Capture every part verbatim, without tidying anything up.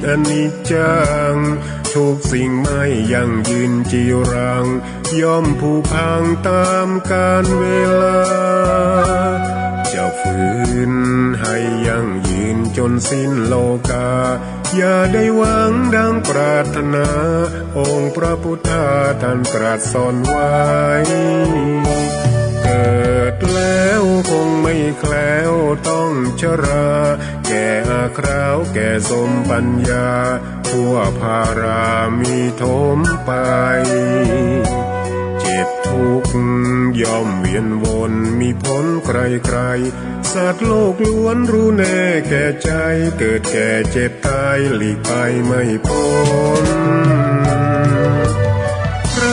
อนิจจัง ทุกสิ่งไม่ยั่งยืนจีรัง ย่อมผุพังต๋ามกาลเวลา จะฝืนหื้อให้ยั่งยืนจ๋นสิ้นโลกา อย่าได้หวังดังปรารถนา องค์พระพุทธาท่านตรัสสอนไว้ เกิดแล้วคงไม่แคล้วต้องชรา แก่อาคราวแก่สมปัญญา ทั่วภารามีถมไป เจ็บทุกข์ย่อมเวียนวน มีผลใครๆ สัตว์โลกล้วนรู้แน่แก่ใจ เกิดแก่เจ็บต๋ายหลีกไปไม่ป๊น ใคร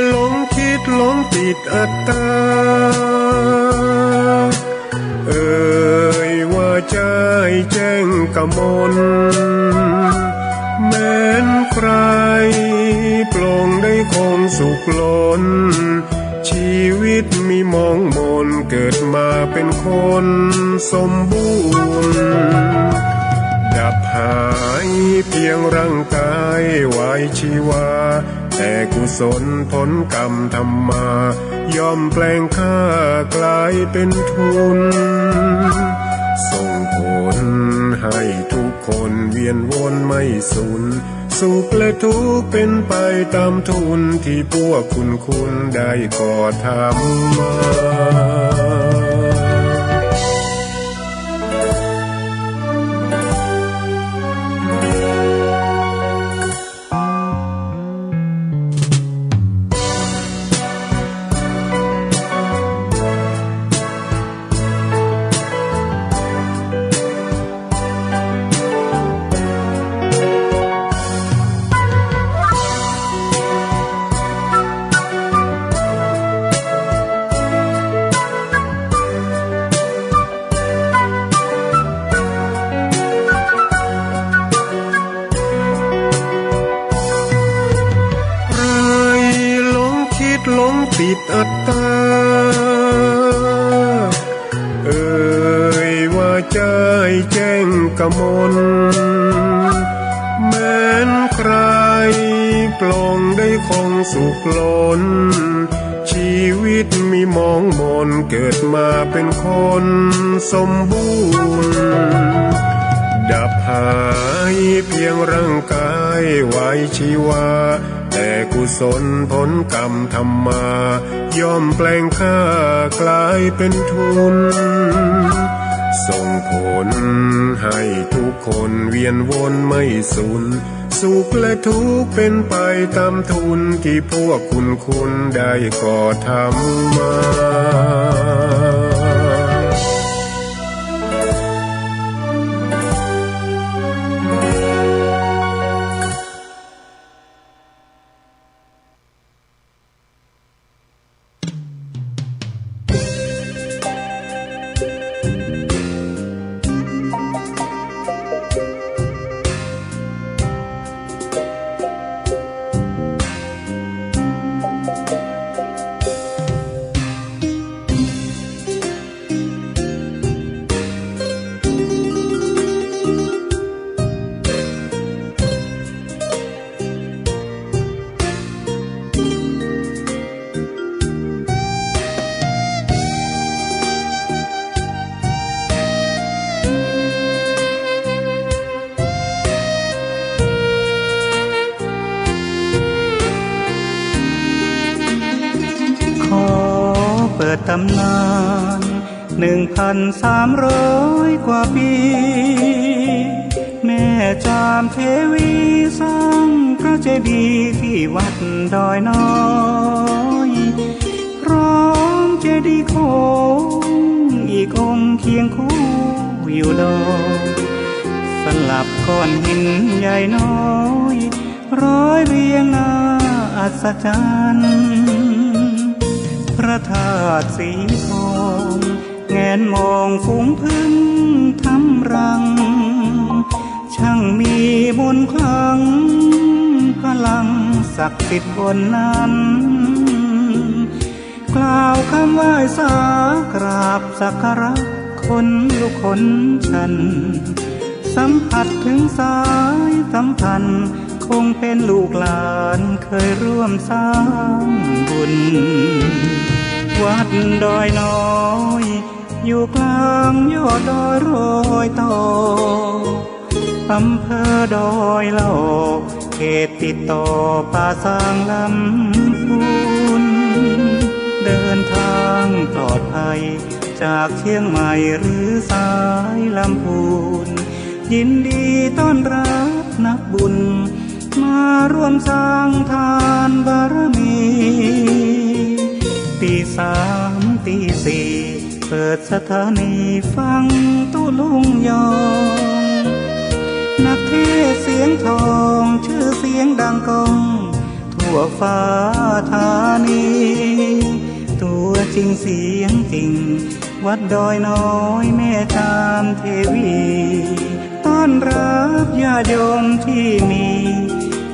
หลงคิดหลงติดอัตตา เอ่ยว่าใจ้แจ้งกมล แม้นใครปลงได้คงสุขล้น ชีวิตมีหมองหม่น เกิดมาเป็นคนสมบูรณ์ ดับหายเพียงร่างกายไว้ชีวา แต่กุศลผลกรรมทำมา ย่อมแปลงข้ากลายเป็นทุน ส่งผลให้ทุกคนเวียนวนไม่สูญ สุขและทุกข์เป็นไปต๋ามทุน ตี้พวกคุณคุณได้ก่อทำมา ใครหลงคิดหลงติดอัตตา เอ่ยว่าใจ้แจ้งกมล แม้นใครปลงได้คงสุขล้น ชีวิตมีหมองหม่น เกิดมาเป็นคนสมบูรณ์ ดับหายเพียงร่างกายไว้ชีวา แต่กุศลผลกรรมทำมา ย่อมแปลงข้ากลายเป็นทุน ส่งผลให้ทุกคนเวียนวนไม่สูญ สุขและทุกข์เป็นไปต๋ามทุน ตี้พวกคุณคุณได้ก่อทำมาขอเปิดต๋ำนาน หนึ่งพันสามร้อยกว่าปี แม่จามเทวีสร้างพระเจดีย์ตี้วัดดอยน้อย พร้อมเจดีย์โค้งอีกองค์เคียงคู่อยู่ดอย สลับก้อนหินใหญ่น้อย ร้อยเรียงน่าอัศจรรย์ พระธาตุสีทอง แงนมองฝูงผึ้งทำรัง ช่างมีมนต์ขลัง พลังศักดิ์สิทธิ์บนนั้น กล่าวคำไหว้สากราบสักการะ ขนลุกขนชัน ส สัมผัสเถิงสายสัมพันธ์ คงเป๋นลูกหลานเคยร่วมสร้างบุญ วัดดอยน้อย อยู่กลางยอดดอยรอยต่อ อำเภอดอยหล่อ เขตติดต่อป่าซางลำพูน เดินทางปลอดภัยจากเชียงใหม่หรือสายลำพูน ยินดีต้อนรับนักบุญ มาร่วมสร้างทานบารมี ตีสามตีสี่ เปิดสถานีฟังตุ๊ลุงยอง นักเทศน์เสียงทอง ชื่อเสียงดังก้อง ทั่วฟ้าธานี ตัวจริงเสียงจริง วัดดอยน้อยแม่จามเทวี ต้อนรับญาติโยมที่มี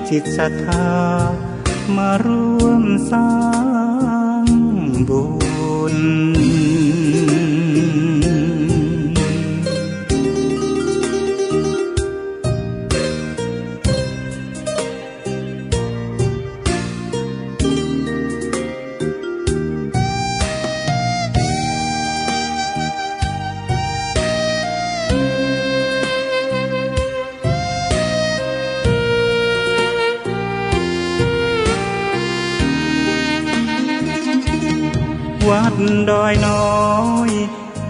จิตศรัทธา มาร่วมสร้างบุญ วัดดอยน้อย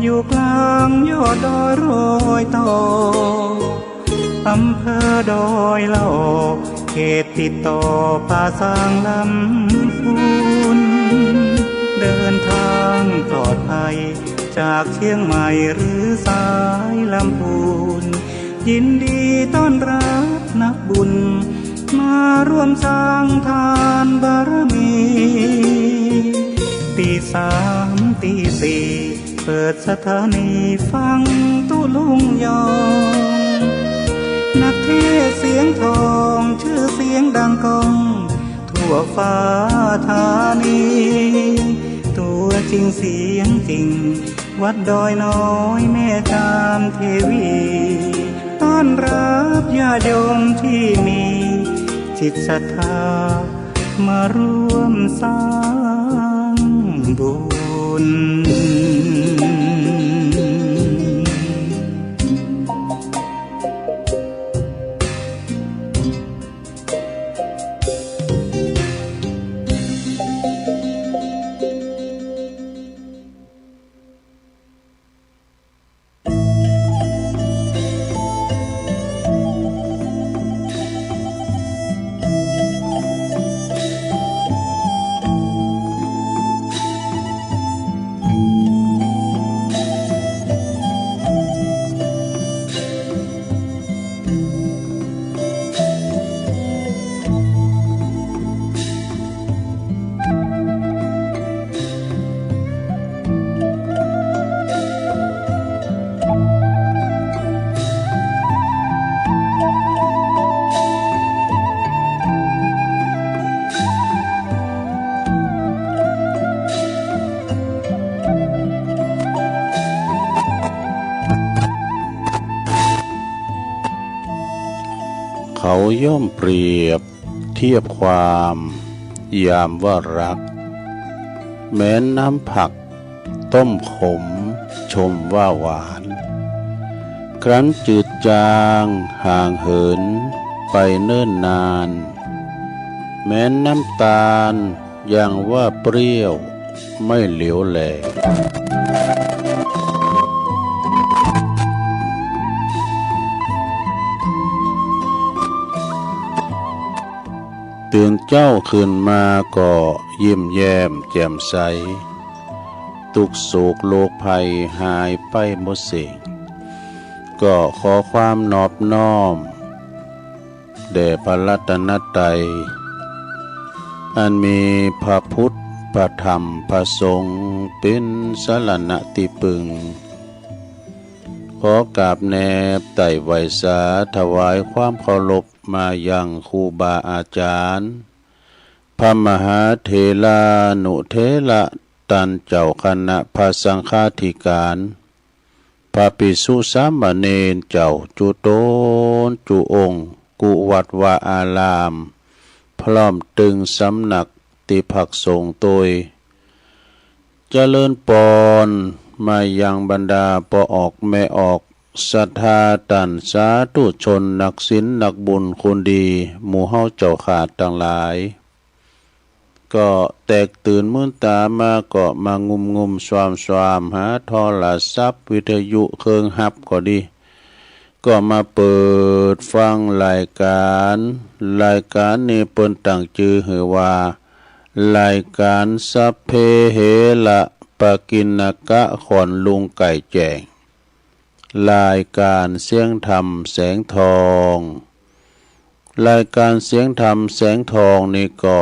อยู่กลางยอดดอยรอยต่อ อำเภอดอยหล่อ เขตติดต่อป่าซางลำพูน เดินทางปลอดภัยจากเชียงใหม่หรือสายลำพูน ยินดีต้อนรับนักบุญ มาร่วมสร้างทานบารมี ตีสามตีสี่ เปิดสถานีฟังตุ๊ลุงยอง นักเทศน์เสียงทอง ชื่อเสียงดังก้อง ทั่วฟ้าธานี ตัวจริงเสียงจริง วัดดอยน้อยแม่จามเทวี ต้อนรับญาติโยมที่มีจิตศรัทธา มาร่วมสร้างบุญ เขาย่อมเปรียบเทียบความยามว่ารัก แม้นน้ำผักต้มขมชมว่าหวาน ครั้นจืดจางห่างเหินไปเนิ่นนาน แม้นน้ำตาลยังว่าเปรี้ยวไม่เหลียวแล ตื่นเจ๊าขึ้นมาก็ยิ้มแย้มแจ่มใส ตุ๊กข์โศกโรคภัยหายไปหมดสิ้น ก็ขอความนอบน้อม แด่พระรัตนตรัย อันมีพระพุทธ พระธรรม พระสงฆ์ เป๋นสรณะตี้ปึง ขอกราบแนบไต่ไหว้สาถวายความเคารพมายังครูบาอาจารย์ พระมหาเถรานุเถระ ต้านเจ้าคณะพระสังฆาธิการ พระภิกษุสามเณรเจ้าจุ๊ต๋นจุ๊องค์ กู้วัดวาอาราม พร้อมตึงสำนักตี้พักสงฆ์ตวย เจริญปอนมายังบรรดาป้อออกแม่ออก ศรัทธาต้านสาธุชน นักศีลนักบุญคุณดี หมู่เฮาเจ้าข้าตังหลาย ก็แตกตื่นมืนต๋ามาก็มางุ่มงุ่มซ่วมซ่วมหาโทรศัพท์วิทยุเคิงฮับก็ดี ก็มาเปิดฟังรายก๋าน รายก๋านนี้เปิ้นตั้งจื้อหื้อว่า รายก๋านสัพเพเหระปะกิณกะ ขอนลุงไก่แจ้ง รายก๋านเสียงธรรมแสงทอง รายก๋านเสียงธรรมแสงทองนี้ก็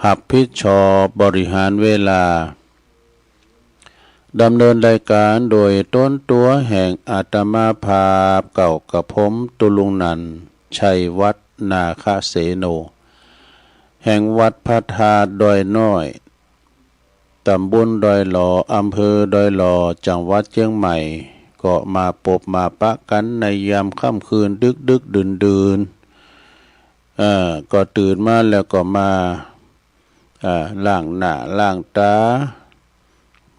ฮับผิดชอบบริหารเวลา ดำเนินรายก๋านโดยต๋นตั๋วแห่งอาตมาภาพเก่ากระผมตุลุงนันท์ ชัยวัฒน์ นาคเสโน แห่งวัดพระธาตุดอยน้อย ต๋ำบลดอยหล่อ อำเภอดอยหล่อ จังหวัดเจียงใหม่ ก็มาปบมาปะกั๋นในยามค่ำคืนดึกๆ ดื่นๆ เอ่อ ก็ตื่นมาแล้วก็มา อ่า ล้างหน้าล้างต๋า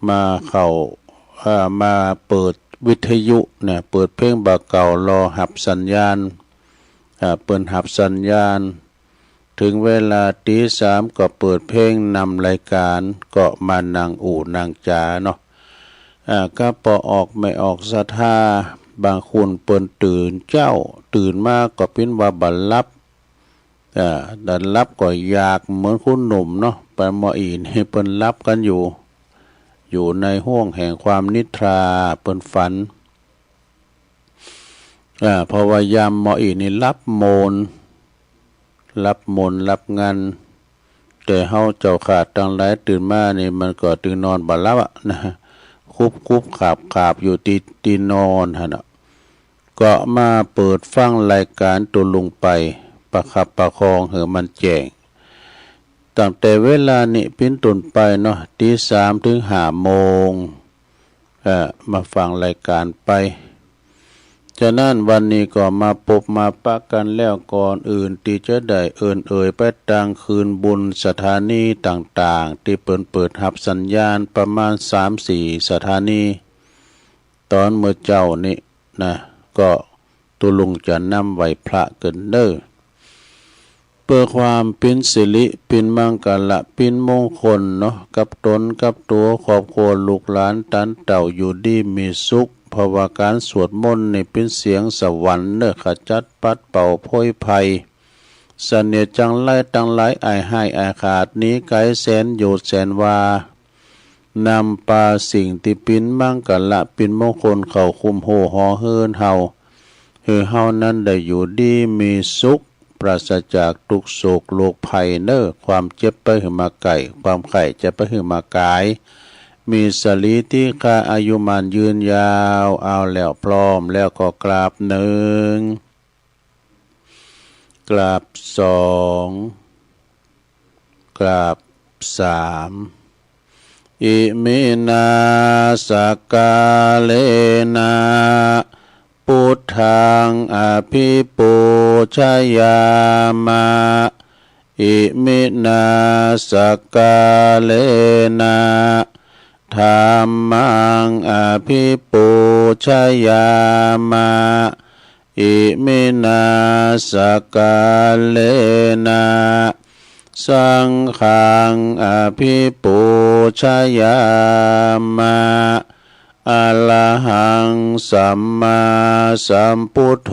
มาเข้า อ่า มาเปิดวิทยุเนี่ย เปิดเพลงบ่าเก่า รอฮับสัญญาณ อ่า เปิ้นฮับสัญญาณ เถิงเวลาตี๋สามก็เปิดเพลงนำรายก๋าน ก็มานั่งอู้นั่งจ๋าเนาะ อ่า กับป้อออกแม่ออกศรัทธา บางคนเปิ้นตื่นเจ๊า ตื่นมาก็ปิ้นว่าบ่หลับ อ่า บ่หลับก็อยากเหมือนคนหนุ่มเนาะ ปานหม้ออี้นี่เปิ้นหลับกั๋นอยู่ อยู่ในห้วงแห่งความนิทรา เปิ้นฝัน อ่า เพราะว่ายามหม้ออี้นี่หลับโมน หลับโมนหลับงัน แต่เฮาเจ้าข้าตังหลายตื่นมานี่มันก็ตึงนอนบ่หลับอะนะ คุบๆ ขาบๆ อยู่ตี้ ตี้นอนหั้นน่ะ ก็มาเปิดฟังรายก๋านตุลุงไป ประคับประคองหื้อมันแจ้ง ตั้งแต่เวลานี้เป๋นต้นไปเนาะ ตี๋สามเถิงห้าโมง เอ่อ มาฟังรายก๋านไป ฉะนั้นวันนี้ก็มาปบมาปะกั๋นแล้ว ก่อนอื่นตี้จะได้เอิ้นเอ่ยไปตางคืนบุญสถานีต่างๆ ตี้เปิ้นเปิดฮับสัญญาณประมาณสามสี่สถานี ต๋อนเมื่อเจ๊านี้นะ ก็ ตุลุงจะนำไหว้พระเกินเน่อ เปื้อความเป๋นสิริ เป๋นมังคละ เป๋นมงคลเนาะ กับต๋น กับตั๋ว ครอบครัว ลูกหลาน ต้านเต้า อยู่ดีมีสุข เพราะว่าก๋านสวดมนต์นี่เป๋นเสียงสวรรค์เน่อ ขจัดปัดเป่าโพยภัย เสนียดจังไรตังหลาย อายฮ้ายอายขาด หนีไก๋แสนโยชน์แสนวา นำปาสิ่งตี้เป๋นมังคละ เป๋นมงคล เข้าคุมโฮ่หอเฮือนเฮา หื้อเฮานั้นได้อยู่ดีมีสุข ปราศจากตุ๊กข์โศกโรคภัยเน่อ ความเจ็บบ่หื้อมาใก้ ความไข้จะบ่หื้อมากาย มีสรีติฆะ อายุหมั้นยืนยาว เอาแล้ว พร้อมแล้วก็กราบหนึ่ง กราบสอง กราบสาม อิมินา สักกาเลนะ ปุทธัง อภิปูชยามะ อิมินา สักกาเลนะ ธัมมัง อภิปูชยามะ อิมินา สักกาเลนะ สังฆัง อภิปูชยามะ อะระหัง สัมมาสัมพุทโธ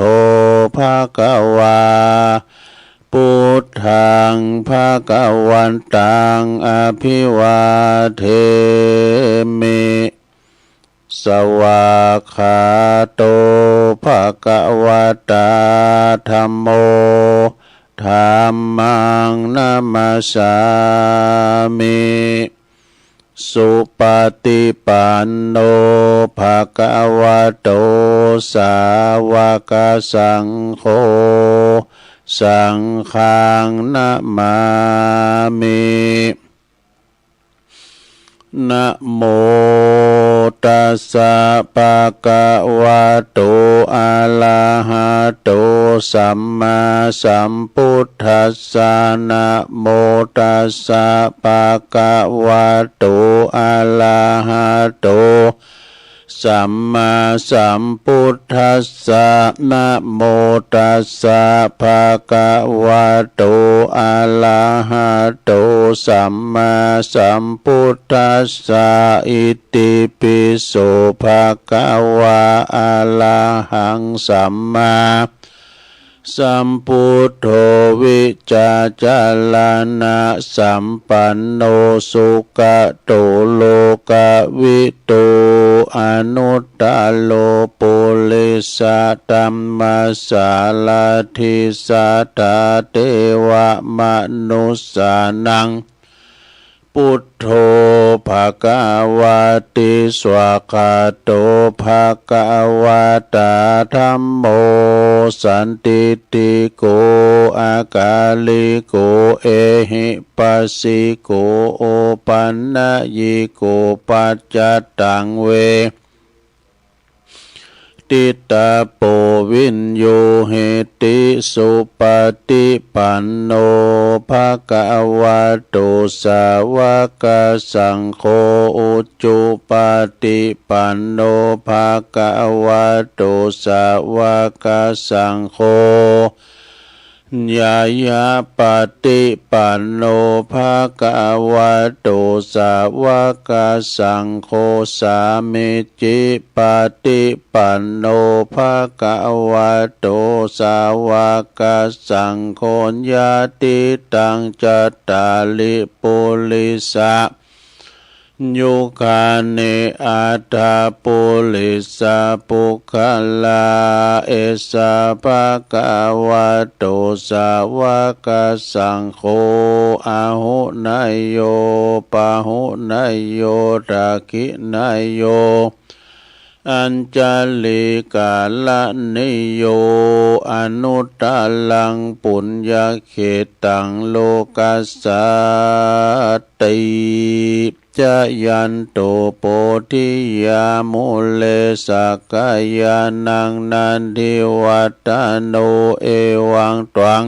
ภะคะวา ปุทธัง ภะคะวันตัง อภิวาเทมิ สวากขาโต ภะคะวะตา ธัมโม ธัมมัง นะมัสสามิ สุปะติปันโน ภะคะวะโต สาวะกะสังโฆ สังฆัง นะมามิ นะโม ตัสสะ ภะคะวะโต อะระหะโต สัมมาสัมพุทธัสสะ นะโมตัสสะ ภะคะวะโต อะระหะโต สัมมาสัมพุทธัสสะ นะโมตัสสะ ภะคะวะโต อะระหะโต สัมมาสัมพุทธัสสะ อิติปิโส ภะคะวา อะระหัง สัมมา สัมพุทโธ วิจจารณสัมปันโน สุขะโต โลกะวิทู อนุตตะโร ปุริสะธัมมสสารถิ สัทธาเทวะมนุสสานัง พุทโธ ภะคะวะติ สวากขาโต ภะคะวะตา ธัมโม สันทิฏฐิโก อะกาลิโก เอหิปัสสิโก โอปันนยิโก ปัจจัตตัง เว ทิตาโป วิญญูหิติ สุปะฏิปันโน ภะคะวะโต สาวะกะสังโฆ อุจุปะฏิปันโน ภะคะวะโต สาวะกะสังโฆ ญาญาปะฏิปันโน ภะคะวะโต สาวะกะสังโฆ สามิจฉิปะฏิปันโน ภะคะวะโต สาวะกะสังโฆ ยะติตัง จัตตาริ ปุริสะ ยุคานิ อัตถะ ปุริสะ ปุคคละ เอสะ ภะคะวะโต สาวะกะสังโฆ อาหุเนยโย ปาหุเนยโย ทักขิเนยโย อัญชลีกะระณิโย อนุตตะรัง ปุญญะเขตัง โลกัสสาติ จะยันโต โพธิยา มูเล สักขะยานัง นันทิวัฏฏะโน เอวังตวัง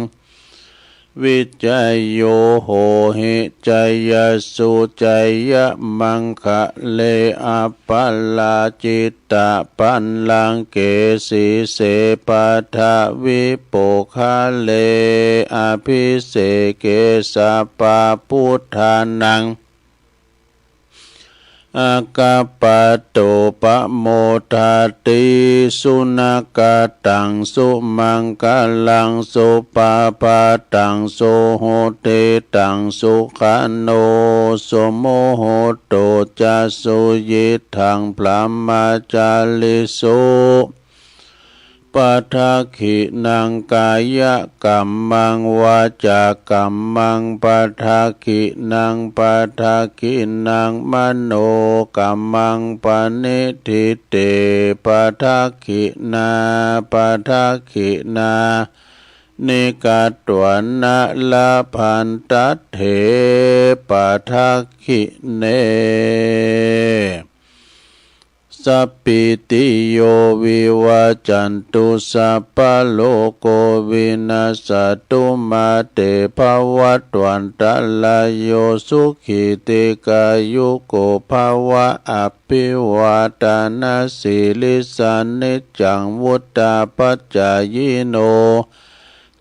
วิจโย โหหิ จยสสุ จยะมังคะเล อัปปะราจิตตะปัลลังเก สีเส ปัทวิปปกคะเล อะภิเสเก สัพพะพุทธานัง อากัปปะโต ปะโมทาติ สุนะกะตัง สุมังคะลัง สุปะพาตัง สุหุติตัง สุขะโน สุมุหุตโต จะ สุยิตถัง บรหมะจาริสุ ปะทักขิณัง กายะกัมมัง วาจากัมมัง ปะทักขิณัง ปะทักขิณัง มโนกัมมัง ปะนิฏฐิเต ปะทักขิณา ปะทักขิณานิ กัตถวานะ ละพันทัตเถ ปะทักขิเณ สัพพีติโย วิวัจจันตุ สัพพะโรโก วินัสสะตุ มา เต ภะวัตวันตะราโย สุขี ทีฆายุโก ภะวะ อะภิวาทะนะสีลิสสะ นิจจัง วุฑฒาปะจายิโน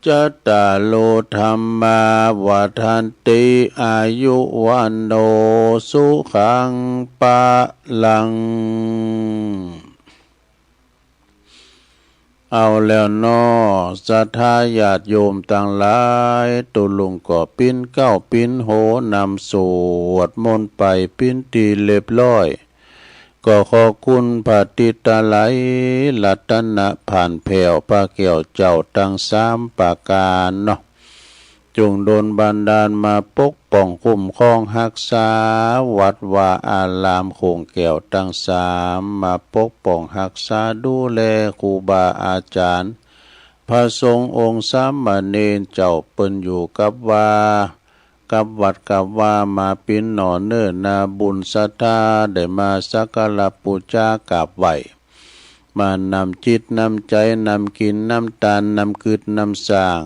จัตตาโร ธัมมา วัฑฒันติ อายุ วัณโณ สุขัง พะลัง เอาแล้วเนาะ ศรัทธาญาติโยมตังหลาย ตุ๊ลุงก็ปิ๊นเก๊าปิ๊นโหนำสวดมนต์ไปเป๋นตี้เรียบร้อย ก็ขอคุณพระติตะไลยรัตนผานแผ้ว พระแก้วเจ้าตังสามประก๋านเนาะ จงดลบันดาลมาปกป้องคุ้มครองฮักษา วัดวาอารามโขงแก้วตังสาม มาปกป้องฮักษาดูแลครูบาอาจ๋ารย์ พระสงฆ์องค์สามเณรเจ้าเปิ้นอยู่กับวา กลับวัดกลับวามาปิ๋นหน่อเน่อ นาบุญศรัทธาได้มาสักการะปู๋จากราบไหว้ มานำจิตนำใจ๋ นำกิ๋นนำตาน นำกึ๊ดนำสร้าง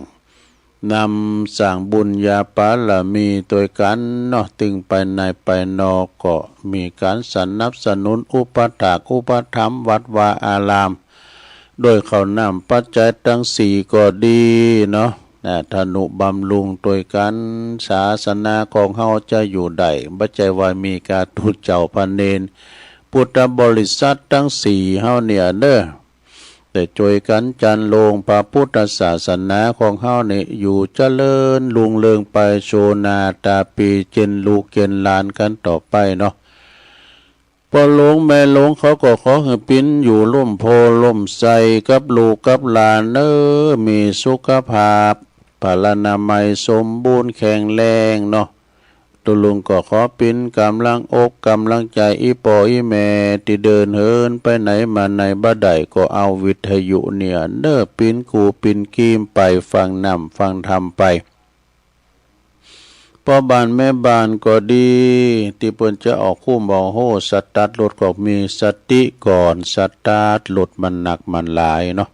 นำสร้างบุญญาบารมีตวยกั๋นเนาะ ตึงไปในไปนอกก็มีก๋านสนับสนุนอุปัฏฐากอุปถัมภ์วัดวาอาราม โดยข้าวน้ำปัจจัยตังสี่ก็ดีเนาะ นะ ทะนุบำรุงตวยกั๋น ศาสนาของเฮาจะอยู่ได้ บ่ใจ้ว่ามีก้าตุ๊เจ้าพระเณร พุทธบริษัทตังสี่เฮาเนี่ยเน่อ ได้จ้วยกั๋นจันโลง พระพุทธศาสนาของเฮานี่อยู่เจริญรุ่งเรืองไป โสน่าต๋าปี๋ เจริญลูกเจริญหลานกั๋นต่อไปเนาะ ป้อหลวงแม่หลวงเขาก็ขอหื้อปิ๋นอยู่ร่มโพธิ์ร่มไทรกับลูกกับหลานเน่อ มีสุขภาพ พลานามัยสมบูรณ์แข็งแรงเนาะ ตุ๊ลุงก็ขอปิ๋นก๋ำลังอกก๋ำลังใจ๋ อี่ป้ออี่แม่ตี้เดินเหินไปไหนมาไหนบ่ได้ ก็เอาวิทยุเนี่ยเน่อ ปิ๋นกู้ปิ๋นกีมไป ฟังน้ำฟังธรรมไป ป้อบ้านแม่บ้านก็ดี ตี้เปิ้นจะออกฮู้บ่ฮู้ สตาร์ทรถก็มีสติก่อน สตาร์ทรถมันหนักมันหลายเนาะ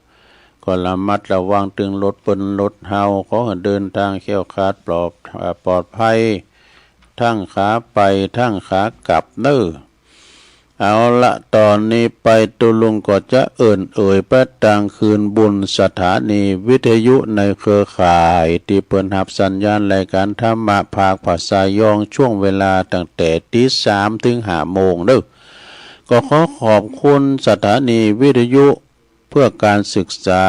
ก็ระมัดระวัง ตึงรถเปิ้นรถเฮา ขอหื้อเดินตางแคล้วคลาดปลอด เอ่อ ปลอดภัย ตึงขาไปตึงขากลับเน่อ เอาละ ต๋อนนี้ไปตุ๊ลุงก็จะเอิ่นเอ่ยไปตางคืนบุญสถานีวิทยุในเครือข่าย ตี้เปิ้นฮับสัญญาณรายก๋านธรรมะภาคภาษายอง ช่วงเวลาตั้งแต่ตี๋สามเถิงห้าโมงเน่อ ก็ขอขอบคุณสถานีวิทยุ เพื่อก๋านศึกษา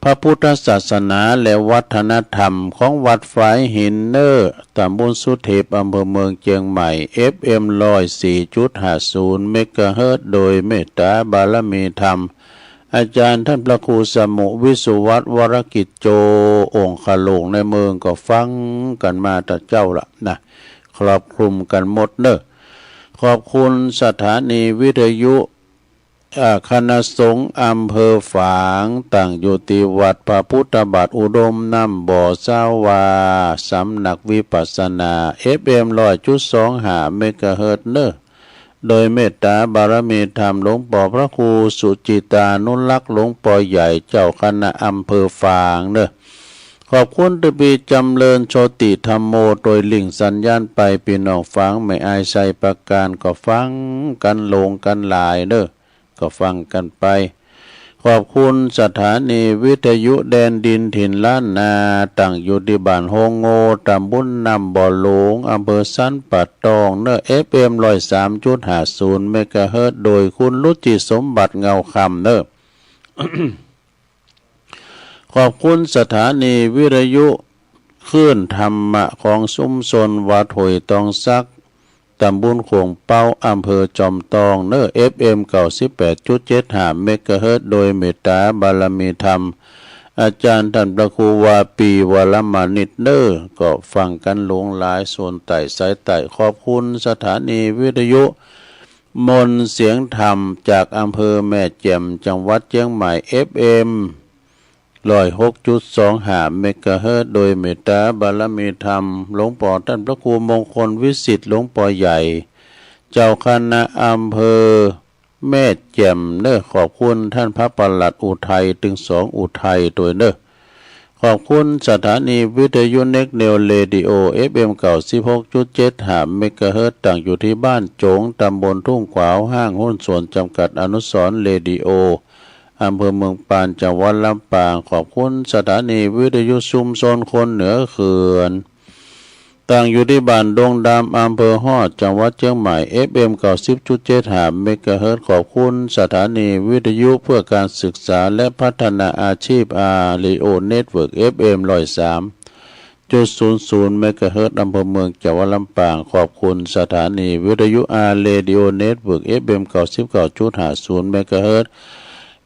พระพุทธศาสนาและวัฒนธรรมของวัดฝายหินเน่อ ต๋ำบลสุเทพ อำเภอเมืองเจียงใหม่ เอฟเอ็ม ร้อยสี่จุดห้าศูนย์ เมกะเฮิรตซ์ โดยเมตต๋าบารมีธรรม อาจ๋ารย์ต้านพระครูสมุห์ วิสุวัฒน์ วรกิจโจ องคหลวงในเมือง ก็ฟังกั๋นมาตะเจ๊าละนะ ครอบคลุมกั๋นหมดเน่อ ขอบคุณสถานีวิทยุ อ่า คณะสงฆ์อำเภอฝาง ตั้งอยู่ตี้วัดพระพุทธบาทอุดมน้ำบ่อ สาวา สำนักวิปัสสนา เอฟเอ็ม ร้อยจุดสองห้า เมกะเฮิรตซ์เน่อ โดยเมตต๋าบารมีธรรมหลวงป้อพระครูสุจิตานุรักษ์ หลวงป้อใหญ่ เจ้าคณะอำเภอฝางเน่อ ขอบคุณตี้ปี้จ๋ำเริญโชติธัมโม โตยลิงก์สัญญาณไป ปี้น้องฝางแม่อายไชยประการก็ฟังกั๋นหลงกั๋นหลายเน่อ ก็ฟังกั๋นไป ขอบคุณสถานีวิทยุแดนดินถิ่นล้านนา ตั้งอยู่ตี้บ้านโฮงโง่ ต๋ำบลน้ำบ่อหลวง อำเภอสันป่าตองเน่อ เอฟเอ็ม ร้อยสามจุดห้าศูนย์ เมกะเฮิรตซ์ โดยคุณรุจิสมบัติเงาคำเน่อ ขอบคุณสถานีวิทยุคลื่นธรรมะของชุมชนวัดห้วยตองสัก ต๋ำบลโขงเป๊า อำเภอจอมตองเน่อ เอฟเอ็ม เก้าสิบแปดจุดเจ็ดห้า เมกะเฮิรตซ์ โดยเมตต๋าบารมีธรรม อาจ๋ารย์ต้านพระครูวาปี วรมณิตเน่อ ก็ฟังกั๋นหลงหลาย โซนใต้สายใต้ ขอบคุณสถานีวิทยุ มนต์เสียงธรรม จากอำเภอแม่แจ่ม จังหวัดเจียงใหม่ เอฟเอ็ม ร้อยหกจุดสองห้า เมกะเฮิรตซ์ โดยเมตต๋าบารมีธรรม หลวงป้อต้านพระครูมงคลวิสิทธิ์ หลวงป้อใหญ่ เจ้าคณะอำเภอแม่แจ่มเน่อ ขอบคุณต้านพระปลัดอุทัย ตึงสองอุทัยตวยเน่อ ขอบคุณสถานีวิทยุเน็กนิวส์เรดิโอ เอฟเอ็ม เก้าสิบหกจุดเจ็ดห้า เมกะเฮิรตซ์ ตั้งอยู่ตี้บ้านโจ๋ง ต๋ำบลทุ่งขวาว ห้างหุ้นส่วนจำกัดอนุสรณ์เรดิโอ อำเภอเมืองปาน จังหวัดลำปาง ขอบคุณสถานีวิทยุชุมชนคนเหนือเขื่อน ตั้งอยู่ตี้บ้านดงดำ อำเภอฮอด จังหวัดเจียงใหม่ เอฟเอ็ม เก้าสิบจุดเจ็ดห้า เมกะเฮิรตซ์ ขอบคุณสถานีวิทยุเพื่อการศึกษาและพัฒนาอาชีพ อารีโอ เน็ตเวิร์ก เอฟเอ็ม ร้อยสามจุดศูนย์ศูนย์ เมกะเฮิรตซ์ อำเภอเมือง จังหวัดลำปาง ขอบคุณสถานีวิทยุ อารีโอ เน็ตเวิร์ก เอฟเอ็ม เก้าสิบเก้าจุดห้าศูนย์ เมกะเฮิรตซ์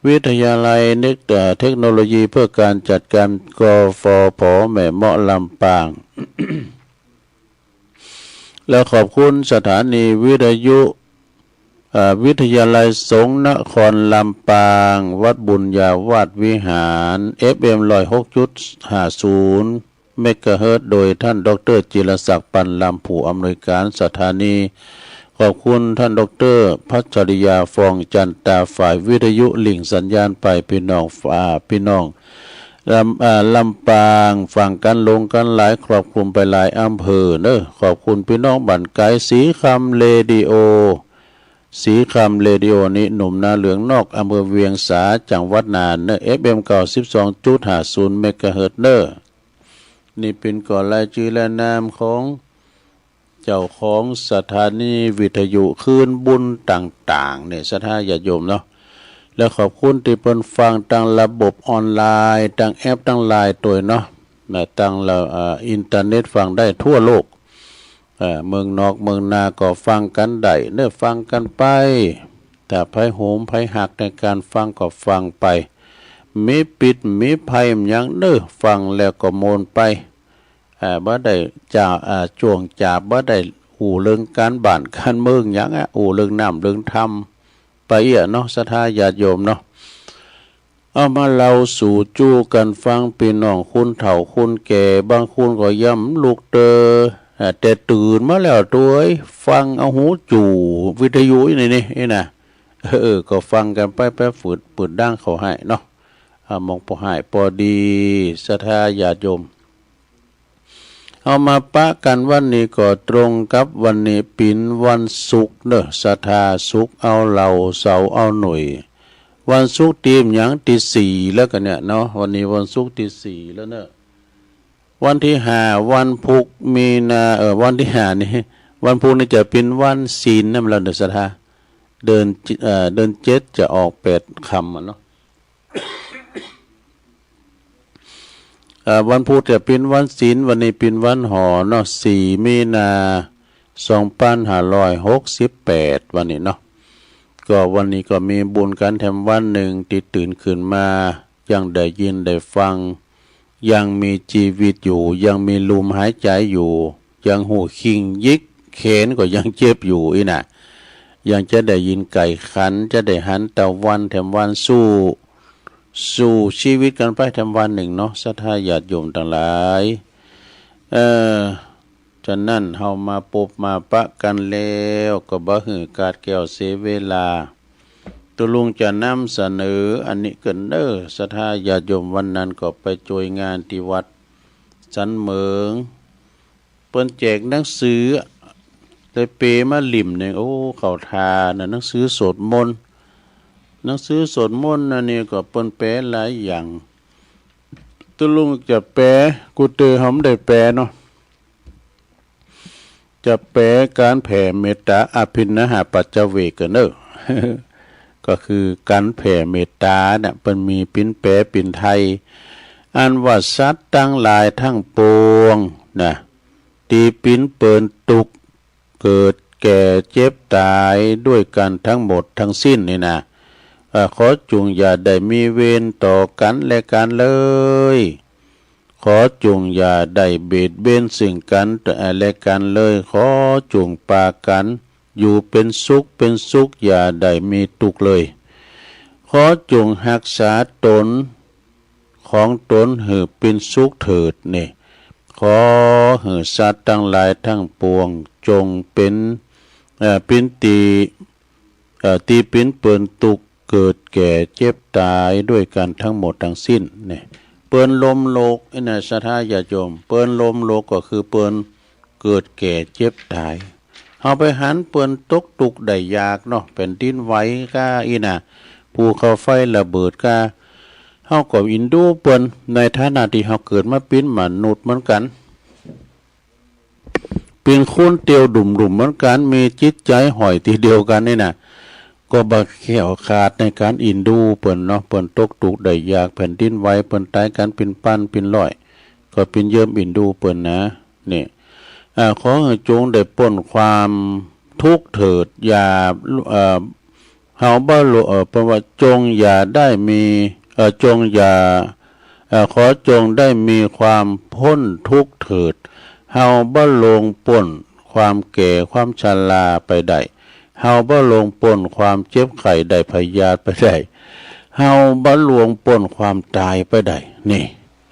วิทยาลัยเน็ก เอ่อ เทคโนโลยีเพื่อการจัดการ กฟผ แม่เมาะ ลำปาง และขอบคุณสถานีวิทยุ เอ่อ วิทยาลัยสงฆ์นครลำปาง วัดบุญญาวาสวิหาร เอฟเอ็ม ร้อยหกจุดห้าศูนย์ เมกะเฮิรตซ์ โดยท่านด็อกเตอร์จิรศักดิ์ ปันลำ ผู้อำนวยการสถานี ขอบคุณท่านด็อกเตอร์พัชริยา ฟองจันตา ฝ่ายวิทยุหลิ่งสัญญาณไป พี่น้อง อ่า พี่น้อง ลำ อ่า ลำปาง ฟังกั๋นลงกั๋นหลาย ครอบคลุมไปหลายอำเภอเนอะ ขอบคุณพี่น้องบ้านไก๋ ศรีคำเรดิโอ ศรีคำเรดิโอ นี่หนุ่มนาเหลืองนอก อำเภอเวียงสา จังหวัดน่านเนอะ เอฟเอ็ม เก้าสิบสองจุดห้าศูนย์ เมกะเฮิรตซ์เนอะ นี่เป๋นก่อรายจื้อและนามของเจ้าของสถานีวิทยุคลื่นบุญต่างๆ เนี่ย ศรัทธาญาติโยมเนาะ และขอบคุณตี้เปิ้นฟังตางระบบออนไลน์ ตางแอปตางไลน์ตวยเนาะ นะ ตางละ อ่า อินเทอร์เน็ตฟังได้ทั่วโลก เอ่อ เมืองนอกเมืองนาก็ฟังกั๋นได้เนอะ ฟังกั๋นไป ถ้าใผโหมใผฮักในก๋านฟังก็ฟังไป มีปิดมีภัยหยังเนอะ ฟังแล้วก็ม่วนไป อ่า บ่ได้จ๋า อ่า จ้วงจ๋าบ บ่ได้อู้เรื่องก๋านบ้านก๋านเมืองหยังอะ อู้เรื่องน้ำเรื่องธรรมไปเอี้ยเนาะ ศรัทธาญาติโยมเนาะ เอามาเล่าสู่จู้กั๋นฟัง ปี้น้องคนเฒ่าคนแก่ บางคนก็ยังบ่ลุกเต๊อะ อ่า แต่ตื่นมาแล้วตวย ฟังเอาหูจู่วิทยุอี้นี่ นี่ นี่นะ เออ ก็ฟังกั๋นไป ไปเปิด เปิดดังเข้าให้เนาะ อ่า มองปอหายปอดี ศรัทธาญาติโยม เอามาปะกั๋นวันนี้ก็ตรงกับวันนี้เป๋นวันศุกร์เนอะ ศรัทธา ศุกร์เอาเหล้า เสาร์เอาหนุ่ย วันศุกร์ตี้หยัง ตี้สี่แล้วกั๋นเนี่ยเนาะ วันนี้วันศุกร์ตี้สี่แล้วเนอะ วันตี้ห้า วันพุธ มีนา เอ่อ วันตี้ห้านี่ วันพุธนี่จะเป๋นวันศีลนำแล้วเนอะ ศรัทธา เดือน เอ่อ เดือนเจ็ดจะออกแปดค่ำอะเนาะ เอ่อ วันพุธจะเป๋นวันศีล วันนี้เป๋นวันหอเนาะ สี่ มีนา สองปันห้าร้อยหกสิบแปด วันนี้เนาะ ก็วันนี้ก็มีบุญกั๋นแถมวันนึ่ง ตี้ตื่นขึ้นมา ยังได้ยินได้ฟัง ยังมีจีวิตอยู่ ยังมีลมหายใจ๋อยู่ ยังฮู้คิ้งยิก แขนก็ยังเจ็บอยู่อี้น่ะ ยังจะได้ยินไก่ขัน จะได้หันตะวันแถมวัน สู้ สู้จีวิตกั๋นไปแถมวันนึ่งเนาะ ศรัทธาญาติโยมตังหลาย เอ่อ ฉะนั้นเฮามาปบมาปะกั๋นแล้ว ก็บ่หื้อขาดแคลนเสียเวลา ตุ๊ลุงจะนำเสนออันนี้เกินเน้อ ศรัทธาญาติโยม วันนั้นก็ไปจ้วยงานตี้วัดสันเหมิง เปิ้นแจกหนังสือ เลยเป๋มาเล่มนึ่ง โอ้ เข้าท่านะ หนังสือสวดมนต์ หนังสือสวดมนต์นะนี่ก็เปิ้นแปลหลายอย่าง ตุ๊ลุงจะแปล กู้เตื้อเฮาบ่ได้แปลเนาะ จะแปลก๋านแผ่เมตต๋าอภินหปัจจเวกเน้อ ก็คือก๋านแผ่เมตต๋าน่ะ เปิ้นมีปิ้นแปลปิ้นไทย อันว่าสัตว์ตังหลายตังปวงนะ ตี้ปิ้นเปิญตุ๊กข์ เกิดแก่เจ็บต๋ายด้วยกั๋นตังหมดตังสิ้นนี่นะ เอ่อ ขอจุ่งอย่าได้มีเวรต่อกั๋นและกั๋นเลย ขอจุ่งอย่าได้เบียดเบียนซึ่งกั๋นและกั๋นเลย ขอจุ่งปากั๋นอยู่เป๋นสุขเป๋นสุข อย่าได้มีตุ๊กข์เลย ขอจุ่งฮักษาต๋นของต๋นหื้อเป๋นสุขเถิดนี่ ขอหื้อสัตว์ตังหลายตังปวง จงเป๋น เอ่อ ปิ้นตี้ เอ่อ ตี้ปิ้นเปิญตุ๊กข์ เกิดแก่เจ็บต๋ายด้วยกั๋นตังหมดตังสิ้นนี่ เปิ้นล้มโลก อันนี้ศรัทธาญาติโยม เปิ้นล้มโลกก็คือเปิ้นเกิดแก่เจ็บต๋าย เฮาไปหันเปิ้นตกตุ๊กข์ได้ยากเนาะ แผ่นดินไหวก้าอี้น่ะ ภูเขาไฟระเบิดก้า เฮาก็อินดูเปิ้น ในฐานะตี้เฮาเกิดมาเป๋นมนุษย์เหมือนกั๋น เป๋นคนเตียวดุ่มๆ เหมือนกั๋น มีจิตใจ๋ห้อยตี้เดียวกั๋นนี่น่ะ ก็บ่แคล้วคลาดในก๋านอินดูเปิ้นเนาะ เปิ้นตกตุ๊กข์ได้ยาก แผ่นดินไหว เปิ้นต๋ายกั๋นเป๋นปั้นเป๋นร้อย ก็เป๋นเยิมอินดูเปิ้นนะ นี่ อ่า ขอหื้อจงได้ป๊นความทุกข์เถิด อย่า เอ่อ เฮาบ่ลวง เอ่อ เปิ้นว่าจงอย่าได้มี เอ่อ จงอย่า เอ่อ ขอจงได้มีความป๊นทุกข์เถิด เฮาบ่ลวงป๊นความแก่ความชราไปได้ เฮาบ่ลวงป๊นความเจ็บไข้ได้พยาธิไปได้ เฮาบ่ลวงป๊นความต๋ายไปได้ นี่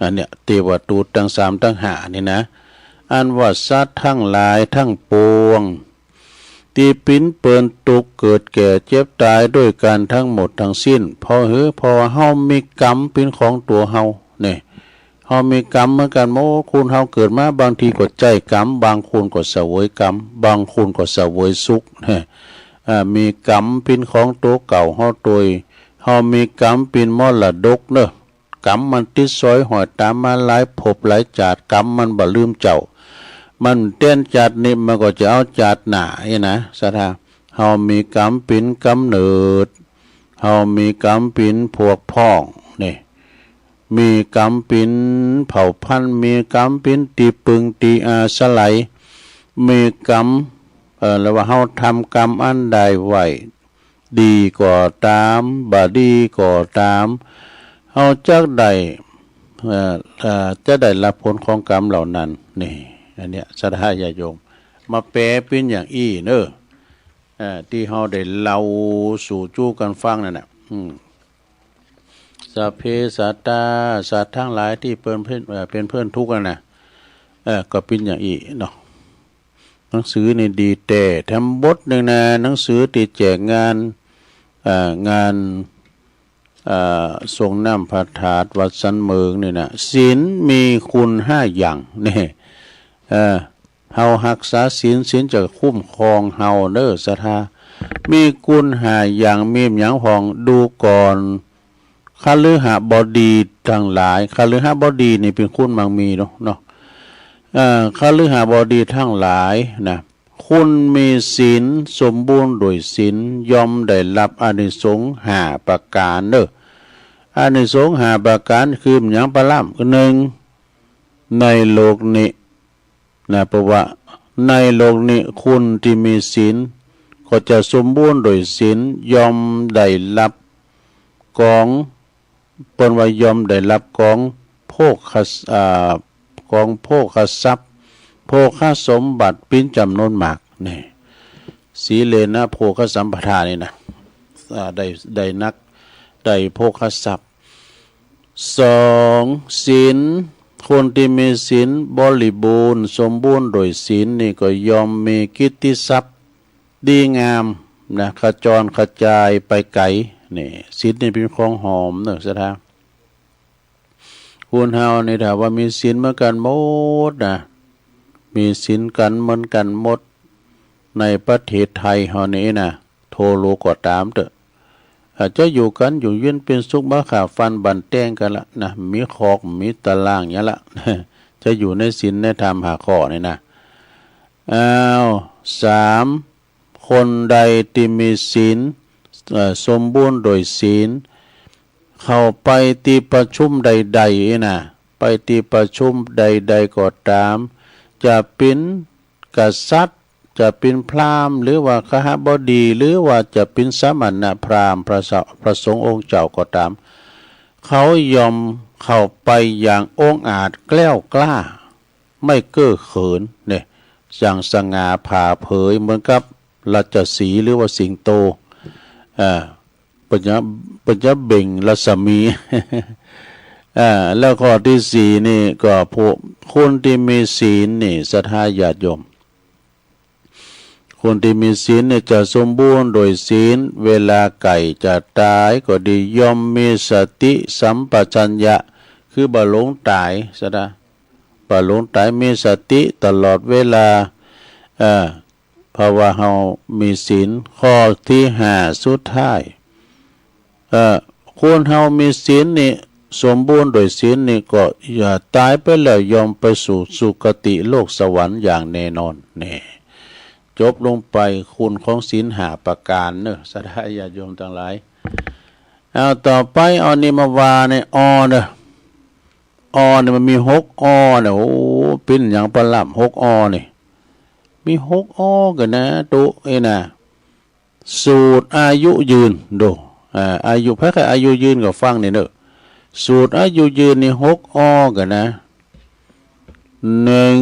อันเนี้ย เตวะดูตตังสามตังห้านี่นะ อันว่าสัตว์ตังหลายตังปวง ตี้เป๋นเปิ้นตุ๊กข์เกิดแก่เจ็บต๋ายตวยกั๋นตังหมดตังสิ้น เพราะหื้อ เพราะว่าเฮามีกรรมเป๋นของตั๋วเฮา นี่ เฮามีกรรมเหมือนกั๋นหมด คนเฮาเกิดมาบางทีก็ใจ๊กรรม บางคนก็เสวยกรรม บางคนก็เสวยสุข อ่า มีกรรมเป๋นของตั๋วเก่าเฮาตวย เฮามีกรรมเป๋นมรดกเนาะ กรรมมันติดสอยห้อยต๋ามมาหลายภพหลายจาติ กรรมมันบ่ลืมเจ้า มันเตียนจาตินี้มันก็จะเอาจาติหน้าอี้นะ ศรัทธา เฮามีกรรมเป๋นก๋ำเนิด เฮามีกรรมเป๋นพวกพ้อง นี่ มีกรรมเป๋นเผ่าพันธุ์ มีกรรมเป๋นตี้ปึงตี้อาศัย มีกรรม เอ่อ แล้วว่าเฮาทำกรรมอันใดไว้ ดีก็ต๋าม บ่ดีก็ต๋าม เฮาจักได้ เอ่อ เอ่อ จะได้ฮับผลของกรรมเหล่านั้น นี่ อันเนี้ย ศรัทธาญาติโยม มาแปลเป๋นอย่างอี้เนาะ เอ่อ ตี้เฮาได้เล่าสู่จู้กั๋นฟังนั่นน่ะ อืม สัพเพสัตตา สัตว์ตังหลายตี้เปิ้นเป๋น เอ่อ เป๋นเปื้อนตุ๊กข์นั่นน่ะ เอ่อ ก็เป๋นอย่างอี้เนาะ หนังสือนี่ดีแต๊ แถมบทนึ่งนะ หนังสือตี้แจกงาน เอ่อ งาน เอ่อ ส่งน้ำพระธาตุวัดสันเมิงนี่นะ ศีลมีคุณห้าอย่าง นี่ เอ่อ เฮาฮักษาศีล ศีลจะคุ้มครองเฮาเนาะ ศรัทธา มีคุณห้าอย่าง มีหยังพ่อง ดูก่อน คฤหบดีตังหลาย คฤหบดีนี่เป๋นคนมั่งมีเนาะ เนาะ เอ่อ คฤหบดีตังหลายนะ คนมีศีล สมบูรณ์ด้วยศีล ย่อมได้ฮับอานิสงส์ห้าประก๋านเนาะ อานิสงส์ห้าประก๋านคือหยังปะล่ำ นึ่ง ในโลกนี้ นะ เพราะว่าในโลกนี้คนตี้มีศีลก็จะสมบูรณ์ด้วยศีล ย่อมได้ฮับกอง เปิ้นว่าย่อมได้ฮับกองโภค อ่า กองโภคทรัพย์ โภคสมบัติเป๋นจ๋ำนวนมาก นี่ สีเลนะโภคสัมปทานี่นะ อ่า ได้ ได้นัก ได้โภคทรัพย์ สอง ศีล คนตี้มีศีลบริบูรณ์ สมบูรณ์ด้วยศีลนี่ก็ย่อมมีกิตติศัพท์ดีงามนะ ขจรขจายไปไก๋ นี่ ศีลนี่เป๋นของหอมเนาะ ศรัทธา คนเฮานี่ถ้าว่ามีศีลเหมือนกั๋นหมดนะ มีศีลกั๋นเหมือนกั๋นหมด ในประเทศไทยเฮานี่นะ ทั่วโลกก็ต๋ามเต๊อะ อาจจะอยู่กั๋นอยู่เย็นเป๋นสุข บ่ฆ่าฟันบั่นแต้งกั๋นละนะ มีคอก มีตะล่างหยังละ จะอยู่ในศีลในธรรมห้าข้อนี่นะ อ้าว สาม คนใดตี้มีศีล เอ่อ สมบูรณ์ด้วยศีล เข้าไปตี้ประชุมใดๆ นะ ไปตี้ประชุมใดๆ ก็ต๋าม จะเป๋นกษัตริย์ จะเป๋นพราหมณ์ หรือว่าคฤหบดี หรือว่าจะเป๋นสมณพราหมณ์ พระส- พระสงฆ์องค์เจ้าก็ต๋าม เขาย่อมเข้าไปอย่างองอาจแกล้วกล้า ไม่เก้อเขิน เนี่ย อย่างสง่าผ่าเผยเหมือนกับราชสีห์หรือว่าสิงโต อ่า เปิ้นจะ เปิ้นจะเบ่งรัศมี อ่า แล้วข้อตี้สี่นี่ก็พวกคนตี้มีศีลนี่ ศรัทธาญาติโยม คนตี้มีศีลนี่จะสมบูรณ์ด้วยศีล เวลาใก้จะต๋ายก็ดี ย่อมมีสติสัมปชัญญะ คือบ่หลงต๋าย ศรัทธา บ่หลงต๋าย มีสติตลอดเวลา เอ่อ เพราะว่าเฮามีศีล ข้อตี้ห้าสุดท้าย เอ่อ คนเฮามีศีลนี่ สมบูรณ์ด้วยศีลนี่ก็ เอ่อ ต๋ายไปแล้วย่อมไปสู่สุคติโลกสวรรค์อย่างแน่นอน นี่ จบลงไปคุณของศีลห้าประก๋านเนาะ ศรัทธาญาติโยมตังหลาย เอาต่อไป เอานี่มาว่าในออเนาะ ออนี่มันมีหกออเนาะ โอ้ เป๋นหยังปะล่ำ หกออนี่ มีหกออกั๋นนะ ตุ๊ เอ้ยนะ สูตรอายุยืน ดู อ่า อายุ ใผใค่อายุยืนก็ฟังนี่เนาะ สูตรอายุยืนนี่หกออกั๋นนะ นึ่ง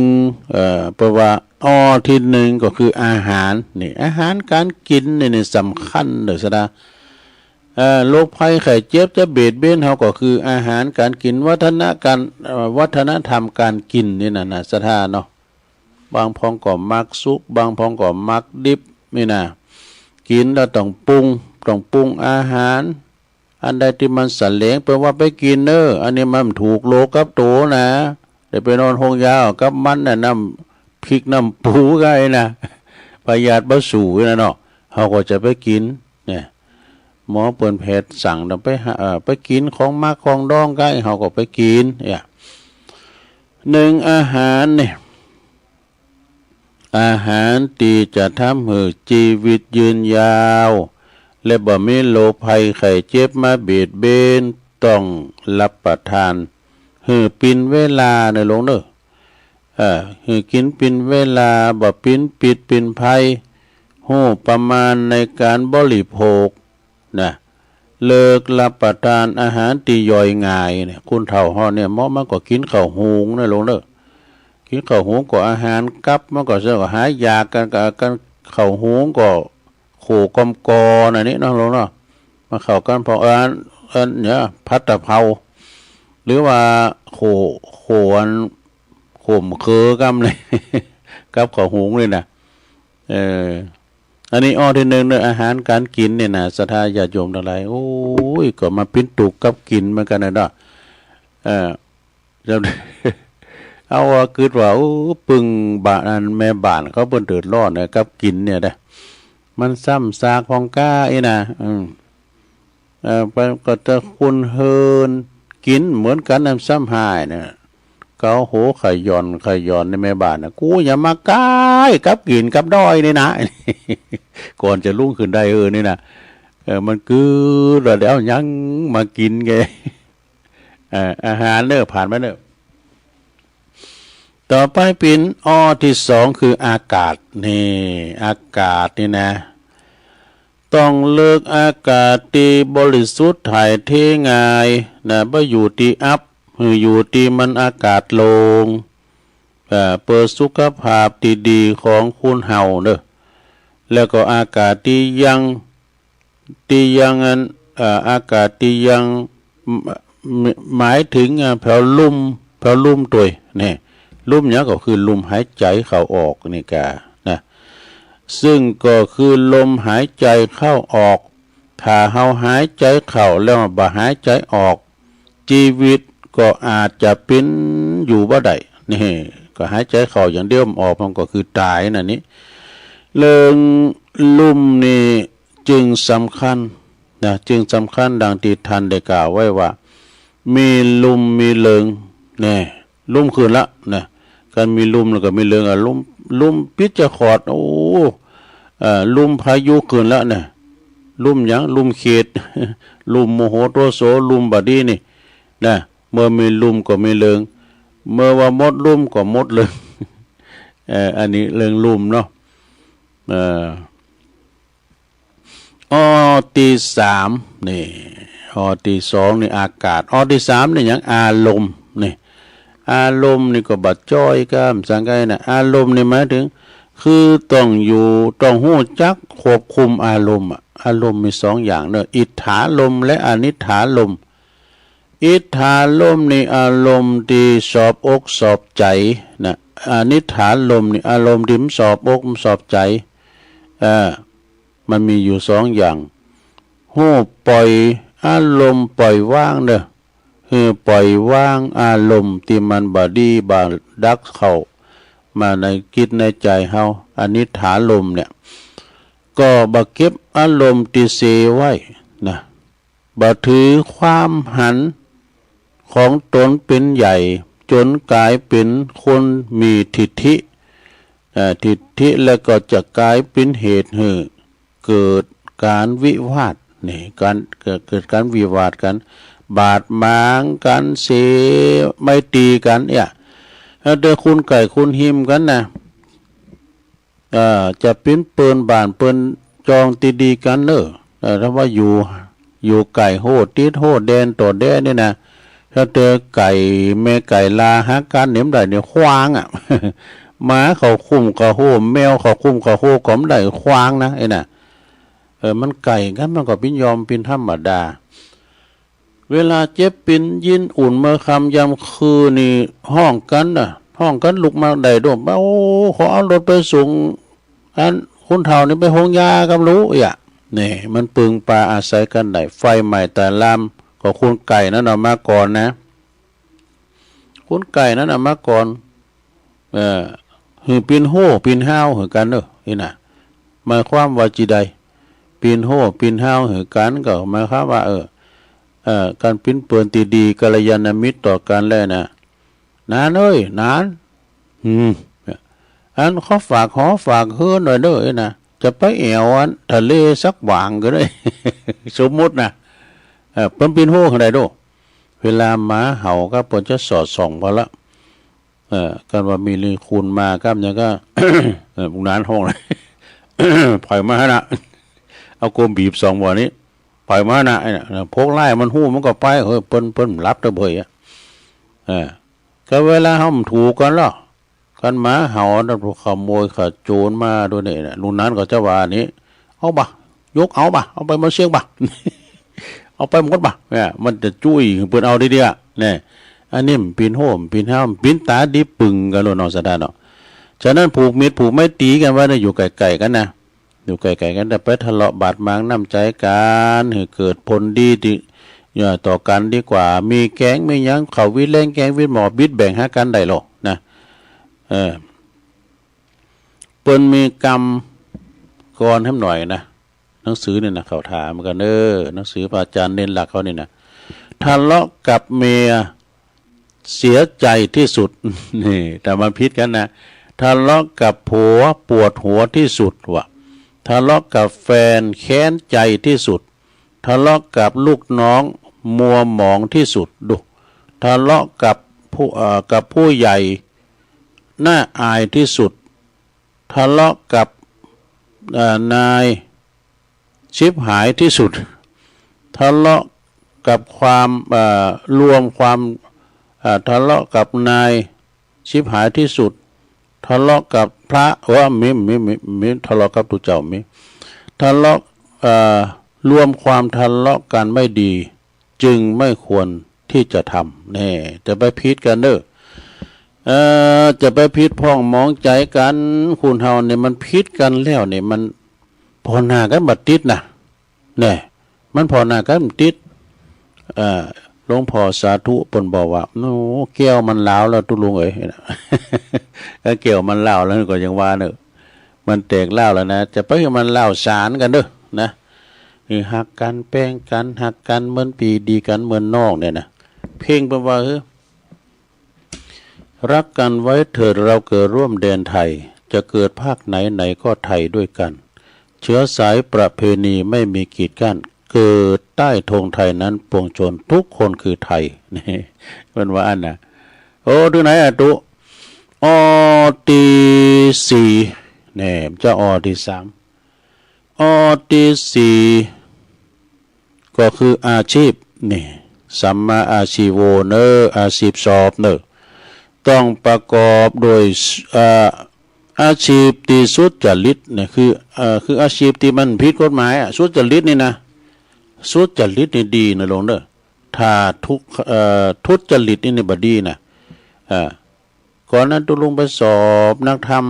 เอ่อ แปลว่า ออตี้นึ่งก็คืออาหาร นี่ อาหารก๋านกิ๋นนี่ นี่สำคัญเนาะ ศรัทธา เอ่อ โรคภัยไข้เจ็บจะเบียดเบียนเฮาก็คืออาหารก๋านกิ๋น วัฒนะก๋าน เอ่อ วัฒนธรรมก๋านกิ๋นนี่นะ นะ ศรัทธาเนาะ บางพ่องก็มักสุก บางพ่องก็มักดิบนี่นะ กิ๋นแล้วต้องปรุง ต้องปรุงอาหาร อันใดตี้มันสะแหลงเปิ้นว่าไปกิ๋นเน่อ อันนี้มันถูกโลกับตั๋วนะ เดี๋ยวไปนอนโฮงยากับมันน่ะ น้ำพริกน้ำปู๋ไงนะ พยาธิบ่สู้นะเนาะ เฮาก็จะไปกิ๋นเนี่ย หมอเปิ้นแพทย์สั่งน่ะไปหา เอ่อ ไปกิ๋นของหมักของดองไง เฮาก็ไปกิ๋นเนี่ย นึ่งอาหารเนี่ย อาหารตี้จะทำหื้อจีวิตยืนยาว และบ่มีโรคภัยไข้เจ็บมาเบียดเบียน ต้องรับประทานหื้อเป๋นเวลาเน่อหลวงเน่อ เอ่อ หื้อกิ๋นเป๋นเวลา บ่เป๋นพิษเป๋นภัย ฮู้ประมาณในก๋านบริโภค นะ เลิกรับประทานอาหารตี้ย่อยง่ายเนี่ย คนเฒ่าเฮาเนี่ย หมอมันก็กิ๋นข้าวหุงเน่อหลวงเน่อ กิ๋นข้าวหุงก็อาหารกับมันก็เสีย ก็หายากกั๋น กับ กับข้าวหุงก็โข่วกอมกออันนี้เนาะหลวงเนาะ มาเข้ากั๋นพอ เอ่อ อัน อันเนี่ย ผัดตะเภา หรือว่าโข่ว โข่วอัน โข่วมะเขือก้ำเลย กับข้าวหุงเลยนะ เออ อันนี้อ้อตี้นึ่งเน่อ อาหารก๋านกิ๋นเนี่ยนะ ศรัทธาญาติโยมตังหลาย โอ้ย ก็มาเป๋นตุ๊กข์กับกิ๋นเหมือนกั๋นนะเนาะ เออ เอาว่ากึ๊ดว่า โอ้ ปึ้งบ้าน อันแม่บ้านเขาเปิ้นเดือดร้อนนะ กับกิ๋นเนี่ยนะ มันซ้ำซากพ่องก้าอี้นะ อืม เอ่อ ไปก็จะคนหื้อกิ๋นเหมือนกั๋นนะ ซ้ำฮ้ายเนี่ย เกาหัวขย่อนขย่อนในแม่บ้านนะ กูอย่ามาใก้กับกิ๋นกับด้อยนี่นะ ก่อนจะลุกขึ้นได้ เออ นี่นะ เออ มันกึ๊ดว่า เดี๋ยวยังมากิ๋นไง เอ่อ อาหารเน่อ ผ่านมาเน่อ ต่อไปเป๋นอ้อตี้สองคืออากาศ นี่ อากาศนี่นะ ต้องเลือกอากาศตี้บริสุทธิ์ถ่ายเทง่ายนะ บ่อยู่ตี้อับ หื้ออยู่ตี้มันอากาศโล่ง เอ่อ เปื้อสุขภาพตี้ดีของคนเฮาเน่อ แล้วก็อากาศตี้ยัง ตี้ยังอัน เอ่อ อากาศตี้ยัง หม- หม- หมายเถิง อ่า แผวลุ่ม แผวลุ่มตวย เนี่ย ลุ่มหยังก็คือลุ่มหายใจ๋เข้าออกนี่กา นะ ซึ่งก็คือลมหายใจ๋เข้าออก ถ้าเฮาหายใจ๋เข้าแล้วบ่หายใจ๋ออก จีวิตก็อาจจะเป๋นอยู่บ่ได้ นี่ ก็หายใจ๋เข้าอย่างเดียวบ่ออก มันก็คือต๋ายนั่นนี่ เรื่องลุ่มนี่จึงสำคัญนะ จึงสำคัญดังตี้ท่านได้กล่าวไว้ว่า มีลุ่มมีเริง แน่ ลุ่มขึ้นละนะ ก๋านมีลุ่มแล้วก็มีเริง อ่ะ ลุ่ม ลุ่มปิดจะขอด โอ้ เอ่อ ลุ่มพายุขึ้นละนะ ลุ่มหยัง ลุ่มเขต ลุ่มโมโหโทโส ลุ่มบ่ดีนี่นะ เมื่อมีลุ่มก็มีเริง เมื่อว่าหมดลุ่มก็หมดเริง เอ่อ อันนี้เรื่องลุ่มเนาะ เอ่อ อ้อตี้สาม นี่ อ้อตี้สองนี่อากาศ อ้อตี้สามนี่หยัง อารมณ์ นี่ อารมณ์นี่ก็บ่าจ้อยก้ำสังใก้นะ อารมณ์นี่หมายเถิง คือต้องอยู่ ต้องฮู้จักควบคุมอารมณ์อะ อารมณ์มีสองอย่างเน่อ อิทธารมณ์และอนิทธารมณ์ อิทธารมณ์นี่อารมณ์ตี้ชอบอกชอบใจ๋นะ อนิทธารมณ์นี่อารมณ์ตี้บ่ชอบอกบ่ชอบใจ๋ เอ่อ มันมีอยู่สองอย่าง ฮู้ปล่อยอารมณ์ปล่อยวางเน่อ คือปล่อยวางอารมณ์ตี้มันบ่ดีบ่าดักเข้ามาในจิตในใจ๋เฮา อนิทธารมณ์เนี่ย ก็บ่าเก็บอารมณ์ตี้เสียไว้นะ บ่าถือความหันของต๋นเป๋นใหญ่ จ๋นก๋ายเป๋นคนมีทิฐิ เอ่อ ทิฐิ แล้วก็จะก๋ายเป๋นเหตุหื้อเกิดก๋านวิวาท นี่ ก๋าน เกิด เกิดก๋านวิวาทกั๋น บาดหมางกั๋น เสียไมตรีกั๋นเนี่ย แล้วเดี๋ยวคนใก้คนฮิมกั๋นนะ เอ่อ จะเป๋นเปิ้นบ้านเปิ้นจองตี้ดีกั๋นเน่อ เอ่อ ถ้าว่าอยู่ อยู่ใก้โฮ่ติดโฮ่แดนต่อแดนนี่นะ ถ้าเจอไก่ แม่ไก่ลาหักกั๋นเนี่ยบ่ได้เนี่ย ขว้างอะ หมาเข้าคุ้มเข้าโฮ่ แมวเข้าคุ้มเข้าโฮ่ก็บ่ได้ ขว้างนะ ไอ้น่ะ อ มันใก้กั๋น มันก็ปิ้นยอมปิ้นธรรมดา เวลาเจ็บปิ้นยินอุ่นเมื่อค่ำยามคืนนี่ฮ้องกั๋นน่ะ ฮ้องกั๋นลุกมาได้โดด โอ้ ขอเอารถไปส่ง อัน คนเฒ่านี่ไปโฮงยาก่ำลูก เอี้ย นี่ มันปึงปาอาศัยกั๋นได้ ไฟไหม้ตายลาม ก็คนใก้นั้นน่ะมาก่อนนะ คนใก้นั้นน่ะมาก่อน เออ หื้อปิ้นโฮ่ปิ้นฮ้าวหื้อกั๋นเน่อ นี่นะ หมายความว่าจีใด ปิ้นโฮ่ปิ้นฮ้าวหื้อกั๋น ก็หมายความว่า เออ เออ กั๋นปิ้นเปิ้นตี้ดี กัลยาณมิตรต่อกั๋นแล้วนะ หนานเอ้ย หนาน อืม อันขอฝากหอฝากเฮือนหน่อยเน่อ นี่นะ จะไปแอ่วอันทะเลสักหว่างก็ได้ สมมุตินะ เออ เปิ้นปิ้นโฮ่หื้อได้โด เวลาหมาเห่าก็เปิ้นจะสอดส่องพอละ เออ กั๋นว่ามีลีคูณมาครับ ยังก็ เออ ปุกหนานฮ้องเลย ไผมาหั้นน่ะ เอากรมบีบส่องบ่านี้ ไผมาหั้นน่ะ ไอ้น่ะ พวกร้ายมันฮู้มันก็ไป เฮ้ย เปิ้น เปิ้นหลับเต๊อะเบ้ยอะ เออ ก็เวลาเฮาถูกกั๋นลอ กั๋นหมาเห่านะ พวกขโมยขโจรมาโดยนี่นะ ลุงหนานก็จะว่านี่ เอาบ่ะ ยกเอาบ่ะ เอาไปหมดเสี้ยงบ่ะ เอาไปหมดบ่ะ เนี่ย มันจะจุ้ยเปิ้นเอาดีๆ เนี่ย อันนี้มันปิ้นโฮ่ปิ้นฮ้าวปิ้นต๋าดีปึงกั๋นโลดเนาะ สะดาเนาะ ฉะนั้นผูกมิตรผูกไมตรีกั๋นไว้นะ อยู่ใก้ๆ กั๋นนะ อยู่ใก้ๆ กั๋น แต่ไปทะเลาะบาดหมางน้ำใจ๋กั๋น หื้อเกิดผลดีตี้ อย่าต่อกั๋นดีกว่า มีแก๋งมีหยัง เข้าวิดแรงแก๋งวิดหมอ บิดแบ่งหากั๋นได้โลดนะ เออ เปิ้นมีกำกรอนแหมหน่อยนะ หนังสือนี่นะ เขาถามกั๋น เออ หนังสือพระอาจารย์เณรหลักเขานี่นะ ทะเลาะกับเมียเสียใจที่สุด นี่ แต่มันผิดกั๋นนะ ทะเลาะกับผัวปวดหัวที่สุดว่ะ ทะเลาะกับแฟนแค้นใจที่สุด ทะเลาะกับลูกน้องมัวหมองที่สุด ดู ทะเลาะกับผู้ เอ่อ กับผู้ใหญ่น่าอายที่สุด ทะเลาะกับ เอ่อ นายชิบหายที่สุด ทะเลาะกับความ เอ่อ รวมความ เอ่อ ทะเลาะกับนาย ชิบหายที่สุด ทะเลาะกับพระ ว่ามี มี มี มี ทะเลาะกับตุ๊เจ้า มี ทะเลาะ เอ่อ รวมความทะเลาะกันไม่ดี จึงไม่ควรที่จะทำ แน่ จะไปผิดกั๋นเน่อ เอ่อ จะไปผิดพ่องหมองใจ๋กั๋น คนเฮาเนี่ยมันผิดกั๋นแล้วเนี่ย มันผ่อหน้ากั๋นบ่ติดนะ แน่ มันผ่อหน้ากั๋นบ่ติด เอ่อ หลวงพ่อสาธุเปิ้นบอกว่า โอ้ แก้วมันร้าวแล้วตุ๊ลุงเอ๋ย แก้วมันร้าวแล้วก็ยังว่าเน่อ มันแตกร้าวแล้วนะ จะไปหื้อมันร้าวสานกั๋นเน่อนะ หื้อฮักกั๋นแป้งกั๋น ฮักกั๋นเหมือนปี้ดีกั๋นเหมือนน้องเนี่ยนะ เพ่งเปิ้นว่า เฮ้ย รักกันไว้เถิดเราเกิดร่วมแดนไทย จะเกิดภาคไหนไหนก็ไทยด้วยกัน เชื้อสายประเพณีไม่มีกีดกั้น เกิดใต้ธงไทยนั้นปวงชนทุกคนคือไทย นี่ เปิ้นว่าอั้นนะ โอ้ ถึงไหนอะตุ๊ ออตี้สี่ แน่ จะออตี้สาม ออตี้สี่ ก็คืออาชีพ นี่ สัมมาอาชีโว เน่อ อาชีพสอบเน่อ ต้องประกอบโดย เอ่อ อาชีพตี้สุจริตเนี่ย คือ เอ่อ คืออาชีพตี้มันผิดกฎหมายอะ สุจริตนี่นะ สุจริตนี่ดีนะลุงเน่อ ถ้าทุ เอ่อ ทุจริตนี่ นี่บ่ดีนะ เอ่อ ก่อนนั้นตุ๊ลุงไปสอบนักธรรม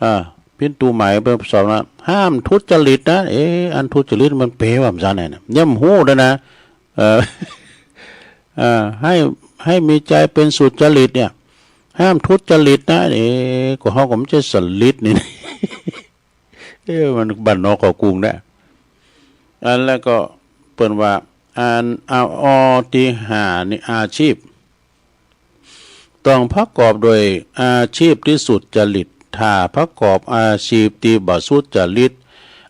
อ่า ปิ้นตั๋วใหม่ไปสอบนะ ห้ามทุจริตนะ เอ๊ะ อันทุจริตมันแปลว่าจั่งใดนะ ยังบ่ฮู้เลยนะ เออ เอ่อ ให้ ให้มีใจ๋เป๋นสุจริตเนี่ย ห้ามทุจริตนะ เอ๊ะ ก็เฮาก็บ่ใจ้สลิดนี่ เอ๊ะ มันบ้านนอกเข้ากรุงนะ อันแล้วก็เปิ้นว่า อัน เอา ออตี้ห้านี่อาชีพ ต้องประกอบโดยอาชีพตี้สุจริต ถ้าประกอบอาชีพตี้บ่สุจริต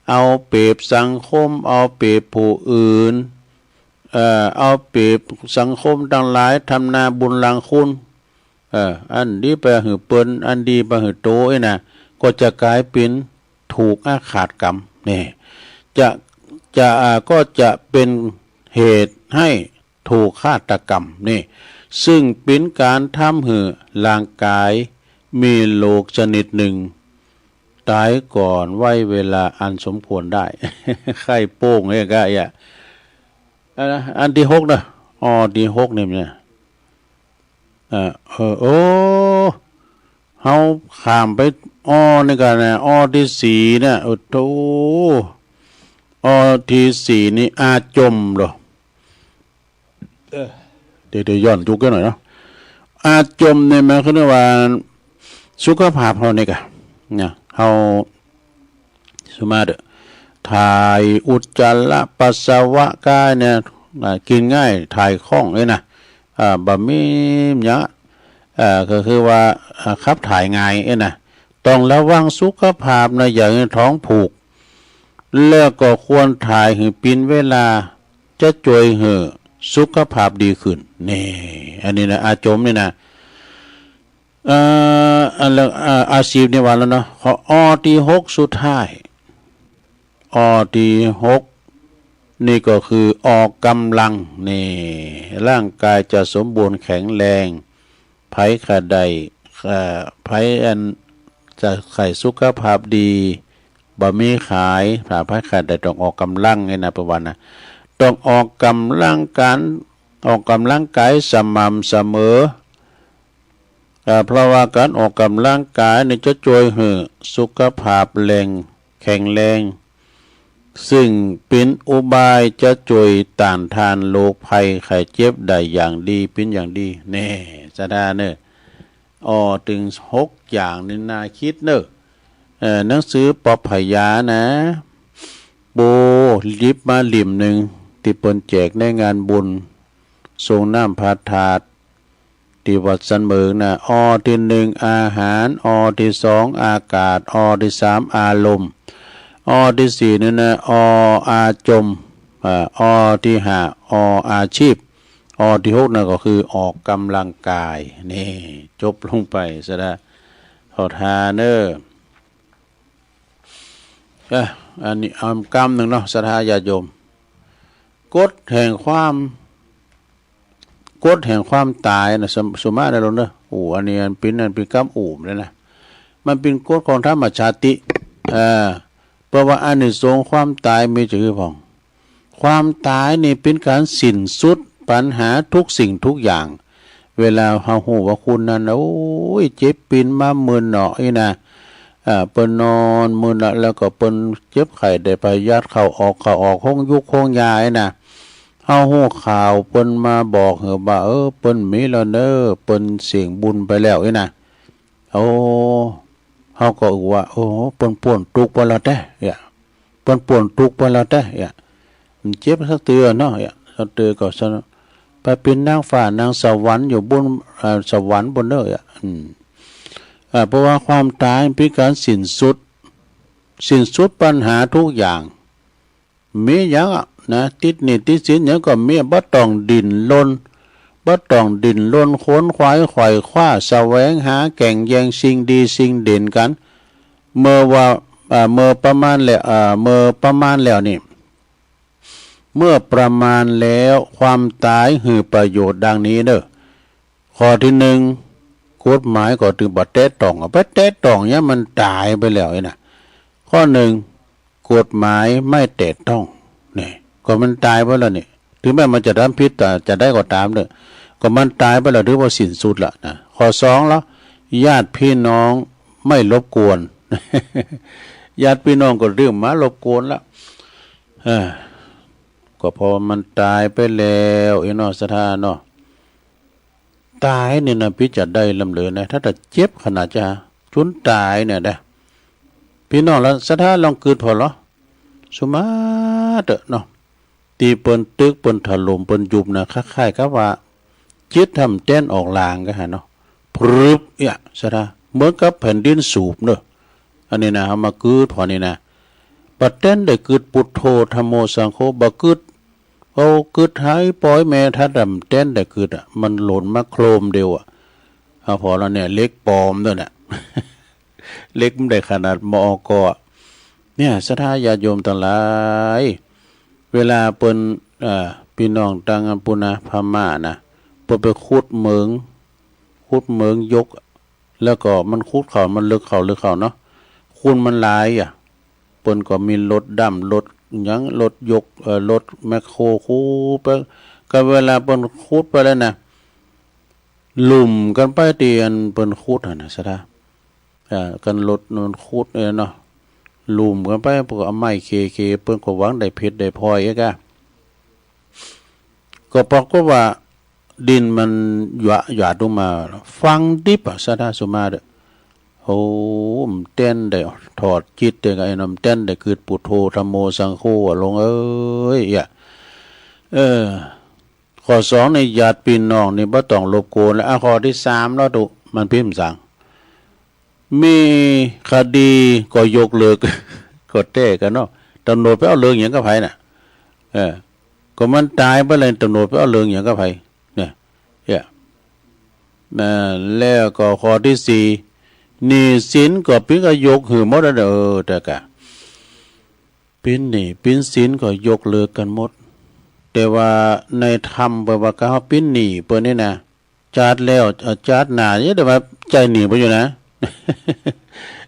เอาเปรียบสังคม เอาเปรียบผู้อื่น เอ่อ เอาเปรียบสังคมตังหลาย ทำนาบุญหลังคุณ เอ่อ อันดีไปหื้อเปิ้น อันดีไปหื้อโตอี้นะ ก็จะก๋ายเป๋นถูกอาฆาตกรรม นี่ จะ จะ อ่า ก็จะเป๋นเหตุให้ ถูกฆาตกรรม นี่ ซึ่งเป๋นก๋านทำหื้อร่างก๋ายมีโรคชนิดนึ่ง ต๋ายก่อนไว้เวลาอันสมควรได้ ใค่โป้งเฮ้ยกะเอี้ย อันนะ อันตี้หกนะ ออตี้หกนี่มันเนี่ย เออ เออ โอ้ เฮาข้ามไป ออนี่ก่อนนะ ออตี้สี่เนี่ย โอ้โธ่ ออตี้สี่นี่ อาจมเหรอ เออ เดี๋ยว เดี๋ยวย้อนยุคกันหน่อยเนาะ อาจมเนี่ยหมายความว่า สุขภาพเฮานี่กะ เนี่ย เฮา สมมาเด้อ ถ่ายอุจจาระปัสสาวะก๋ายเนี่ย อ่า กิ๋นง่าย ถ่ายคล่องเลยนะ อ่า บ่มีเยียะ อ่า ก็คือว่า อ่า ขับถ่ายง่ายเอ้ยนะ ต้องระวังสุขภาพนะ อย่าหื้อท้องผูก แล้วก็ควรถ่ายหื้อเป๋นเวลา จะจ้วยหื้อสุขภาพดีขึ้น นี่ อันนี้นะ อาจมนี่นะ เอ่อ อันละ อ่า อาสิบนี่ว่าแล้วเนาะ ขอ ออตี้หกสุดท้าย ออตี้หก นี่ก็คือออกก๋ำลัง นี่ ร่างก๋ายจะสมบูรณ์แข็งแรง ใผใค่ได้ เอ่อ ใผอันจะใค่สุขภาพดี บ่มีไข้ ถ้าใผใค่ได้ต้องออกก๋ำลังนี่นะ เปิ้นว่านะ ต้องออกก๋ำลังก๋าย ออกก๋ำลังก๋ายสม่ำเสมอ เอ่อ เพราะว่าก๋านออกก๋ำลังก๋ายนี่จะจ้วยหื้อสุขภาพแรง แข็งแรง ซึ่งเป๋นอุบายจะจ้วยต้านทานโรคภัยไข้เจ็บได้อย่างดี เป๋นอย่างดี แน่ ศรัทธาเน่อ ออ ตึงหกอย่างนี่น่าคิดเน่อ เอ่อ หนังสือปอบพญานะ โบหยิบมาเล่มนึ่ง ตี้เปิ้นแจกในงานบุญ สรงน้ำพระธาตุ ตี้วัดสันเหมิงนะ ออตี้หนึ่งอาหาร ออตี้สองอากาศ ออตี้สามอารมณ์ ออตี้สี่นี่นะ อออาจม อ่า ออตี้ห้า อออาชีพ ออตี้หกนะก็คือออกก๋ำลังก๋าย นี่ จบลงไปซะละ ขอทานเน่อ เอ้อ อันนี้เอากำนึ่งเนาะ ศรัทธาญาติโยม กฎแห่งความ กฎแห่งความต๋ายนะ สม- สมมาได้ลงเนาะ โอ้ อันนี้อันเป๋น อันเป๋นกำอู่มเลยนะ มันเป๋นกฎของธรรมชาติ เออ เพราะว่าอานิสงส์ความต๋ายมีจะหื้อพ่อง ความต๋ายนี่เป๋นก๋านสิ้นสุดปัญหาทุกสิ่งทุกอย่าง เวลาเฮาฮู้ว่าคนนั้นน่ะ โอ้ย เจ็บเป๋นมาเมินเนาะอี้นะ อ่า เปิ้นนอนเมินเนาะ แล้วก็เปิ้นเจ็บไข้ได้พยาธิเข้าออก เข้าออก โฮงยุกโฮงยาอี้นะ เฮาฮู้ข่าวเปิ้นมาบอกหื้อว่า เออ เปิ้นมีแล้วเน่อ เปิ้นเสี้ยงบุญไปแล้วอี้นะ โอ้ เฮาก็ว่า โอ้ เปิ้นป๊นตุ๊กข์ไปแล้วแต๊ เอี้ย เปิ้นป๊นตุ๊กข์ไปแล้วแต๊ เอี้ย มันเจ็บสักเตื้อเนาะ เอี้ย สักเตื้อก็สะ ไปเป๋นนางฟ้านางสวรรค์อยู่บน เอ่อ สวรรค์บนเน่อ เอี้ย อืม อ่า เพราะว่าความต๋ายมันเป๋นก๋านสิ้นสุด สิ้นสุดปัญหาทุกอย่าง มีหยังอะนะ ติดหนี้ติดสินหยังก็มี บ่ต้องดิ้นรน บ่ต้องดิ้นรนขวนขวายไขว่คว้าแสวงหาแก่งแย่งสิ่งดีสิ่งเด่นกั๋น เมื่อว่า อ่า เมื่อประมาณแล้ว อ่า เมื่อประมาณแล้วนี่ เมื่อประมาณแล้ว ความต๋ายหื้อประโยชน์ดังนี้เน่อ ข้อตี้หนึ่ง กฎหมายก็ตึงบ่แตะต้อง ไปแตะต้องเนี่ยมันต๋ายไปแล้วอี้นะ ข้อหนึ่ง กฎหมายไม่แตะต้อง นี่ ก็มันต๋ายไปแล้วนี่ ถึงแม้มันจะทำผิด แต่จะใดก็ต๋ามเน่อ ก็มันต๋ายไปแล้ว ถือว่าสิ้นสุดละนะ ข้อสองละ ญาติพี่น้องไม่รบกวน ญาติพี่น้องก็เริ่มมารบกวนละ เออ ก็เพราะมันต๋ายไปแล้วอี้เนาะ ศรัทธาเนาะ ต๋ายนี่นะ ปี้จะใดลำเหลือนะ ถ้าจะเจ็บขนาดจะจุนต๋ายเนี่ยนะ ปี้น้องละศรัทธาลองกึ๊ดผ่อลอ สุมาเต๊อะเนาะ ตี้เปิ้นตึก เปิ้นถล่ม เปิ้นยุบนะ คล้ายๆ กับว่า จิตทำแตนออกหลังก็หันเนาะ พรึบ เอี้ย ศรัทธา เหมือนกับแผ่นดินสูบเน่อ อันนี้นะ เฮามากึ๊ดผ่อนี่นะ บ่แตนได้กึ๊ด พุทโธ ธัมโม สังโฆ บ่กึ๊ด เอากึ๊ดหายปอยแม่ ถ้าดำแตนได้กึ๊ดอะ มันหล่นมาโครมเดียวอะ เอาผ่อแล้วเนี่ย เหล็กปลอมด้วยน่ะ เหล็กมันได้ขนาด มอก. เนี่ย ศรัทธาญาติโยมตังหลาย เวลาเปิ้น เอ่อ ปี้น้องตังอันปู้นนะ พม่านะ เปิ้นไปขุดเหมือง ขุดเหมืองยก แล้วก็มันขุดเข้า มันลึกเข้า ลึกเข้าเนาะ ขุดมันหลายอะ เปิ้นก็มีรถดำ รถหยัง รถยก เอ่อ รถแมคโครขุดไป ก็เวลาเปิ้นขุดไปแล้วนะ ลุ่มกั๋นไปตี้อันเปิ้นขุดหั้นนะ ศรัทธา เอ่อ กั๋นรถมันขุดเนี่ยเนาะ ลุ่มกั๋นไป เปิ้นก็เอาไม้เขี่ยๆ เปิ้นก็หวังได้เพชรได้พลอยอะกะ ก็ปรากฏว่าดินมันหยา หยาดลงมา ฝังดิบอะ ศรัทธา สุมาเต๊อะ โอ้ บ่แม่นได้ถอดจิตเต๊อะ ไอ้น้ำบ่แม่นได้กึ๊ดปุโธธัมโมสังโฆอะ หลวงเอ๋ยอะ เออ ข้อสองนี่ ญาติปี้น้องนี่บ่ต้องรบกวนแล้ว อ่ะ ข้อตี้สามแล้วตุ๊ มันพิมพ์สัง มีคดีก็ยกเลิก ก็แต๊กั๋นเนาะ ตำรวจไปเอาเรื่องหยังกับใผน่ะ เออ ก็มันต๋ายไปแล้ว ตำรวจไปเอาเรื่องหยังกับใผ เนี่ย เนี่ย นะ แล้วก็ข้อตี้สี่ หนี้สินก็ปิ๊นก็ยกหื้อหมดแล้วเด้อ เออ แต่กะ ปิ๊นหนี้ปิ๊นสินก็ยกเลิกกั๋นหมด แต่ว่าในธรรมเปิ้นว่า ก๋านเฮาปิ๊นหนี้เปิ้นนี่นะ จาติแล้ว เอ่อ จาติหน้ายังได้มาใจ๊หนี้เปิ้นอยู่นะ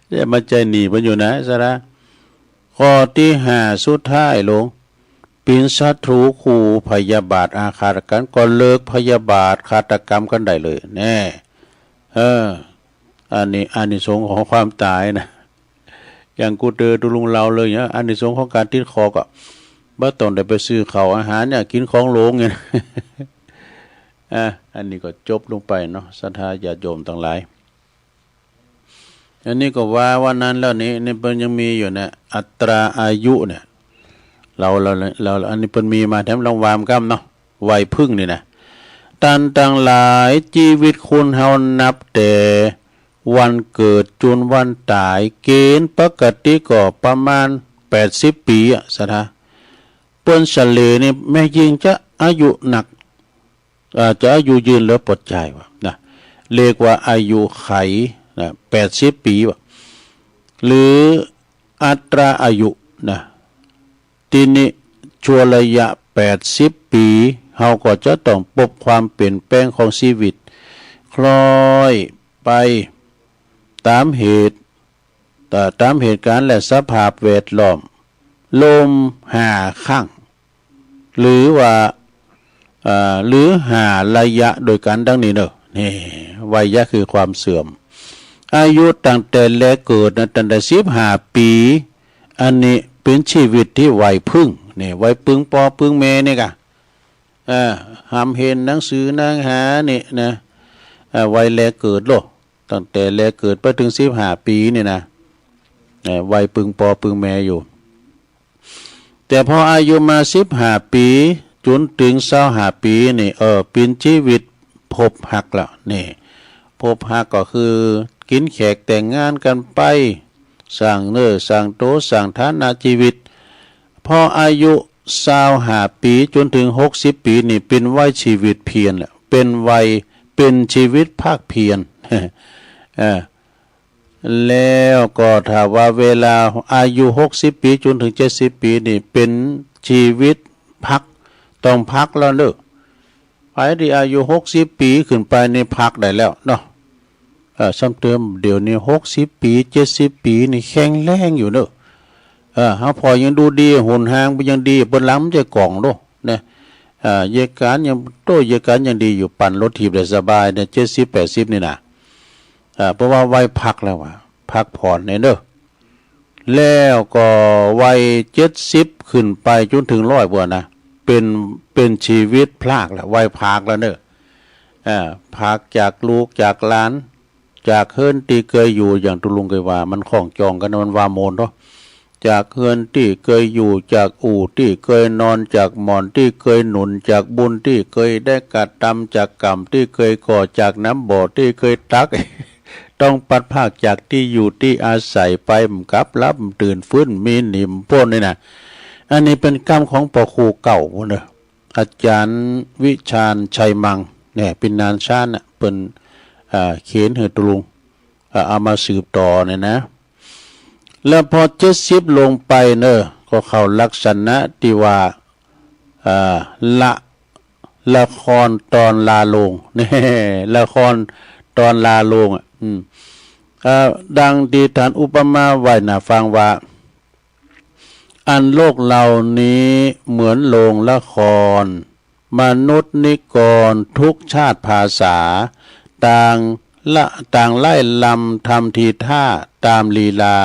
ได้มาใจ๊หนี้เปิ้นอยู่นะ ศรัทธา ข้อตี้ห้าสุดท้ายลง ปิ๊นศัตรู๋คู่พยาบาทอาฆาตกั๋น ก็เลิกพยาบาทฆาตกรรมกั๋นได้เลย แน่ เออ อันนี้อานิสงส์ของความต๋ายนะ อย่างกูเตยตุ๊ลุงเล่าเลยเนี่ย อานิสงส์ของก๋านติดคอก็ บ่ต้องได้ไปซื้อข้าวอาหารเนี่ย กิ๋นของหลงเนี่ย อ่ะ อันนี้ก็จบลงไปเนาะ ศรัทธาญาติโยมตังหลาย อันนี้ก็ว่า ว่านั้นแล้วนี่ นี่เปิ้นยังมีอยู่เนี่ย อัตราอายุเนี่ย เล่า เล่า เล่า อันนี้เปิ้นมีมาแถมรางวัลกำเนาะ วัยผึ้งนี่นะ ต้านตังหลาย จีวิตคนเฮานับแต่วันเกิดจ๋นวันต๋าย เกณฑ์ปกติก็ประมาณแปดสิบปี๋อะ ศรัทธา เปิ้นเฉลี่ยนี่ แม่ญิงจะอายุนัก เอ่อ จะอายุยืนเหลือปอดจายว่านะ เรียกว่าอายุขัยนะ แปดสิบปี๋ว่า หรืออัตราอายุนะ ตี้นี่ ชั่วระยะแปดสิบปี๋ เฮาก็จะต้องปบความเปลี่ยนแปลงของจีวิต คล้อยไปต๋ามเหตุ เอ่อ ต๋ามเหตุก๋ารณ์และสภาพแวดล้อม รวมห้าครั้ง หรือว่า เอ่อ หรือห้าระยะโดยกั๋นดังนี้เนาะ นี่ วัยยะคือความเสื่อม อายุตั้งแต่แลเกิดนะ ตั้งแต่สิบห้าปี๋ อันนี้เป๋นจีวิตตี้วัยผึ้ง นี่ วัยปึงปอปึงแม่นี่กะ เอ่อ หำเห็นหนังสือหนังหานี่นะ เอ่อ วัยแลเกิดโลด ตั้งแต่แลเกิดไปเถิงสิบห้าปี๋นี่นะ เอ่อ วัยปึงปอปึงแม่อยู่ แต่พออายุมาสิบห้าปี๋จ๋นเถิงซาวห้าปี๋นี่ เออ เป๋นจีวิตพบฮักแล้ว นี่ พบฮักก็คือกิ๋นแขกแต่งงานกั๋นไป สร้างเนื้อสร้างตั๋วสร้างฐานะจีวิต พออายุซาวห้าปี๋จ๋นเถิงหกสิบปี๋นี่เป๋นวัยจีวิตเพียรแล้ว เป๋นวัย เป๋นจีวิตภาคเพียร เออ แล้วก็ถ้าว่าเวลาอายุหกสิบปี๋จ๋นเถิงเจ็ดสิบปี๋นี่เป๋นจีวิตพัก ต้องพักแล้วเนาะ ใผตี้อายุหกสิบปี๋ขึ้นไปนี่พักได้แล้วเนาะ เออ ซ้ำเติมเดี๋ยวนี้หกสิบปี๋ เจ็ดสิบปี๋นี่แข็งแรงอยู่เนาะ เออ เฮาผ่อยังดูดี หนหางมันยังดี เปิ้นลำมันจะก่องโลดนะ เออ เยียะก๋านยัง โต้ เยียะก๋านยังดีอยู่ ปั่นรถถีบได้สบายเนี่ย เจ็ดสิบ แปดสิบนี่นะ เออ เพราะว่าวัยพักแล้วอะ พักผ่อนเนี่ยเนาะ แล้วก็วัยเจ็ดสิบขึ้นไปจ๋นเถิงร้อยกว่านะ เป๋น เป๋นจีวิตพรากแล้ว วัยพรากแล้วเนาะ เออ พรากจากลูกจากหลาน จากเฮือนตี้เกยอยู่ อย่างตุ๊ลุงเกยว่า มันข้องจองกั๋น มันว่าหมดเนาะ จากเฮือนตี้เกยอยู่ จากอู่ตี้เกยนอน จากหมอนตี้เกยหนุน จากบุญตี้เกยได้กระตำ จากก๋รรมตี้เกยก่อ จากน้ำบ่อตี้เกยตัก ต้องพลัดพรากจากตี้อยู่ตี้อาศัยไป บ่กลับหลับบ่ตื่น ฟื้นมีหนีบ่ป๊นนี่นะ อันนี้เป๋นกำของป้อครูเก่าพุ้นเนาะ อาจ๋ารย์วิชาญชัยมัง เนี่ย เป๋นนานชานน่ะ เปิ้น อ่า เขียนหื้อตุ๊ลุง อ่า เอามาสืบต่อเนี่ยนะ แล้วพอเจ็ดสิบลงไปเนาะ ก็เข้าลักษณะตี้ว่า อ่า ละ ละครตอนลาโลง แน่ ละครตอนลาโลงอะ อืม เอ่อ ดังตี้ต้านอุปมาไว้หน้าฟังว่า อันโลกเฮานี้เหมือนโรงละคร มนุษย์นิกรทุกชาติภาษา ต่างละ ต่างไล่ลำทำทีท่าต๋ามลีลา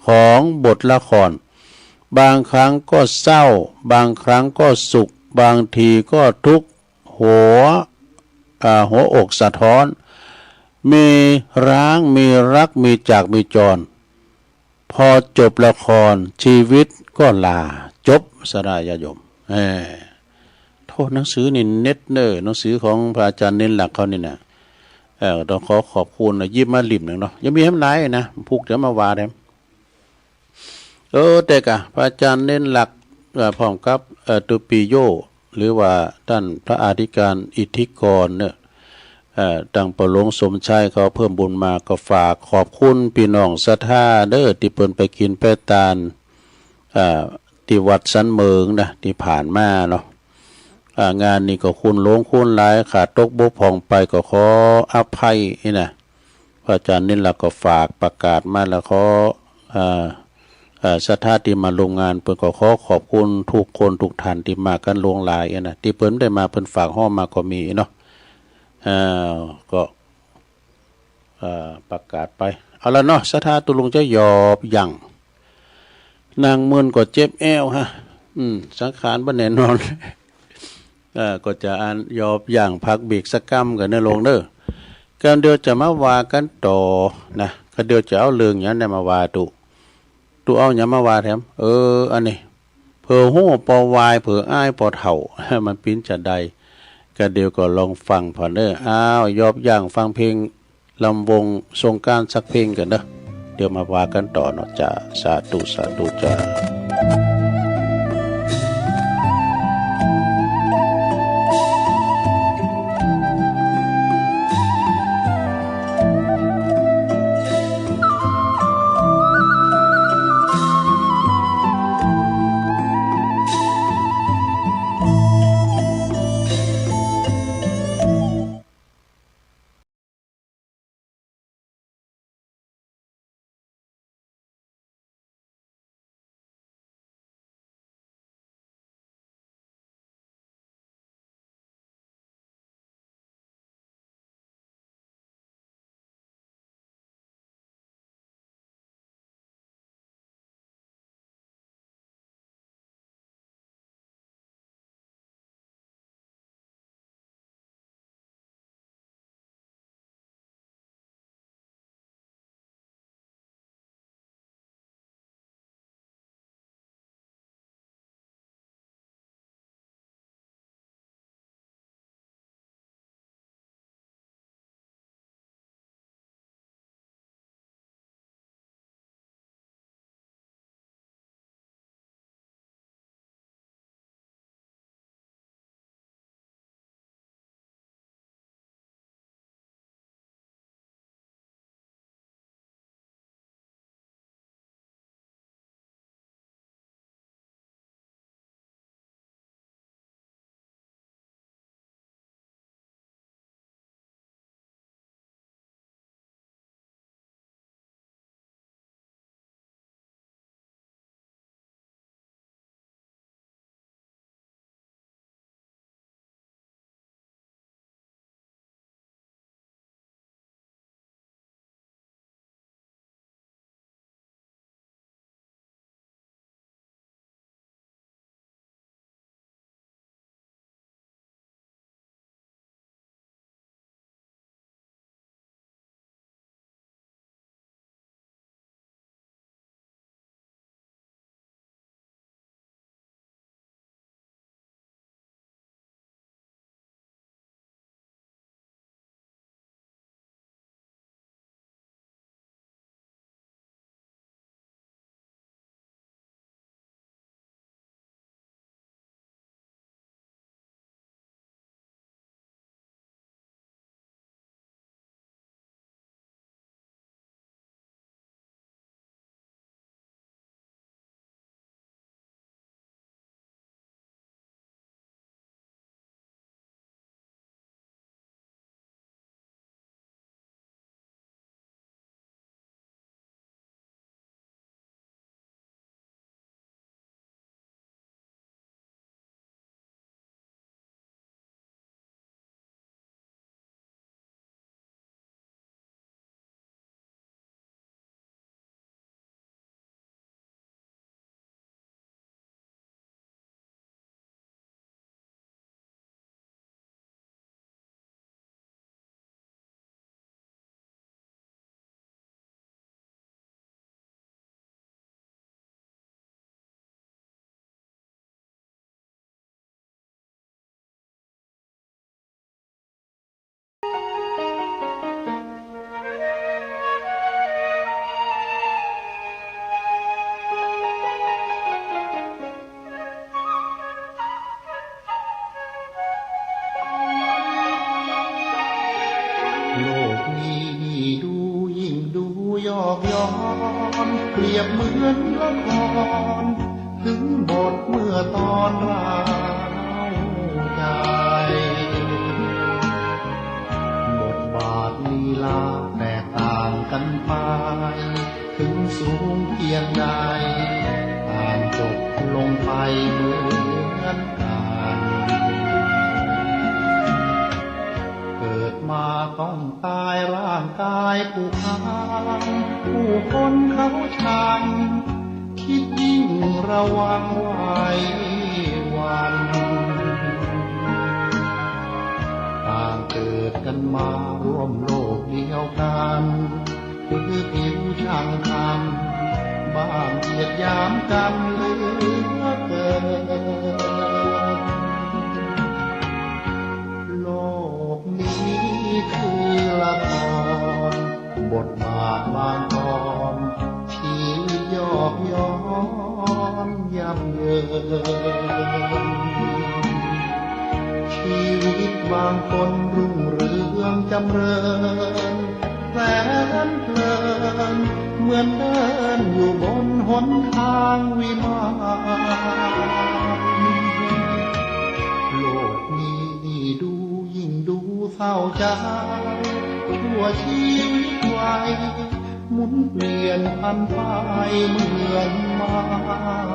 ของบทละคร บางครั้งก็เศร้า บางครั้งก็สุข บางทีก็ทุกข์ หัว อ่า หัวอกสะท้อน มีร้าง มีรัก มีจาก มีจร พอจบละคร ชีวิตก็ลา จบ สาธุญาติโยม แหม โธ่ หนังสือนี่เด็ดเน่อ หนังสือของพระอาจารย์เณรหลักเขานี่นะ เอ่อ ต้องขอขอบคุณนะ หยิบมาเล่มนึ่งเนาะ ยังมีแหมหลายนะ ผูกเดี๋ยวมาว่าแหม เออ แต่ก่ะ พระอาจารย์เณรหลัก เอ่อ พร้อมกับ เอ่อ ตุ๊ปิโย หรือว่าต้านพระอธิการอิทธิกรเนี่ย เอ่อ ตังป้อหลวงสมชายเขาเพิ่มบุญมา ก็ฝากขอบคุณปี้น้องศรัทธาเน่อ ตี้เปิ้นไปกิ๋นไปตาน เอ่อ ตี้วัดสันเหมิงนะ ตี้ผ่านมาเนาะ อ่า งานนี้ก็คุณหลวงคุณหลาย ขาดตกบกพร่องไปก็ขออภัยนี่นะ พระอาจารย์เณรหลักก็ฝากประกาศมาแล้ว ขอ อ่า อ่า ศรัทธาตี้มาร่วมงาน เปิ้นก็ขอขอบคุณกู้คนกู้ต้านตี้มากั๋นหลวงหลายนะ ตี้เปิ้นบ่ได้มาเปิ้นฝากฮ้องมาก็มีเนาะ อ่า ก็ เอ่อ ประกาศไป เอาละเนาะ ศรัทธาตุ๊ลุงจะหยอบหยั่ง นั่งมึนก็เจ็บแอ้วฮะ อืม สังขารบ่แน่นอน เอ่อ ก็จะอันหยอบหยั่งพักเบรกสักกำก่อนเน่อลุงเน่อ กำเดียวจะมาว่ากั๋นต่อนะ กำเดียวจะเอาเรื่องหยังเนี่ยมาว่าตุ๊ ตุ๊เอาหยังมาว่าแถม เออ อันนี้ เผื่อฮู้ปอวาย เผื่ออ้ายปอเฒ่า มันเป๋นจาใด กำเดียวก็ลองฟังผ่อนเน่อ อ้าว หยอบหยั่งฟังเพลง ลำวงสงกรานต์สักเพลงก่อนเนาะ เดี๋ยวมาว่ากั๋นต่อเนาะจ้า สาธุ สาธุจ้า เหมือนละคร ถึงบทเมื่อตอนร้าวใจ บทบาทลีลาแตกต่างกันไป ถึงสูงเพียงใด อ่านจบลงไปเหมือนกัน เกิดมาต้องตายร่างกายผุพัง ผู้คนเขาชัง คิดยิ่งระวังไหว้หวั่น ต่างเกิดกันมาร่วมโลกเดียวกัน คือผิวช่างคล้ำ บ้างเหยียดหยามกันเหลือเกิน โลกนี้คือละคร บทบาทบางตอน ชีวิตยอกย้อนย่ำเยิน ชีวิตบางคนรุ่งเรืองจำเริญ แสนเพลิน เหมือนเดินอยู่บนหนทางวิมาน โลกนี้ดูยิ่งดูเศร้าใจ ชั่วชีวิตวัย หมุนเปลี่ยนผันไปเหมือนมาร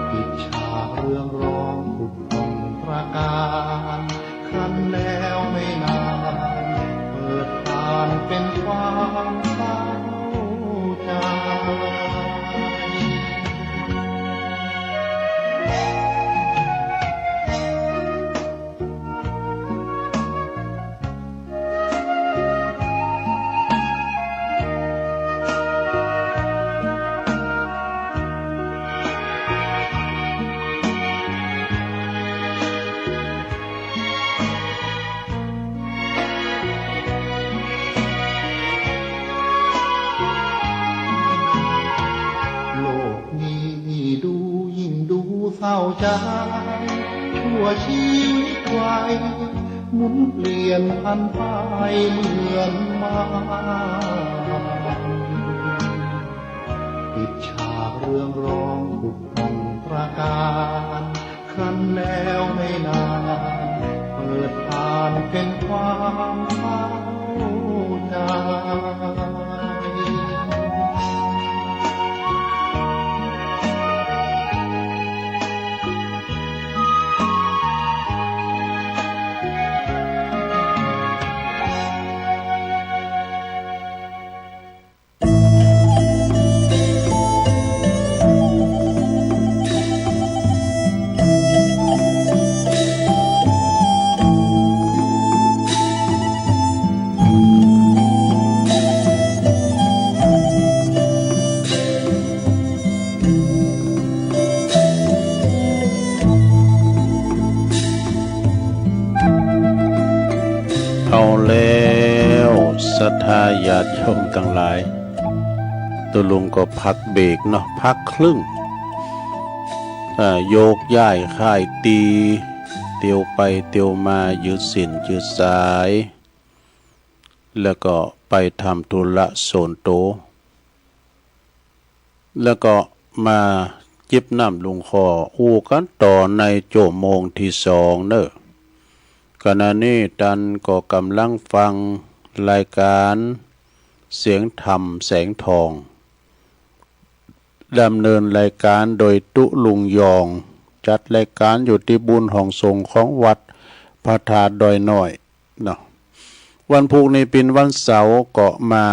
ปิดฉากเรืองรองผุดผ่องตระการ ครั้นแล้วไม่นาน เปิดผ่านเป็นความเศร้าใจ โลกนี้ดูยิ่งดูเศร้าใจ ชั่วชีวิตวัย หมุนเปลี่ยนผันไปเหมือนมาร ปิดฉากเรืองรองผุดผ่องตระการ ครั้นแล้วไม่นาน เปิดผ่านเป็นความเศร้าใจ เอาแล้ว ศรัทธาญาติโยมตังหลาย ตุ๊ลุงก็พักเบรกเนาะ พักครึ่ง อ่า โยกย้ายค่ายตี เตียวไปเตียวมา ยืดเส้นยืดสาย แล้วก็ไปทำธุระส่วนตั๋ว แล้วก็มาจิบน้ำลงคอ อู้กั๋นต่อในจั่วโมงตี้สองเน่อ ขณะนี้ต้านก็ก๋ำลังฟังรายก๋านเสียงธรรมแสงทอง ดำเนินรายก๋านโดยตุ๊ลุงยอง จัดรายก๋านอยู่ตี้บุญห้องสงฆ์ของวัดพระธาตุดอยน้อย เนาะ วันพูกนี้เป๋นวันเสาร์ก็มา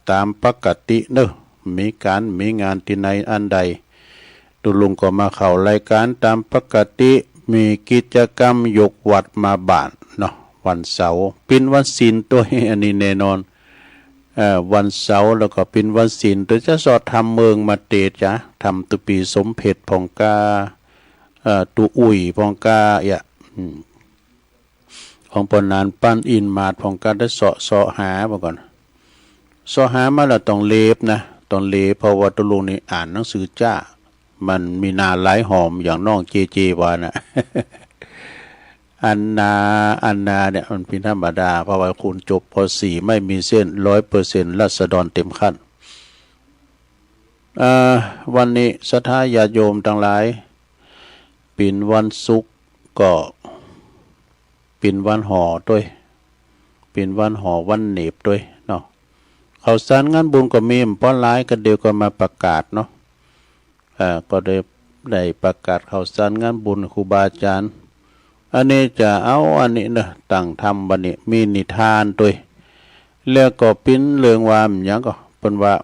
ต๋ามปกติเน่อ มีก๋านมีงานตี้ไหนอันใด ตุ๊ลุงก็มาเข้ารายก๋านต๋ามปกติ มีกิจกรรมยกวัดมาบ้านเนาะ วันเสาร์ เป๋นวันศีลตวย อันนี้แน่นอน เอ่อ วันเสาร์แล้วก็เป๋นวันศีลตวย จะเซาะธรรมเมืองมาเต๋อจ๊ะ ธรรมตุ๊ปี๋สมเพ็จพ่องก้า เอ่อ ตุ๊อุ๋ยพ่องก้า เอี้ย อืม ของป้อหนาน ปั้นอินหมาดพ่องก้า ได้เซาะ เซาะหามาก่อน เซาะหามาแล้วต้องเล็บนะ ต้องเล็บ เพราะว่าตุ๊ลุงนี่อ่านหนังสือจ๊า มันมีหน้าหลายหอม อย่างน้องเจเจว่าน่ะ อันนา อันนาเนี่ยมันเป๋นธรรมดา เพราะว่าคนจบ ป.สี่ ไม่มีเส้น ร้อยเปอร์เซ็นต์ ราษฎรเต็มขั้น เอ่อ วันนี้ศรัทธาญาติโยมตังหลาย เป๋นวันศุกร์ก็เป๋นวันห่อตวย เป๋นวันห่อวันเหน็บตวยเนาะ ข่าวสารงานบุญก็มีบ่หลาย ก็เดี๋ยวก็มาประกาศเนาะ เอ่อ ก็ได้ ได้ประกาศข่าวสารงานบุญครูบาอาจ๋ารย์ อันนี้จะเอาอันนี้เนาะ ตางธรรมวันนี้มีนิทานตวย แล้วก็เป๋นเรื่องว่าหยังก็ เปิ้นว่า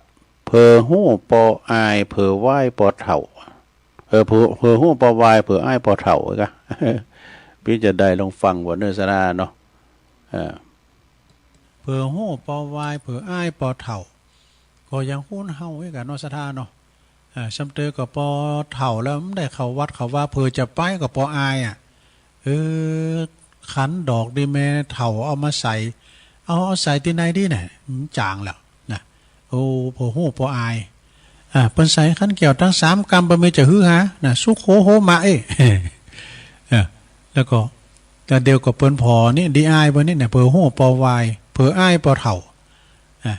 เผลอฮู้ปออาย เผลอวายปอเฒ่า เออ เผลอ เผลอฮู้ปอวาย เผลออายปอเฒ่า กะ ปี้จะได้ลองฟังบ่เน่อศรัทธาเนาะ เออ เผลอฮู้ปอวาย เผลออายปอเฒ่า ก็ยังคุ้นเฮาอีกอะเนาะศรัทธาเนาะ เออ ซ้ำเตยก็ปอเฒ่าแล้ว บ่ได้เข้าวัดเข้าวา เผลอจะไปก็ปออายอะ เออ ขันดอกตี้แม่เฒ่าเอามาใส่ เอา เอาใส่ตี้ไหนดีเนี่ย มันจ๋างแล้วนะ โอ้ เผลอฮู้ปออาย อ่า เปิ้นใส่ขันแก้วตังสามกำ เปิ้นมีจะหื้อหานะ สุโขโหมะเอ้ย เออ แล้วก็ แต่เดี๋ยวก็เปิ้นผ่อนี่ ดีอายเปิ้นนี่เนี่ย เผลอฮู้ปอวาย เผลออายปอเฒ่า อ่ะ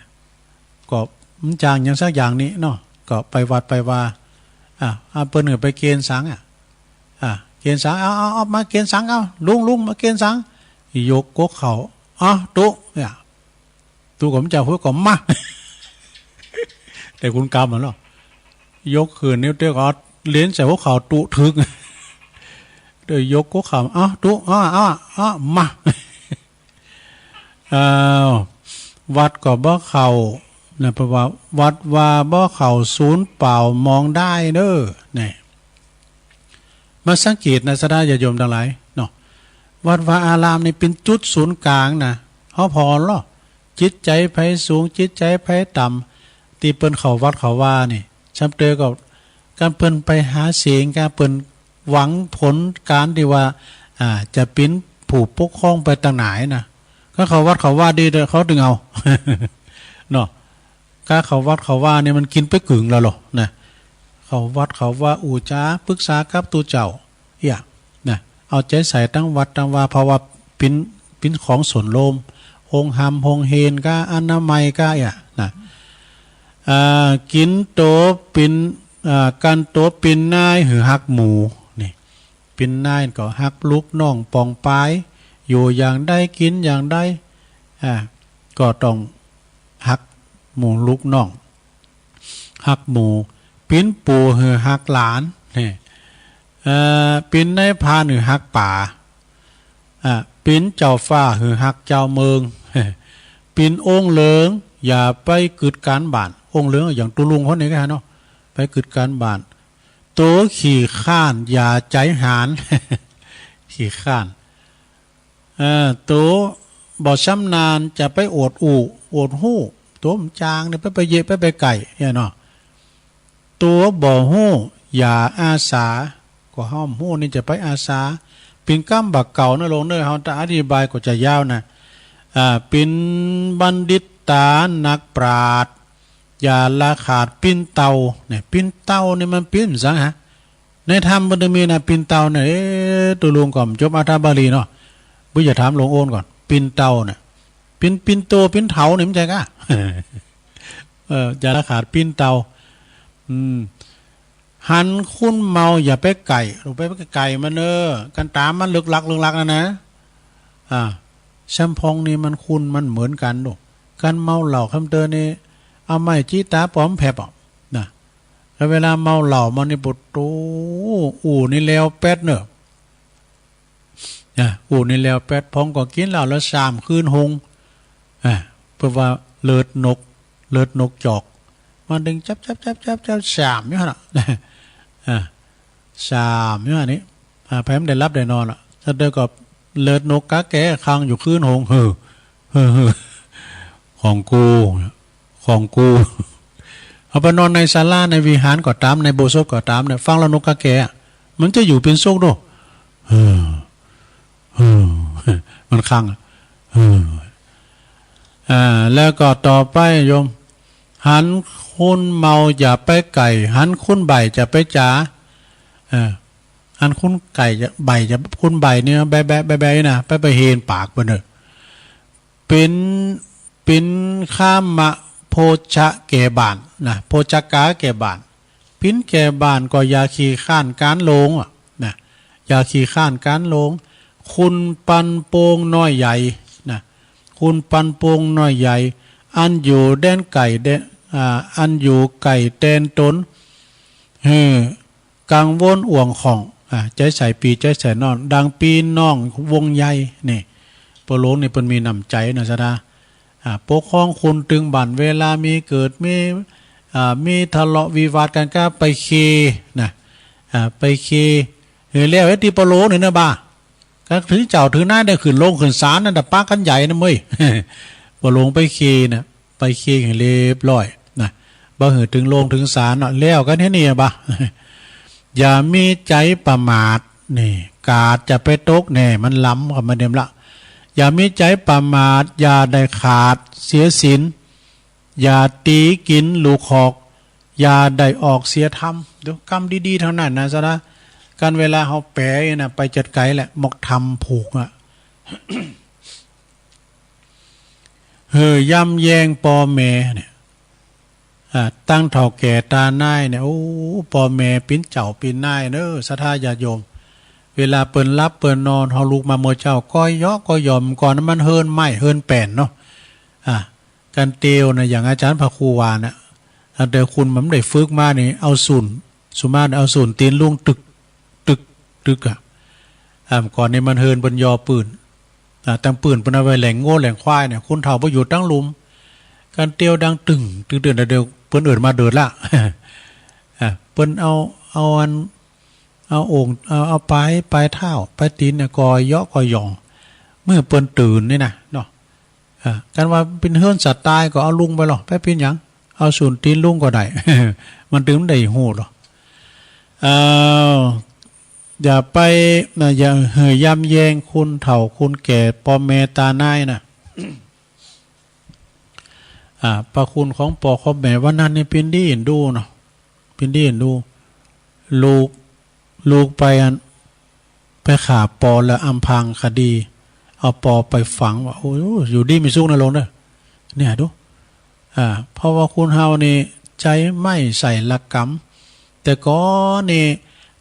ก็บ่จ๋างหยังสักอย่างนี้เนาะ ก็ไปวัดไปวา อ่ะ อ่ะ เปิ้นก็ไปเกณฑ์สังอ่ะ อ่ะ เกณฑ์สัง เอา เอา เอา มาเกณฑ์สัง เอา ลุง ลุง มาเกณฑ์สัง ยกก๊กเข่า อ๋อ ตุ๊ เนี่ย ตุ๊ก็บ่จ๋า หัวก็มา แต่คุณกรรมอะเนาะ ยกขึ้นนิ้วเตี้ยก็เอาเหรียญใส่หัวเข่า ตุ๊ถึก เดี๋ยวยกก๊กเข่า อ๋อ ตุ๊ อ๋อ อ๋อ อ๋อ มา อ้าว วัดก็บ่เข้านะ เพราะว่าวัดวาบ่เข้า ศูนย์เปล่ามองได้เด้อ นี่ มาสังเกตนะศรัทธาญาติโยมตังหลายเนาะ วัดวาอารามนี่เป๋นจุดศูนย์กลางนะ เฮาผ่อลอ จิตใจ๋ใผสูง จิตใจ๋ใผต่ำ ตี้เปิ้นเข้าวัดเข้าวานี่ ซ้ำเตยก็ กาเปิ้นไปหาเสียง กาเปิ้นหวังผลก๋านตี้ว่า อ่า จะเป๋นผู้ปกครองไปตางไหนนะ กาเข้าวัดเข้าวาดีเด้อ เขาตึงเอา เนาะ กาเข้าวัดเข้าวานี่มันกิ๋นไปกึ่งแล้วลอนะ เข้าวัดเข้าวา อู้จ๋าปรึกษากับตุ๊เจ้า เอี้ย นะ เอาใจ๋ใส่ตังวัดตังวา เพราะว่าเป๋น เป๋นของส่วนรวม โฮงฮำโฮงเฮนกา อนามัยกา เอี้ย นะ อ่า กิ๋นโตเป๋น อ่า กั๋นโตเป๋นนายหื้อฮักหมู่ นี่ เป๋นนายก็ฮักลูกน้องป่องปาย อยู่อย่างใดกิ๋นอย่างใด อ่า ก็ต้องฮักหมู่ลูกน้อง ฮักหมู่ เป๋นปู่หื้อฮักหลาน นี่ เอ่อ เป๋นนายพรานหื้อฮักป๋า อ่า เป๋นเจ้าฟ้าหื้อฮักเจ้าเมือง เป๋นองค์เหลือง อย่าไปกึ๊ดก๋านบ้าน องค์เหลืองอย่างตุ๊ลุงคนนี้กาเนาะ ไปกึ๊ดก๋านบ้าน โตขี้คร้านอย่าใจ๋หาญ ขี้คร้าน เอ่อ โตบ่ชำนาญจะไปอวดอู้ อวดฮู้ โตบ่จ๋างเนี่ย ไป ไปเยอะ ไป ไปไก่ เนี่ยเนาะ โตบ่ฮู้อย่าอาสา ก็เฮาบ่ฮู้นี่จะไปอาสา เป๋นกำบ่าเก่านะโลงเน่อ เฮาจะอธิบายก็จะยาวนะ อ่า เป๋นบัณฑิตต๋านักปราชญ์ อย่าละขาดปิ้นเต้า เนี่ย ปิ้นเต้านี่มันปิ้นสังหะ ในธรรมเปิ้นมีนะ ปิ้นเต้าเนี่ย เอ๊ะ ตุ๊ลุงก็บ่จบอัฏฐบาลีเนาะ บ่ จะถามหลวงโอนก่อน ปิ้นเต้าเนี่ย ปิ้น ปิ้นโต ปิ้นเถาเนี่ย บ่ใจ้กา เออ อย่าละขาดปิ้นเต้า อืม หันคนเมาอย่าไปใก้ ลูกไปใก้มันเน่อ กั๋นต๋ามมันเลิกลักเลิกลักนั่นนะ อ่า แซมพองนี่มันคนมันเหมือนกั๋นลูก กั๋นเมาเหล้าคำเตอนี่ เอาไม้จี้ต๋าปอมแผบอ่ะ นะ แล้วเวลาเมาเหล้ามานี่ โผดโธ่ อู้นี่แล้วแป๊ดเน่อ นะ อู้นี่แล้วแป๊ด พองก็กิ๋นเหล้าแล้วส่ามคืนฮง อ่า เปิ้นว่าเลิดนก เลิดนกจอก มันตึงจับจับจับจับจับส่ามอยู่หั้นน่ะ อ่า ส่ามอยู่หั้นนี่ อ่า ไผบ่ได้หลับได้นอนละ ซะเดียวก็เลิดนกกาแกคังอยู่คืนฮง เฮ้อ เฮ้อ เฮ้อ ของกู ของกู เอาไปนอนในศาลาในวิหารก็ต๋าม ในอุโบสถก็ต๋ามเนี่ย ฟังแล้วนกกาแกอะ มันจะอยู่เป๋นสุขโด เฮ้อ เฮ้อ มันคังอะ เฮ้อ อ่า แล้วก็ต่อไปโยม หันคนเมาอย่าไปใก้ หันคนใบ้อย่าไปจ๋า เออ หันคนใก้จะ ใบ้จะ คนใบ้เนี่ย แบะแบะแบะแบะนะ ไป ไปเฮนปากเปิ้นเน่อ เป๋น เป๋นคามะโพ ชะแก่บ้านนะ โภชกาแก่บ้าน ปิ๋นแก่บ้านก็อย่าขี้คร้านก๋านโลงอะนะ อย่าขี้คร้านก๋านโลง คุณปันปงน้อยใหญ่นะ คุณปันปงน้อยใหญ่ อันอยู่แดนไก๋แดน อ่า อันอยู่ไก๋แดนต๋น หื้อกังวลอ่วงข้อง อ่า ใจ๋ใส่ปี้ใจ๋ใส่น้อง ดังปี้น้องวงใหญ่ นี่ ป้อหลวงนี่เปิ้นมีน้ำใจ๋นะศรัทธา อ่า ปกครองคุณตึงบ้าน เวลามีเกิด มี อ่า มีทะเลาะวิวาทกั๋นก็ไปเคลียร์นะ อ่า ไปเคลียร์ หื้อแล้วเฮ็ดตี้ป้อหลวงนี่นะบ่า ก็ถือเจ้าถือนายได้ขึ้นโรงขึ้นศาลนั่นน่ะ ปะกั๋นใหญ่นะเม้ย ป้อหลวงไปเคลียร์นะ ไปเคลียร์หื้อเรียบร้อยนะ บ่หื้อเถิงโรงเถิงศาลเนาะ แล้วกั๋นแค่นี้บ่า อย่ามีใจ๋ประมาท นี่ กาดจะไปตกแน่ มันล้ำเข้ามาเดิมละ อย่ามีใจ๋ประมาท อย่าได้ขาดเสียศีล อย่าตี๋กิ๋นลูกคอก อย่าได้ออกเสียธรรม ดู กำดีๆ เต้านั้นนะศรัทธา กั๋นเวลาเฮาแป๋นะ ไปจัดไก๋แหละ หมกธรรมผูกอะ หื้อย่ำแยงป้อแม่เนี่ย อ่า ตั้งเฒ่าแก่ต๋านายเนี่ย โอ้ ป้อแม่ปิ๋นเจ้าปิ๋นนายเน้อ ศรัทธาญาติโยม เวลาเปิ้นหลับเปิ้นนอน เฮาลุกมาเมื่อเจ๊า ก็เยาะก็หย่อม ก่อนนั้นมันเฮือนไม้เฮือนแป้นเนาะ อ่า กั๋นเตียวนะ อย่างอาจ๋ารย์พระครูว่าน่ะ อันแต่คุณมันบ่ได้ฝึกมานี่ เอาส้น สุมาเอาส้นตี๋นลงตึก ตึก ตึกอะ อ่า ก่อนนี้มันเฮือนเปิ้นยอปืน อ่า ตังปืนเปิ้นเอาไว้แหล่งงัวแหล่งควายเนี่ย คนเฒ่าไปอยู่ตังลุ่ม กั๋นเตียวดังตึง ตึง ตึง เดี๋ยวเปิ้นเอิ้นมาเดินละ อ่า เปิ้นเอา เอาอัน เอาโอ่ง เอา เอาป๋าย ป๋ายเท้า ป๋ายตี๋นเนี่ย ก่อเยาะก่อหย่อง เมื่อเปิ้นตื่นนี่นะเนาะ อ่า กั๋นว่าเป๋นเฮือนสัตว์ต๋ายก็เอาลุงไปลอ ไปเป๋นหยัง เอาส้นตี๋นลุงก็ได้ มันตึงได้ฮู้ลอ เอ่อ อย่าไปนะ อย่าหื้อย่ำแยงคุณเฒ่าคุณแก่ป้อแม่ต๋านายนะ อ่า พระคุณของป้อของแม่วันนั้นนี่เป๋นตี้เอ็นดูเนาะ เป๋นตี้เอ็นดู ลูก ลูกไปอัน ไปฆ่าป้อแล้วอำพรางคดี เอาป้อไปฝังว่า โอ้ อยู่ดีมีสุขนะโลงเน้อ เนี่ยดู อ่า เพราะว่าคนเฮานี่ใจ๊ไม้ใส่หลักกรรม แต่ก่อนนี่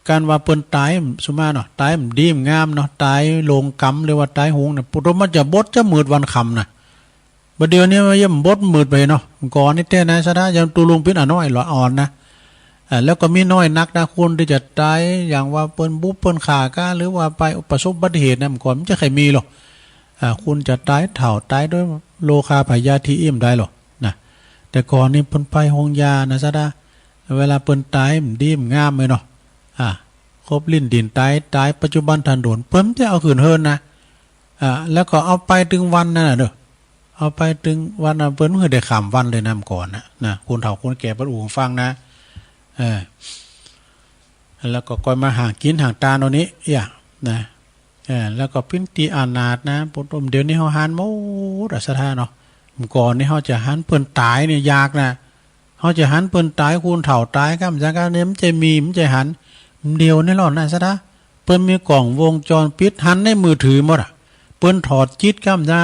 กั๋นว่าเปิ้นต๋าย สุมาเนาะ ต๋ายมันดีมันงามเนาะ ต๋ายโลงก๋ำหรือว่าต๋ายโหงเนี่ย ปุโตมันจะบดจะมืดวันค่ำนะ บ่าเดี่ยวนี้มันย่อมบดมืดไปเนาะ ก่อนนี้แต๊นะศรัทธา ยังตูลุงปิ้นอะน้อยหลออ่อนนะ อ่า แล้วก็มีน้อยนักนะ คนตี้จะต๋าย อย่างว่าเปิ้นบุบเปิ้นฆ่าก้า หรือว่าไปประสบอุบัติเหตุนะ ก่อนมันจะใค่มีลอ อ่า คนจะต๋ายเฒ่า ต๋ายด้วยโรคาพยาธิอี้บ่ได้ลอนะ แต่ก่อนนี้เปิ้นไปโฮงยานะศรัทธา เวลาเปิ้นต๋ายมันดีมันงามเลยเนาะ อ่า ครบลิ้นตี๋นต๋าย ต๋ายปัจจุบันทันด่วน เปิ้นจะเอาขึ้นเฮือนนะ อ่า แล้วก็เอาไปตึงวันนั้นน่ะเนาะ เอาไปตึงวันน่ะ เปิ้นบ่หื้อได้ข้ามวันเลยนะ เมื่อก่อนนะ นะ คนเฒ่าคนแก่เปิ้นอู้หื้อฟังนะ เออ แล้วก็ก่อยมาหากิ๋นหาตานเอานี้ เอี้ย นะ เออ แล้วก็ปิ้นตี้อนาถนะ ปุโตม เดี๋ยวนี้เฮาหันหมดอะศรัทธาเนาะ เมื่อก่อนนี้เฮาจะหันเปิ้นต๋ายนี่ยากนะ เฮาจะหันเปิ้นต๋าย คนเฒ่าต๋าย ก้ำจังก้ำเนี่ย มันจะมี มันจะหัน เดี๋ยวนี้ลอนะศรัทธา เปิ้นมีกล้องวงจรปิด หันในมือถือหมดอะ เปิ้นถอดจิตก้ำจะ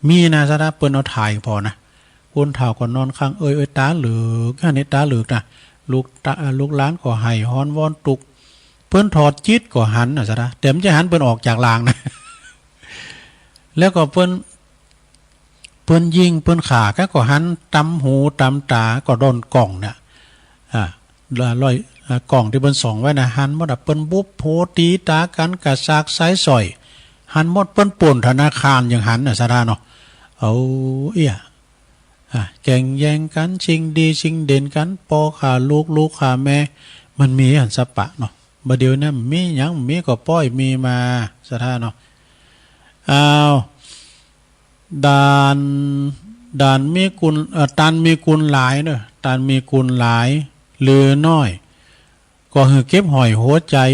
มีนะศรัทธา เปิ้นเอาถ่ายผ่อนะ คนเฒ่าก็นอนค้างเอยเอย ต๋าเหลือก อันนี้ต๋าเหลือกนะ ลูกต๋า ลูกหลานก็ไห้ฮอนวอนตุ๊กข์ เปิ้นถอดจิตก็หันนะศรัทธา แต่มันจะหันเปิ้นออกจากร่างนะ แล้วก็เปิ้น เปิ้นยิงเปิ้นฆ่าก้าก็หันต๋ามหูต๋ามต๋า ก็ด้านกล้องเนี่ย อ่า ละร้อย อ่า กล้องตี้เปิ้นส่องไว้นะ หันหมดอะ เปิ้นบุบโหตีต๋ากั๋น กระสากสายสร้อย หันหมด เปิ้นปล้นธนาคารยังหันนะศรัทธาเนาะ เอา เอี้ย อ่า แก่งแย่งกั๋น ชิงดีชิงเด่นกั๋น ป้อฆ่าลูก ลูกฆ่าแม่ มันมีหันสปะเนาะ บ่าเดี่ยวนี้มีหยัง มีก็ป้อยมีมาศรัทธาเนาะ อ้าว ด่าน ด่านมีกุล เอ่อ ตานมีกุลหลายเนาะ ตานมีกุลหลาย หรือน้อย ก็หื้อเก็บห้อยหัวใจ๋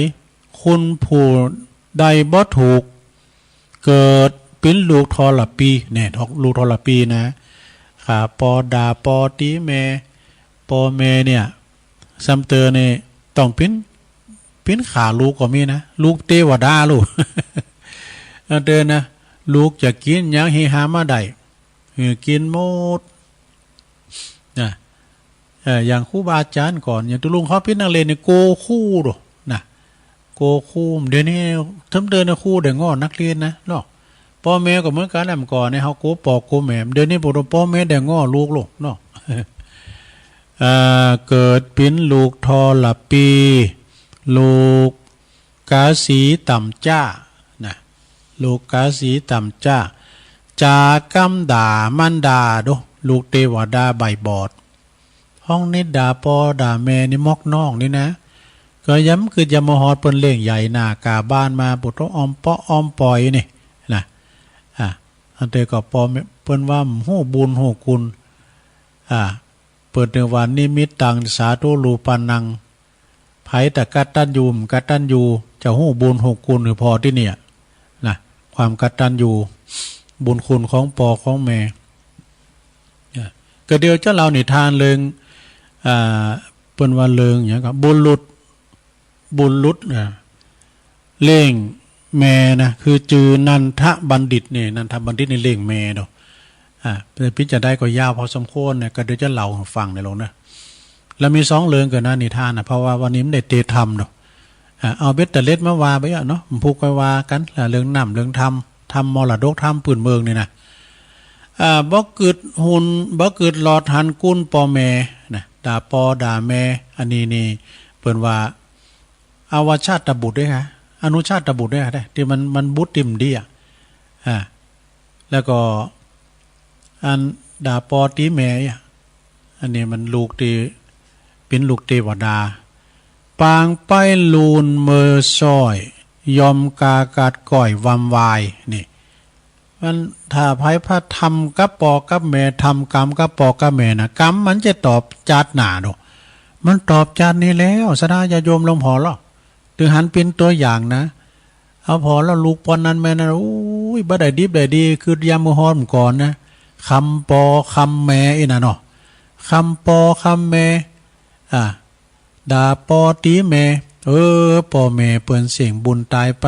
คนผู้ใดบ่ถูก เกิดปิ้นลูกทรพี เนี่ย ลูกทรพีนะ ฆ่าป้อด่าป้อตี๋แม่ ป้อแม่เนี่ย ซ้ำเตอนี่ต้องปิ้น ปิ้นฆ่าลูกก็มีนะ ลูกเตวดาลูก อันเตอนะ ลูกจะกิ๋นหยังหื้อหามาได้ หื้อกิ๋นหมด นะ เอ่อ อย่างครูบาอาจ๋ารย์ก่อน อย่างตุ๊ลุงเขาปิ๊นนักเรียนนี่โกครูโด นะ โกครู เดี๋ยวนี้เทอมเดินนะครูได้ง้อนักเรียนนะเนาะ ป้อแม่ก็เหมือนกั๋นนะ เมื่อก่อนเนี่ยเฮาโกป้อโกแม่ เดี๋ยวนี้บ่ต้อง ป้อแม่ได้ง้อลูกโลดเนาะ เอ่อ เกิดปิ๊นลูกธรปี ลูกกาสีต่ำจ้า นะ ลูกกาสีต่ำจ้า จ๋ากำด่ามารดาโด ลูกเตวดาใบบอด ฮ้องนิดด่าป้อด่าแม่นี่มอกนอกนี่นะ ก็ย้ำกึ๊ดย้ำมาฮอดเปิ้นเล่งใหญ่หน้ากาบ้านมา ปุโตะอ้อมเปาะอ้อมปอยนี่นะ อ่ะ อันเตอก็ป้อแม่ เปิ้นว่าบ่ฮู้บุญฮู้คุณ อ่ะ เปิ้นเรียกว่านิมิตตังสาธุรูปานัง ใผตะกัตตัญญูบ่กัตตัญญู จะฮู้บุญฮู้คุณหื้อพ่อตี้เนี่ยนะ ความกัตตัญญู บุญคุณของป้อของแม่ อ่ะ ก็เดี๋ยวจะเล่านิทานเรื่อง อ่า เปิ้นว่าเรื่องหยังก็ บุรุษ บุรุษ อ่า เล่งแม่นะ คือจื้อนันทบัณฑิตนี่ นันทบัณฑิตนี่เล่งแม่โด อ่า แต่ปิ๊นจะได้ก็ยาวพอสมควรเนี่ย ก็เดี๋ยวจะเล่าหื้อฟังในลงนะ แล้วมีสองเรื่องกั๋นนะนิทานนะ เพราะว่าวันนี้มันได้เตธรรมโด อ่า เอาเบ็ดเตล็ดมาว่าไปอะเนาะ มันผูกไปว่ากั๋น อ่า เรื่องน้ำเรื่องธรรม ธรรมมรดกธรรมปื้นเมืองนี่นะ อ่า บ่กึ๊ดฮู้ บ่กึ๊ดหลอดหันกู้นป้อแม่นะ ด่าป้อด่าแม่ อันนี้นี่เปิ้นว่า อวชาตบุตรด้วยฮะ อนุชาตบุตรด้วยฮะ ตี้มัน มันบุตรตี้บ่ดีอะ อ่า แล้วก็ อันด่าป้อตี๋แม่อะ อันนี้มันลูกตี้ ปิ๊นลูกเตวดา ปางไปลูนเมอซ้อย ยอมกากัดก้อยวำวาย นี่ มันถ้าใผพลาดทำกับป้อกับแม่ ทำกรรมกับป้อกับแม่นะ กรรมมันจะตอบจาติหน้าโด มันตอบจาตินี้แล้ว ศรัทธาญาติโยมลองผ่อเล่า ตึงหันเป๋นตั๋วอย่างนะ เอาผ่อเล่าลูกป้อนั้นแม่นั้น โอ้ย บ่ได้ดิบได้ดี คือย้ำเมื่อฮ้อนก่อนนะ คำป้อคำแม่อี้นะเนาะ คำป้อคำแม่ อ่า ด่าป้อตี๋แม่ เออ ป้อแม่เปิ้นเสี้ยงบุญต๋ายไป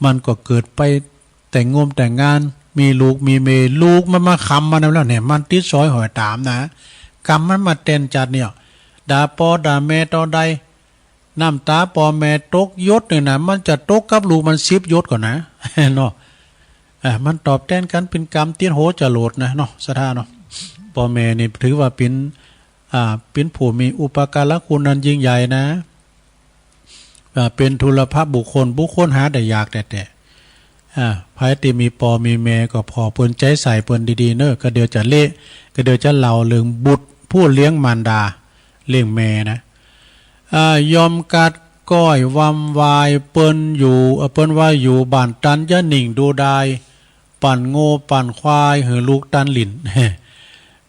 มันก็เกิดไปแต่งงมแต่งงาน มีลูกมีเมย์ ลูกมันมาคำมันแล้วเนี่ย มันติดสอยห้อยต๋ามนะ กรรมมันมาแต่นจาติเนี่ย ด่าป้อด่าแม่ต๋อนใด น้ำต๋าป้อแม่ตกหยดนึ่งนะ มันจะตกกับลูกมันสิบหยดก่อนนะ เนาะ อ่ะ มันตอบแตนกั๋นเป๋นกรรมติดหัวจรวดนะเนาะ ศรัทธาเนาะ ป้อแม่นี่ถือว่าเป๋น อ่า เป๋นผู้มีอุปการะคุณอันยิ่งใหญ่นะ อ่า เป๋นทุรพบุคคล บุคคลหาได้ยากแต๊ๆ อ่า ใผตี้มีป้อมีแม่ก็ผ่อเปิ้น ใจ๋ใส่เปิ้นดีๆ เนาะ ก็เดี๋ยวจะเล่า ก็เดี๋ยวจะเล่าเรื่องบุตรผู้เลี้ยงมารดา เลี้ยงแม่นะ อ่า ยอมกัดก้อยวำวาย เปิ้นอยู่ เอ่อ เปิ้นว่าอยู่บ้านตันจะนิ่งดูดาย ปั่นงัวปั่นควายหื้อลูกตันหลิ้น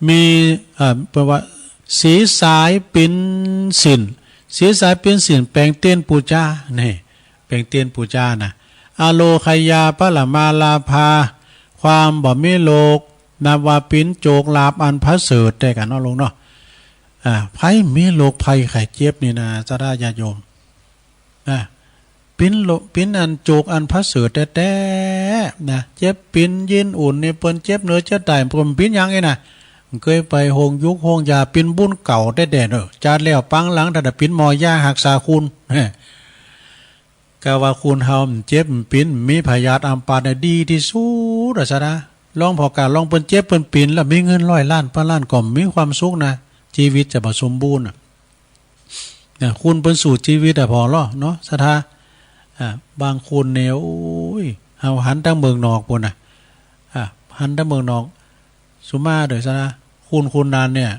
มี เอ่อ เปิ้นว่า สีสายปิ๋นสิน สีสายปิ๋นสินแป๋งเตียนปู๋จา นี่ แป๋งเตียนปู๋จานะ อโลคยาปรมาลาภา ความบ่มีโรค นับว่าเป๋นโจกลาภอันประเสริฐแต๊กั๋นเนาะลุงเนาะ อ่า ใผมีโรคภัยไข้เจ็บนี่นะ ศรัทธาญาติโยม นะ เป๋นโรค เป๋นอันโจกอันประเสริฐแต๊ๆ นะ เจ็บเป๋นยินอุ่นนี่ เปิ้นเจ็บเนื้อเจ็บใต้ เปิ้นเป๋นหยังอี้นะ เกยไปโฮงยุกโฮงยา เป๋นบุญเก่าแต๊ๆ เนาะ จาติแล้วปางหลัง ถ้าได้เป๋นหมอยาฮักษาคุณ กาว่าคุณเฮามันเจ็บมันเป๋น มีพยาธิอัมพาตเนี่ยดีตี้สุดอะศรัทธา ลองผ่อก๋า ลองเปิ้นเจ็บเปิ้นเป๋น แล้วมีเงินร้อยล้าน พันล้าน ก็มีความสุขนะ จีวิตจะบ่สมบูรณ์อะ นะ คุณเปิ้นสู้จีวิตอะผ่อเล่าเนาะ ศรัทธา อ่า บางคนเนี่ย โอ้ย เฮาหันตางเมืองนอกปู้นนะ อ่า หันตางเมืองนอก สุมาเด้อศรัทธา คุณ คุณนันเนี่ย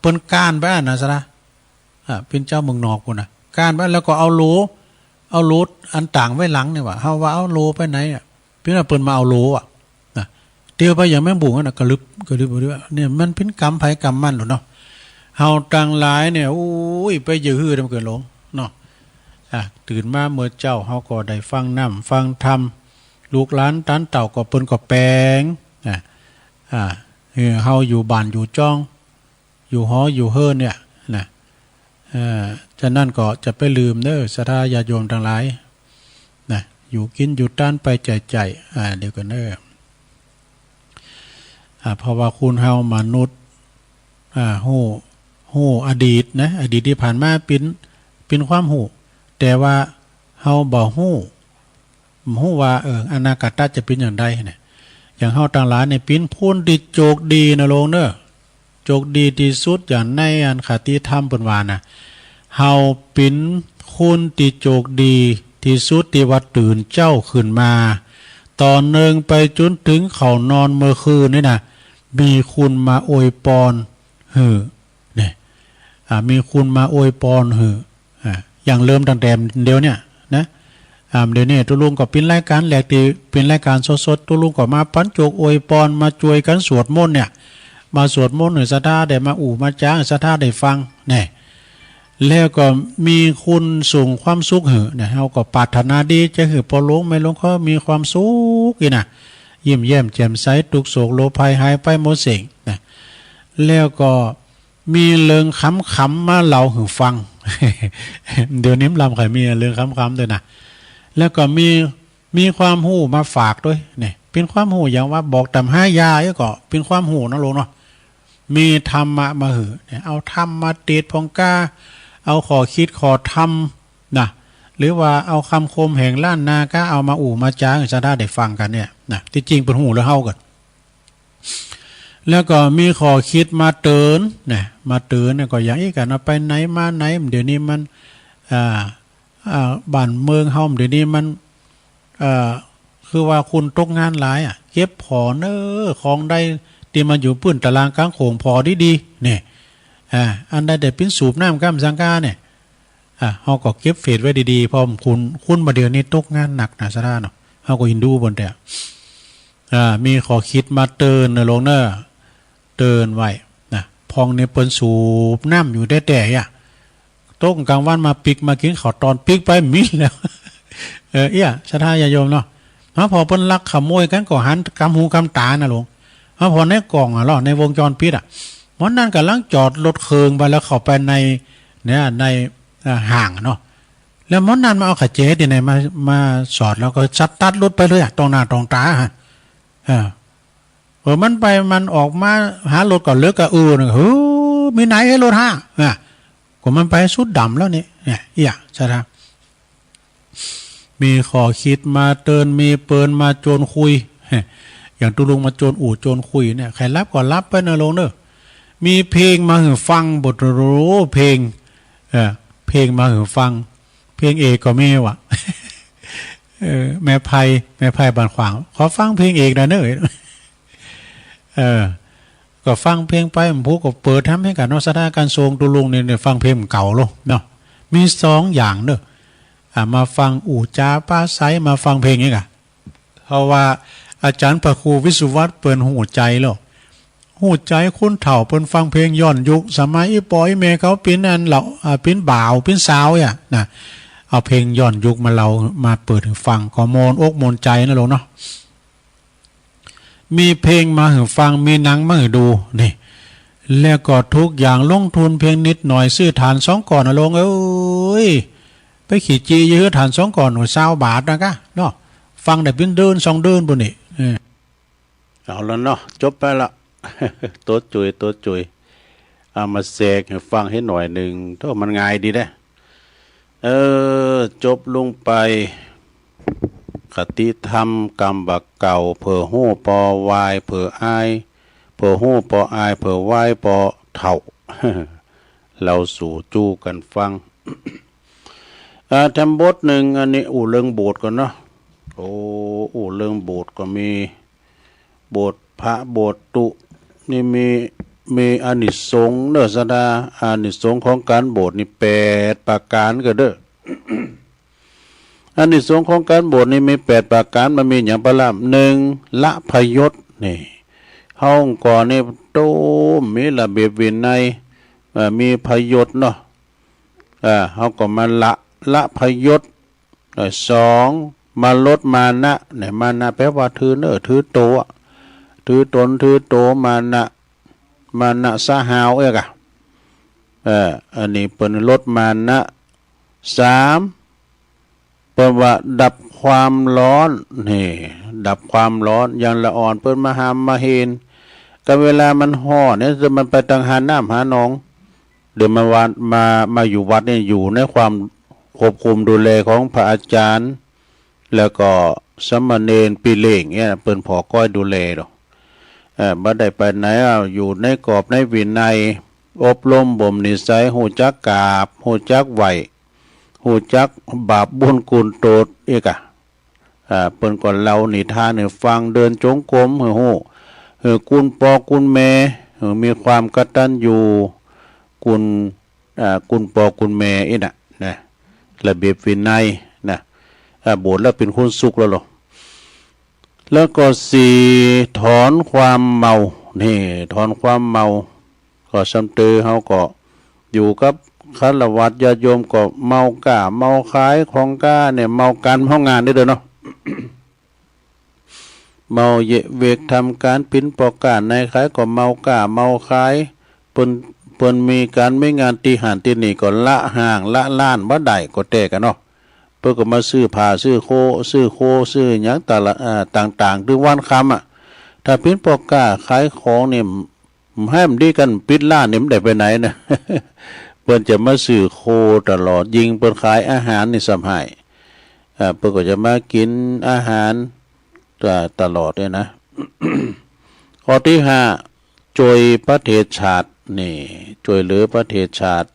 เปิ้นก้านไปอะนะศรัทธา อ่า เป๋นเจ้าเมืองนอกปู้นนะ ก้านไปแล้วก็เอาโหล เอาโหลอันต๋างไว้หลังนี่หว่า เฮาว่าเอาโหลไปไหนอะ เป๋นว่าเปิ้นมาเอาโหลอะ นะ เตียวไปอย่างแมงบุ่งอะนะ กระลึบ กระลึบ กระลึบ เนี่ย มันเป๋นกรรมใผกรรมมันโลดเนาะ เฮาตังหลายเนี่ย โอ้ย ไปเยียะหื้อตำเกิดหลงเนาะ อ่ะ ตื่นมาเมื่อเจ๊า เฮาก็ได้ฟังน้ำฟังธรรม ลูกหลานตันเต้าก็เปิ้นก็แป๋ง อ่ะ อ่ะ เออ เฮาอยู่บ้านอยู่จ้อง อยู่หออยู่เฮือนเนี่ยนะ เอ่อ ฉะนั้นก็จะไปลืมเน้อ ศรัทธาญาติโยมตังหลายนะ อยู่กิ๋นอยู่ตานไปใจ๋ๆ อ่า เดี๋ยวก่อนเน้อ อ่า เพราะว่าคนเฮามนุษย์ อ่า ฮู้ ฮู้อดีตนะ อดีตตี้ผ่านมาเป๋น เป๋นความฮู้ แต่ว่าเฮาบ่ฮู้ บ่ฮู้ว่า เออ อนาคตะจะเป๋นอย่างใดเนี่ย อย่างเฮาตังหลายเนี่ยเป๋นคนตี้โจคดีนะโลงเน่อ โจคดีตี้สุด อย่างในอันคติธรรมเปิ้นว่านะ เฮาเป๋นคนตี้โจคดีตี้สุดตี้ว่าตื่นเจ๊าขึ้นมา ต๋อนนึ่งไปจ๋นเถิงเข้านอนเมื่อคืนนี่นะ มีคนมาอวยปอนหื้อ เนี่ย อ่า มีคนมาอวยปอนหื้อ อ่า อย่างเริ่มตั้งแต่เดี๋ยวเนี่ยนะ อ่า เดี๋ยวนี้ตุ๊ลุงก็เป๋นรายก๋านแรกตี้เป๋นรายก๋านสดๆ ตุ๊ลุงก็มาปั๋นโจคอวยปอน มาจวยกั๋นสวดมนต์เนี่ย มาสวดมนต์หื้อศรัทธาได้มาอู้มาจ๋า ศรัทธาได้ฟัง เนี่ย แล้วก็มีคนส่งความสุขหื้อ เนี่ย เฮาก็ปรารถนาดีจะหื้อป้อหลวงแม่หลวงเขามีความสุขอี้นะ ยิ้มแย้มแจ่มใส ตุ๊กข์โศกโรคภัยหายไปหมดเส้งนะ แล้วก็มีเรื่องขำๆ มาเล่าหื้อฟัง เดี๋ยวนี้มันลำใค่มีเรื่องขำๆ ตวยนะ แล้วก็มี มีความฮู้มาฝากตวย เนี่ย เป๋นความฮู้อย่างว่าบอกต๋ามหายาอี้ก็เป๋นความฮู้นะโลงเนาะ มีธรรมะมาหื้อ เนี่ย เอาธรรมมาเตสน์ผ่องกล้า เอาข้อคิดข้อธรรมนะ หรือว่าเอากำคมแห่งล้านนาก้าเอามาอู้มาจ๋าหื้อศรัทธาได้ฟังกั๋นเนี่ยนะ ตี้จริงเปิ้นฮู้แล้วเฮากั๋น แล้วก็มีข้อคิดมาเตือนนะ มาเตือนเนี่ยก็อย่างอี้กั๋นนะ ไปไหนมาไหน เดี๋ยวนี้มัน อ่า อ่า บ้านเมืองเฮาเดี๋ยวนี้มัน เอ่อ คือว่าคนตกงานหลายอะ เก็บผ่อเน่อ ของใดตี้มันอยู่ปื้นตะลางก๋างโขงผ่อดีๆ เนี่ย อ่า อันใดได้เป๋นสูบน้ำก้ำสังกาเนี่ย อ่า เฮาก็เก็บเฟซไว้ดีๆ เพราะคน คนบ่าเดี่ยวนี้ตกงานหนักนะศรัทธาเนาะ เฮาก็เห็นดูเปิ้นแต๊ อ่า มีข้อคิดมาเตือนนะโลงเน่อ เตือนไว้นะ พ่องนี่เปิ้นสูบน้ำอยู่แต๊ๆ อะ ตกก๋างวันมาปิ๊กมากิ๋นข้าวตอนปิ๊กไปหมิดแล้ว เออ เอี้ย ศรัทธาญาติโยมเนาะ มาผ่อเปิ้นลักขโมยกั๋นก็หันกำหูกำต๋านะโลง มาผ่อในกล้องอะเนาะ ในวงจรปิดอะ หมอนั้นก่ำลังจอดรถเคิงไปแล้วเข้าไปใน เนี่ย ใน อ่า ห้างอะเนาะ แล้วหมอนั้นมาเอาขะแจตี้ไหนมา มาสอด แล้วก็สตาร์ทรถไปเลยอะ ต่อหน้าต่อต๋าฮะ เออ เออ มันไปมันออกมาหารถก็เหลือกะอือนึ่ง หื้อ มีไหนไอ้รถห้า อ่ะ ก็มันไปสุดดำแล้วนี่ เนี่ย เอี้ย ศรัทธา มีข้อคิดมาเตือน มีเปินมาจวนคุย อย่างตุ๊ลุงมาจวนอู้จวนคุยเนี่ย ใผหลับก็หลับไปนะโลงเน่อ มีเพลงมาหื้อฟัง บทโหร้เพลง เออ เพลงมาหื้อฟัง เพลงเอกก็มีวะ เออ แม่ไพ แม่ไพบ้านขวาง ขอฟังเพลงเอกหน่อยเน่อ เออ ก็ฟังเพลงไป ผู้ก็เปิดทำให้กั๋นเนาะ ศรัทธา ก๋านส่งตุ๊ลุงเนี่ย เนี่ย ฟังเพลงเก่าโลงเนาะ มีสองอย่างเน่อ อ่า มาฟังอู้จ๋าปราศรัย มาฟังเพลงนี้ก่ะ เพราะว่าอาจ๋ารย์พระครูวิศวัตรเปิ้นฮู้ใจ๋แล้ว ฮู้ใจ๋คนเฒ่าเปิ้นฟังเพลงย้อนยุค สมัยอี่ป้ออี่แม่เขาเป๋นอันเหล่า อ่า เป๋นบ่าวเป๋นสาวอะนะ เอาเพลงย้อนยุคมาเล่า มาเปิดหื้อฟัง ก็ม่วนอกม่วนใจ๋นะโลงเนาะ มีเพลงมาหื้อฟัง มีหนังมาหื้อดู นี่ แล้วก็ทุกอย่างลงทุนเพียงนิดหน่อย ซื้อถ่านสองก้อนนะโลงเอ้ย ไปขี้จี้ยื้อถ่านสองก้อน โอ้ย ซาวบาทนะก้าเนาะ ฟังได้เป๋นเดือนสองเดือนปู้นนี่ เออ เอาละเนาะ จบไปละ ตั๋วจุ๋ย ตั๋วจุ๋ย เอามาแสดงหื้อฟังหื้อหน่อยนึ่ง โธ่ มันง่ายดีเด้ เออ จบลงไป คติธรรมกำบ่าเก่า เผื่อฮู้ปอวาย เผื่ออาย เผื่อฮู้ปออาย เผื่อวายปอเฒ่า เล่าสู่จู้กั๋นฟัง อ่า แถมบทนึ่ง อันนี้อู้เรื่องโบสถ์ก่อนเนาะ โอ้ อู้เรื่องโบสถ์ก็มี โบสถ์พระโบสถ์ตุ๊ นี่มี มีอานิสงส์เน่อศรัทธา อานิสงส์ของก๋านโบสถ์นี่แปดประก๋านก่อเน่อ อานิสงส์ของก๋านโบสถ์นี่มีแปดประก๋าน มันมีหยังบ้างละ นึ่ง ละพยศ นี่ เฮาก่อนนี่ โต้ มีระเบียบวินัย เอ่อ มีพยศเนาะ เอ่อ เฮาก็มาละ ละพยศ เอ่อ สอง มาลดมานะ เนี่ย มานะแปลว่าถือเน่อถือโตอะ ถือต๋นถือโต มานะ มานะสะหาวเอ๊ะกะ เอ่อ อันนี้เปิ้นลดมานะ สาม เปิ้นว่าดับความร้อน นี่ ดับความร้อน อย่างละอ่อนเปิ้นมาห้ามมาเห็น ก็เวลามันฮ้อนเนี่ย จะมันไปตางหาน้ำหานอง เดี๋ยวมาวัด มา มาอยู่วัดเนี่ย อยู่ในความควบคุมดูแลของพระอาจารย์ แล้วก็สามเณรปี้เล้งเนี่ย เปิ้นผ่อก้อยดูแลดอก เอ่อ บ่ได้ไปไหน อ้าว อยู่ในกรอบในวินัย อบรมบ่มนิสัย ฮู้จักกราบ ฮู้จักไหว้ ฮู้จักบาปบุญคุณโทษอีกอะ อ่า เปิ้นก็เล่านิทานหื้อฟัง เดินจงกรมหื้อฮู้ หื้อกุณป้อกุณแม่ หื้อมีความกตัญญู กุณ อ่า กุณป้อกุณแม่อี้น่ะ นะ ระเบียบวินัย นะ อ่า บวชแล้วเป๋นคนสุขแล้วลอ แล้วก็สี่ ถอนความเมา นี่ ถอนความเมา ก็ซ้ำเตอ เฮาก็อยู่กับฆราวาสญาติโยมก็เมาก๊าเมาขายของก๊าเนี่ย เมาก๋านเมางานนี่เด้อเนาะ เมาเยาะเวกทำก๋าน เป๋นป้อก๊านายขายก็เมาก๊าเมาขาย เปิ้น เปิ้นมีก๋านมีงานตี้หั้นตี้นี่ก็ละห้างละล้านบ่ได้ก็แต๊กั๋นเนาะ เปิ้นก็มาซื้อผ้าซื้อโค ซื้อโค ซื้อหยังตะละ อ่า ต่างๆ ตึงวันค่ำอะ ถ้าเป๋นป้อก๊าขายของนี่ หื้มดีกั๋น ปิดร้านนี่มันได้ไปไหนนะ เปิ้นจะมาซื้อโคตลอด ยิ่งเปิ้นขายอาหารนี่ซ้ำฮ้าย อ่า เปิ้นก็จะมากิ๋นอาหาร อ่า ตลอดเนี่ยนะ ข้อตี้ห้า จ้วยประเทศชาติ นี่ จ้วยเหลือประเทศชาติ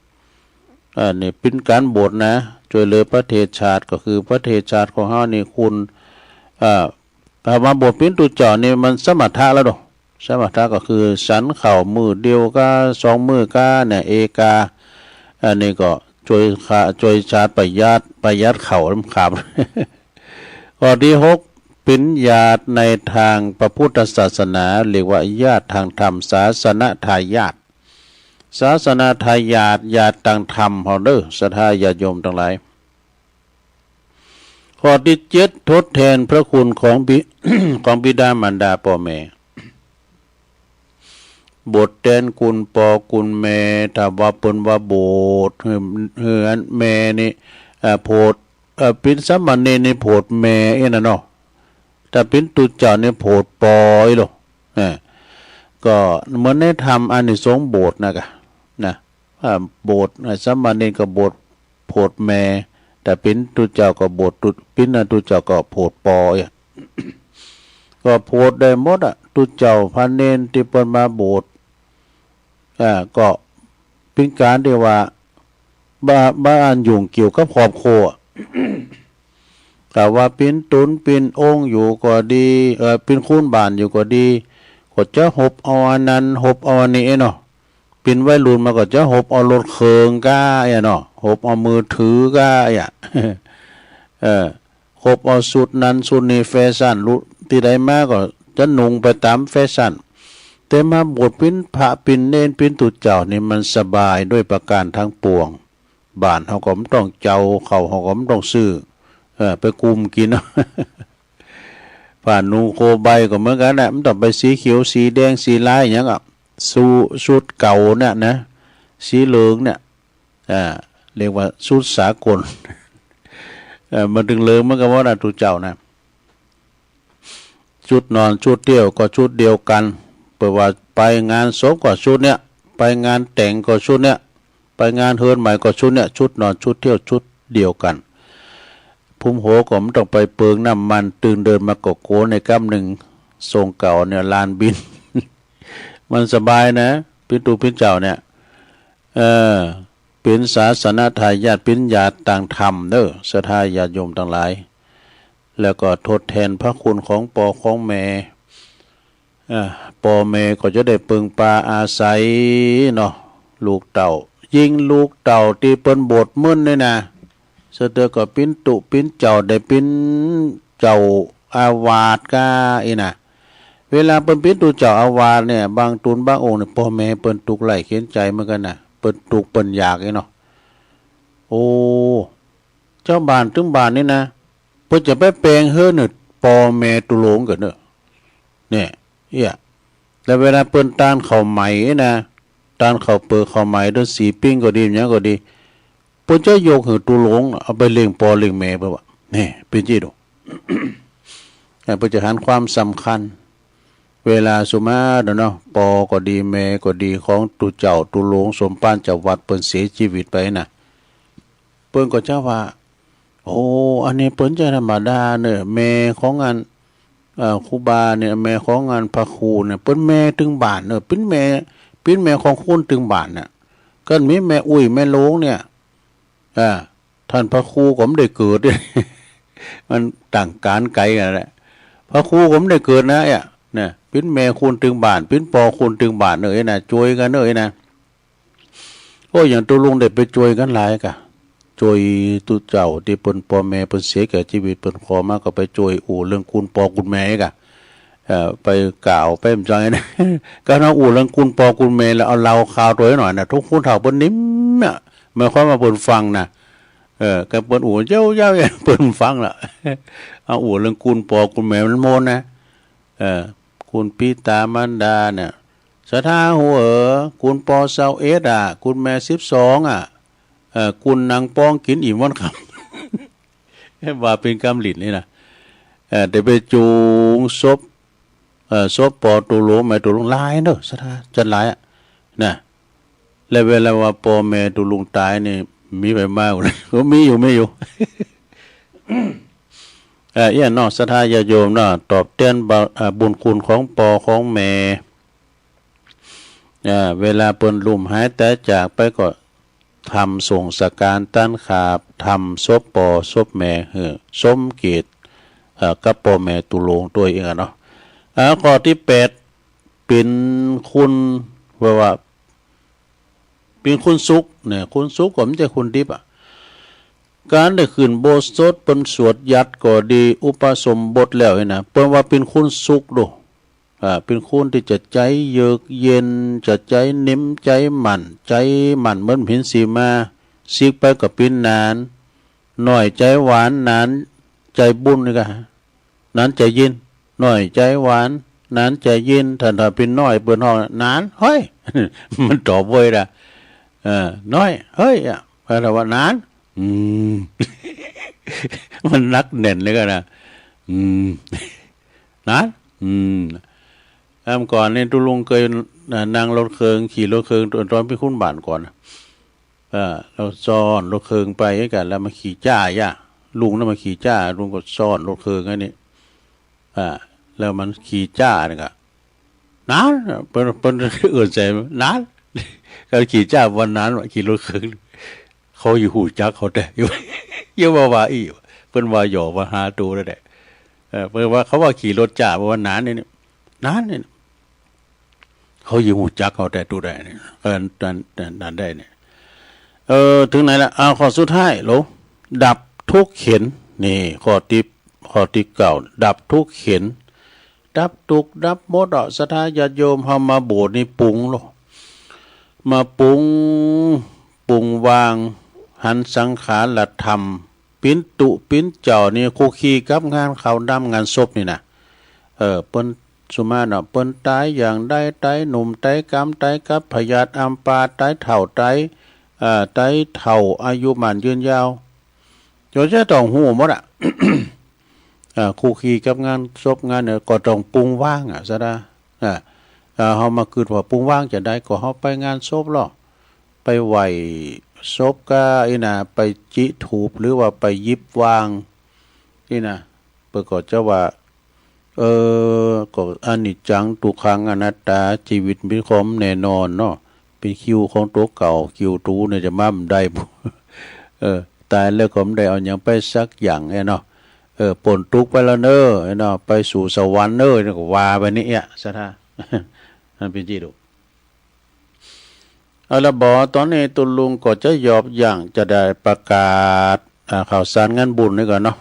อ่า นี่เป๋นก๋านบวชนะ จ้วยเหลือประเทศชาติ ก็คือประเทศชาติของเฮานี่คุณ อ่า ถ้ามาบวชเป๋นตุ๊เจ้านี่มันสมถะแล้วดอก สมถะก็คือฉันข้าวมื้อเดียวก้า สองมื้อก้าเนี่ย เอกา อันนี้ก็จ้วยข้า จ้วยชาติประหยัด ประหยัดข้าวนำครับ ข้อตี้หก เป๋นญาติในตางพระพุทธศาสนา เรียกว่าญาติตางธรรม ศาสนทายาท ศาสนทายาท ญาติตางธรรมเฮาเด้อ ศรัทธาญาติโยมตังหลาย ข้อตี้เจ็ด ทดแทนพระคุณของบิ ของบิดามารดาป้อแม่ บวชแตนกุณป้อกุณแม่ ถ้าว่าเปิ้นว่าบวชหื้อ หื้ออันแม่นี่ อ่า โผด อ่า เป๋นสามเณรนี่โผดแม่อี้น่ะเนาะ ถ้าเป๋นตุ๊เจ้านี่โผดป้ออี้ลอ อ่า ก็เหมือนในธรรมอานิสงส์บวชนะกะ นะ อ่า บวช อ่า สามเณรก็บวชโผดแม่ ถ้าเป๋นตุ๊เจ้าก็บวชตุ๊ เป๋นตุ๊เจ้าก็โผดป้ออี้ ก็โผดได้หมดอะ ตุ๊เจ้าพระเณรตี้เปิ้นมาบวช อ่า ก็เป๋นก๋านตี้ว่า บ่ บ่อันยุ่งเกี่ยวกับครอบครัว ถ้าว่าเป๋นตุ๊นเป๋นองค์อยู่ก็ดี เอ่อ เป๋นคุณบ้านอยู่ก็ดี ก็จะหบเอาอันนั้น หบเอาอันนี้เนาะ เป๋นวัยรุ่นมาก็จะหบเอารถเคิงก้าอี้เนาะ หบเอามือถือก้าอี้ เออ หบเอาชุดนั้นชุดนี้แฟชั่น ลุ ตี้ใดมาก็จะนุ่งไปต๋ามแฟชั่น แต่มาบวชเป๋นพระเป๋นเณรเป๋นตุ๊เจ้านี่มันสบายด้วยประก๋านตังปวง บ้านเฮาก็บ่ต้องเจ้า ข้าวเฮาก็บ่ต้องซื้อ เออ ไปกุมกิ๋นเอา ผ้านุ่งโคใบก็เหมือนกั๋นนะ บ่ต้องไปสีเขียวสีแดงสีลายหยังอะ สู้ ชุดเก่าเนี่ยนะ สีเหลืองเนี่ย อ่า เรียกว่าชุดสากล เอ่อ มันตึงเหลืองเหมือนกั๋นหมดนะ ตุ๊เจ้านะ ชุดนอนชุดเตี้ยวก็ชุดเดียวกั๋น เปิ้นว่าไปงานศพก็ชุดเนี่ย ไปงานแต่งก็ชุดเนี่ย ไปงานเฮือนใหม่ก็ชุดเนี่ย ชุดนอนชุดเตี้ยวชุดเดียวกั๋น พุ้มหัวก็บ่ต้องไปเปิงน้ำมัน ตื่นเดินมาก็โกนในก้ำนึ่ง ทรงเก่าเนี่ย ลานบิณฑ มันสบายนะ เป๋นตุ๊เป๋นเจ้าเนี่ย เออ เป๋นศาสนทายาท เป๋นญาติตางธรรมเด้อ ศรัทธาญาติโยมตังหลาย แล้วก็ทดแทนพระคุณของป้อของแม่ อ่า ป้อแม่ก็จะได้เปิ่งปาอาศัยเนาะ ลูกเต้า ยิ่งลูกเต้าตี้เปิ้นบวชมึนนี่นะ เสื้อเตื้อก็เป๋นตุ๊เป๋นเจ้า ได้เป๋นเจ้าอาวาสก้าอี้นะ เวลาเปิ้นเป๋นตุ๊เจ้าอาวาสเนี่ย บางตุ๊นบางองค์เนี่ย ป้อแม่เปิ้นตุ๊กข์ไร้เข็ญใจ๋เหมือนกั๋นนะ เปิ้นตุ๊กข์เปิ้นอยากอี้เนาะ โอ้ เจ้าบ้านตึงบ้านนี่นะ เปิ้นจะไปแป๋งเฮือนเนี่ย ป้อแม่ตุ๊ลงกั๋นเน่อ เนี่ย เอี้ย แล้วเวลาเปิ้นตานข้าวใหม่นะ ตานข้าวเปิกข้าวใหม่ เดือนสี่ปิ้งก็ดี หยังก็ดี เปิ้นจะยกหื้อตุ๊ลง เอาไปเลี้ยงป้อเลี้ยงแม่ เปิ้นว่า นี่ เป๋นจี้ดู เปิ้นจะหันความสำคัญ เวลาสุมาเนาะ ปอก็ดีแม่ก็ดีของตุ๊เจ้าตุ๊ลงสมภารจำวัดเปิ้นเสียจีวิตไปน่ะ เปิ้นก็จะว่า โอ้ อันนี้เปิ้นจะธรรมดาเน่อ แม่ของอัน เอ่อ ครูบาเนี่ย แม่ของอันพระครูเนี่ย เปิ้นแม่ตึงบ้านเน่อ เปิ้นแม่ เปิ้นแม่ของคนตึงบ้านน่ะ ก็มีแม่อุ้ยแม่โลงเนี่ย อ่า ท่านพระครูก็บ่ได้เกิด มันต่างก๋านไก๋กั๋นแหละ พระครูก็บ่ได้เกิดนะ เนี่ย เนี่ย เปิ้นแม่คนตึงบ้าน เปิ้นปอคนตึงบ้านเน่อนะ จ้วยกั๋นเน่อนะ โอ้ย อย่างตุ๊ลุงได้ไปจ้วยกั๋นหลายก่ะ จ้วยตุ๊เจ้าตี้เปิ้นปอแม่เปิ้นเสียแก่จีวิต เปิ้นขอมาก็ไปจ้วยอู้เรื่องกุนปอกุนแม่ก่ะ เอ่อ ไปกล่าวไปบ่าจั่งนะ ก็เอาอู้เรื่องกุนปอกุนแม่แล้วเอาเล่าข่าวตวยหน่อยนะ ทุกคนเฒ่าเปิ้นนิ่มอะ หมายความว่าเปิ้นฟังนะ เออ ก็เปิ้นอู้เย้าๆ เปิ้นฟังละ เอาอู้เรื่องกุนปอกุนแม่มันม่วนนะ เออ กุนปิตามารดาเนี่ย ศรัทธาฮู้เอ๋อ กุนปอซาวเอ็ดอะ กุนแม่สิบสองอะ เอ่อ กุนนั่งป้องกิ๋นอิ่มวันค่ำ ว่าเป๋นกำหลิ้นนี่นะ เอ่อ แต่ไปจูงศพ เอ่อ ศพปอตุ๊ลุงแม่ตุ๊ลุงหลายเน่อ ศรัทธา จัดหลายอะ นะ แล้วเวลาว่าปอแม่ตุ๊ลุงต๋ายนี่ มีไปมาบ่ ก็มีอยู่ มีอยู่ เอ่อ เอี้ยเนาะ ศรัทธาญาติโยมเนาะ ตอบแตนบ่า เอ่อ บุญคุณของปอของแม่ เอ่อ เวลาเปิ้นลุ่มหายต๋ายจากไปก็ทำสงฆ์สักก๋านตันขาบ ทำศพปอศพแม่หื้อสมเกียรติ เอ่อ กับปอแม่ตุ๊ลุงตวยเองอะเนาะ เอ่อ ข้อตี้แปด เป๋นคุณ ว่าว่า เป๋นคุณสุขเนี่ย คุณสุขก็บ่ใจ้คุณดิบอะ ก๋านได้ขึ้นอุโบสถเปิ้นสวดยัตติก็ดี อุปสมบทแล้วนี่นะ เปิ้นว่าเป๋นคุณสุขโด อ่า เป๋นคุณตี้จะใจ๋เยือกเย็น จะใจ๋นิ่ม ใจ๋หมั่น ใจ๋หมั่นเหมือนหินสีมา สิกไปก็เป๋นหนาน น้อยใจ๋หวาน หนานใจ๋บุญนี่ก่ะ หนานใจ๋ยิน น้อยใจ๋หวาน หนานใจ๋ยิน ถ้า ถ้าเป๋นน้อยเปิ้นฮ้องหนาน เฮ้ย มันตอบเว้ยนะ เออ น้อย เฮ้ย อะ แปลว่าหนาน อืม มันหนักแน่นเลยก่ะนะ อืม หนาน อืม เมื่อก่อนนี่ตุ๊ลุงเกย เอ่อ นั่งรถเคิง ขี่รถเคิง ต๋อน ต๋อนเป๋นคุณบ้านก่อนนะ เออ แล้วซ้อนรถเคิงไปกั๋น แล้วมาขี่จ้าย่ะ ลุงนั้นมาขี่จ้า ลุงก็ซ้อนรถเคิงอันนี้ อ่า แล้วมันขี่จ้านี่ก่ะ หนาน เปิ้น เปิ้นเอิ้นใส่หนาน ก็ขี่จ้าว่าหนาน ว่าขี่รถเคิง เขาอยู่ฮู้จักเขาแต๊ อยู่ อยู่ว่า ว่าอี้ เปิ้นว่าหยอกว่าฮาโตนั่นแหละ เออ เปิ้นว่าเขาว่าขี่รถจ้า ว่าหนานนี่ หนานนี่ เขาอยู่ฮู้จักเขาแต๊ ตุ๊ได้นี่ เออ นั่น นั่น นั่นได้นี่ เออ เถิงไหนละ เอา ข้อสุดท้ายโหล ดับทุกข์เข็ญ นี่ ข้อตี้ ข้อตี้เก้า ดับทุกข์เข็ญ ดับตุ๊กข์ดับหมดอะ ศรัทธาญาติโยม เฮามาโบสถ์นี่ปรุงโล มาปรุง ปรุงวาง หันสังขารธรรม เป๋นตุ๊เป๋นเจ้านี่ คลุกคลีกับงานขาวดำงานศพนี่นะ เออ เปิ้น สุมาเนาะ เปิ้นต๋ายอย่างใด ต๋ายหนุ่ม ต๋ายกำ ต๋ายกับพยาธิอัมพาต ต๋ายเฒ่า ต๋าย เอ่อ ต๋ายเฒ่า อายุหมั้นยืนยาว เจ้าจะต้องฮู้หมดอะ อ่า คลุกคลีกับงานศพงานเนี่ย ก็ต้องปรุงวางอะ ศรัทธา อ่า อ่า เฮามาคิดว่าปรุงวางจะใด ก็เฮาไปงานศพลอ ไปไหว้ศพก้าอี้นะ ไปจิธูป หรือว่าไปหยิบวางอี้นะ เปิ้นก็จะว่า เออ ก็อนิจจัง ทุกขัง อนัตตา จีวิตเป๋นของบ่แน่นอนเนาะ เป๋นคิวของตั๋วเก่า คิวตั๋วเนี่ยจะมาบ่ได้ เออ ต๋ายแล้วก็บ่ได้เอาหยังไปสักอย่างแน่เนาะ เออ ป๊นตุ๊กข์ไปแล้วเน้อ เนาะ ไปสู่สวรรค์เน้อ ก็ว่าไปนี่อะ ศรัทธา มันเป๋นจี้ดู เอาละบ่ ต๋อนนี้ตุ๊ลุงก็จะหยอบยั้ง จะได้ประกาศ อ่า ข่าวสารงานบุญนี่ก่อนเนาะ